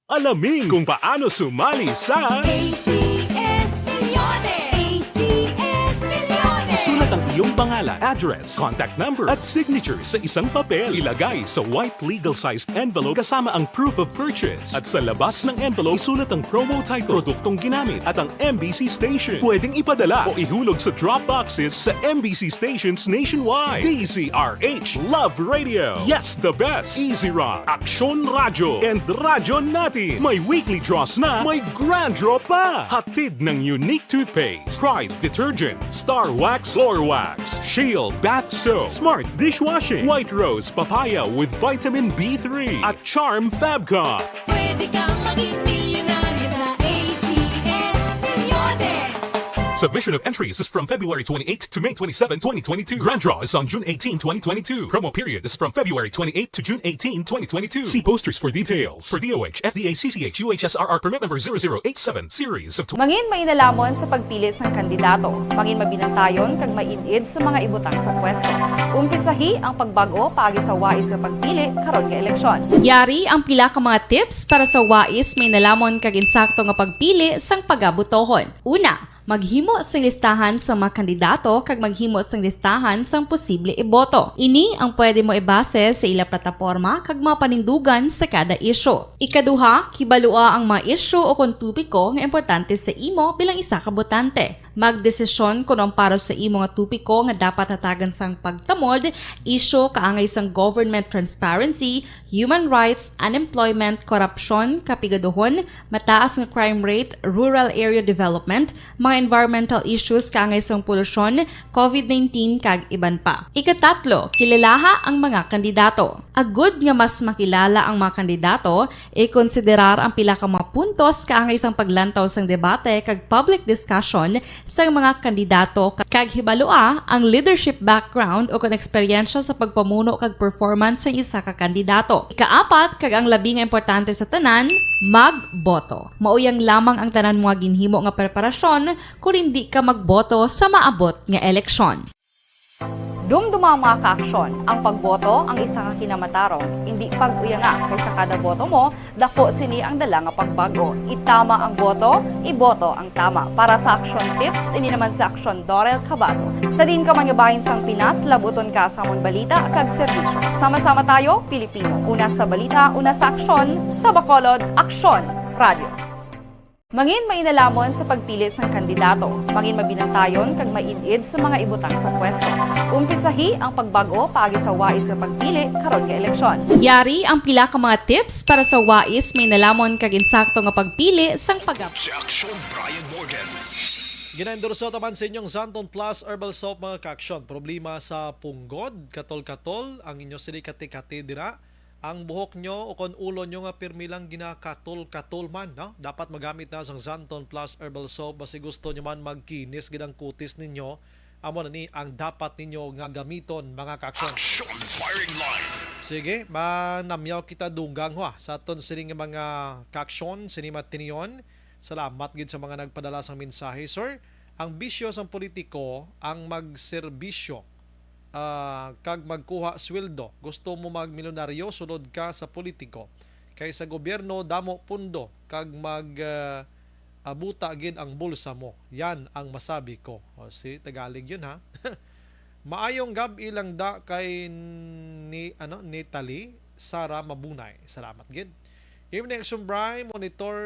Alamin kung paano sumali sa A C S Millones. A C S Millones. Isulat ang iyong pangalan, address, contact number, at signature sa isang papel. Ilagay sa white legal-sized envelope kasama ang proof of purchase. At sa labas ng envelope, isulat ang promo title, produktong ginamit, at ang M B C station. Pwedeng ipadala o ihulog sa drop boxes sa M B C stations nationwide. D Z R H Love Radio. Yes, the best. Easy Rock, Aksyon Radyo, and Radyo Natin. May weekly draws na, may grand draw pa. Hatid ng Unique Toothpaste, Pride Detergent, Star Wax, Floor Wax, Shield Bath Soap, Smart Dishwashing, White Rose Papaya with Vitamin B three, at Charm Fabcon. Pwede kang maging milyonaryo sa A C S Millones. Submission of entries is from February twenty-eight to May twenty-seven, twenty twenty-two. Grand draw is on June eighteen, twenty twenty-two. Promo period is from February twenty-eight to June eighteen, twenty twenty-two. See posters for details. For D O H, F D A, C C H, U H S R R permit number zero zero eight seven, series of tw- Mangin mainalamon sa pagpili sang kandidato. Mangin mabinantayon kag maid-id sa mga ibutang sa pwesto. Umpisahi ang pagbag-o paagi sa wais nga pagpili karon nga eleksyon. Yari ang pila ka mga tips para sa wais, mainalamon kag insakto nga pagpili sang pagabotohon. Una, maghimo sing listahan sa mga kandidato kag maghimo sing listahan sang posible iboto. Ini ang pwede mo ibase sa ila plataporma kag mga panindugan sa kada isyu. Ikaduha, kibalua ang mga isyu o kon topiko nga importante sa imo bilang isa ka botante. Magdesisyon kon ang para sa imo nga topiko nga dapat hatagan sang pagtamod, isyu kaangay sang government transparency, human rights, unemployment, korupsyon, kapigaduhon, mataas nga crime rate, rural area development, mga environmental issues kaangay sang polusyon, covid nineteen, kag iban pa. Ikatatlo, kilalaha ang mga kandidato. Agud nga mas makilala ang mga kandidato, ikonsiderar ang pila ka mga puntos kaangay sang paglantaw sang debate kag public discussion sang mga kandidato, kag hibalua ang leadership background o kon eksperyensya sa pagpamuno kag performance sang isa ka kandidato. Ikaapat, kag ang labi nga importante sa tanan, magboto. Mauyang lamang ang tanan mo nga ginhimo nga preparasyon kon indi ka magboto sa maabot nga eleksyon. Dumduma, mga kaaksyon, ang pagboto ang isa ka kinamatarong. Indi pag-uyanga, kay sa kada boto mo, dako sini ang dala nga pagbag-o. Itama ang boto, iboto ang tama. Para sa Aksyon Tips, ini naman si Aksyon Dorel Cabato. Sa diin ka man nga bahin sang Pinas, labuton ka sa amon balita kag serbisyo. Sama-sama tayo, Pilipino. Una sa balita, una sa aksyon, sa Bacolod, Aksyon Radio. Mangin mainalamon sa pagpili sang kandidato. Mangin mabinantayon kag maid-id sa mga ibutang sa pwesto. Umpisahi ang pagbag-o paagi sa wais nga pagpili karon nga eleksyon. Yari ang pila ka mga tips para sa wais, mainalamon kag insakto nga pagpili sang pag- Si Aksyon Brian Morgan. Ginaendorso ta man sa inyong Xanthone Plus Herbal Soap, mga kaaksyon. Problema sa punggod, katol-katol, ang inyo sini kati-kati dira, ang buhok nyo o kon ulo nyo nga pirmi lang ginakatol-katol man, no? Dapat magamit na sang Xanthone Plus Herbal Soap basi gusto nyo man magkinis gid ang kutis ninyo. Amo na ni ang dapat ninyo nga gamiton, mga kaaksyon. Aksyon Firing Line. Sige, manamyaw kita dunggang, ha, sa aton sini nga mga kaaksyon, sini matinion. Salamat gid sa mga nagpadala sang mensahe, sir. Ang bisyo sang politiko ang magserbisyo, ah, kag magkuha sweldo. Gusto mo magmilyonaryo, sulod ka sa politiko. Kay sa gobyerno, damo pundo kag mag, ah, abuta gid ang bulsa mo. Yan ang masabi ko. O, si Tagalog yun, ha? Maayong gab-i lang da kay ni, ano, Natalie Sara Mabunay. Salamat gid. Evening, Action Bri. Monitor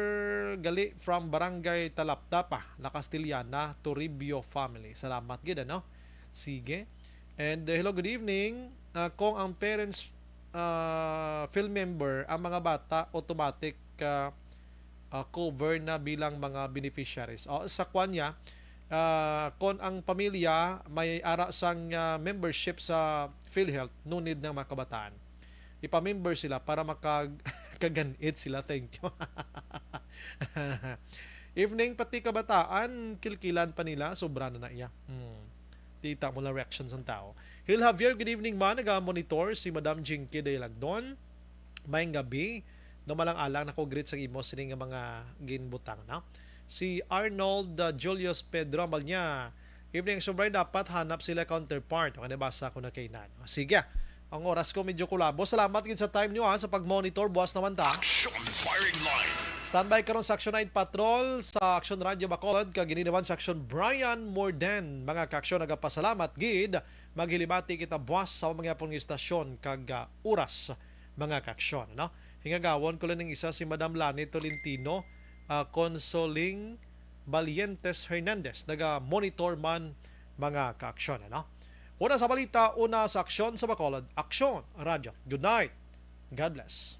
gali from Barangay Talaptapa, La Castellana, Toribio family. Salamat gid, ano? Sige. And, uh, hello, good evening. Uh, kung ang parents, uh, film member, ang mga bata automatic, uh, uh, cover na bilang mga beneficiaries. O, sa kwan niya, uh, kung ang pamilya may ara sang, uh, membership sa PhilHealth, no need ng mga kabataan. Ipa-member sila para makag-, kaganit sila. Thank you. Evening, pati kabataan, kilkilan pa nila, sobra na na iya. Hmm. Kita mo lang reaction sang tao. Hil Javier, good evening man. Naga-monitor si Madam Jinky Daylagdon. Maayong gabi. No, malang-alang nako greet sa imo sini nga mga ginbutang, no? Si Arnold, uh, Julius Pedro, ambal niya, "Evening, Action Bri, dapat hanap sila counterpart." Okay, nabasa ko na kay nan. Sige. Ang oras ko medyo kulabo. Salamat gid sa time niyo, ha, sa pag-monitor. Buwas naman ta. Action Firing Line. Standby karon sa Action Night Patrol sa Action Radio Bacolod, kag ini naman sa Action Brian Morden. Mga ka-aksyon, nagapasalamat gid. Maghilibati kita buwas sa mga pong istasyon kag, ah, oras, mga ka-aksyon, no? Hingagawon ko lang ning isa, si Madam Lani Tolentino, ah, Consoling Valientes Hernandez, naga-monitor man, mga ka-aksyon, ano? Una sa balita, una sa aksyon sa Bacolod, Aksyon Radyo. Good night. God bless.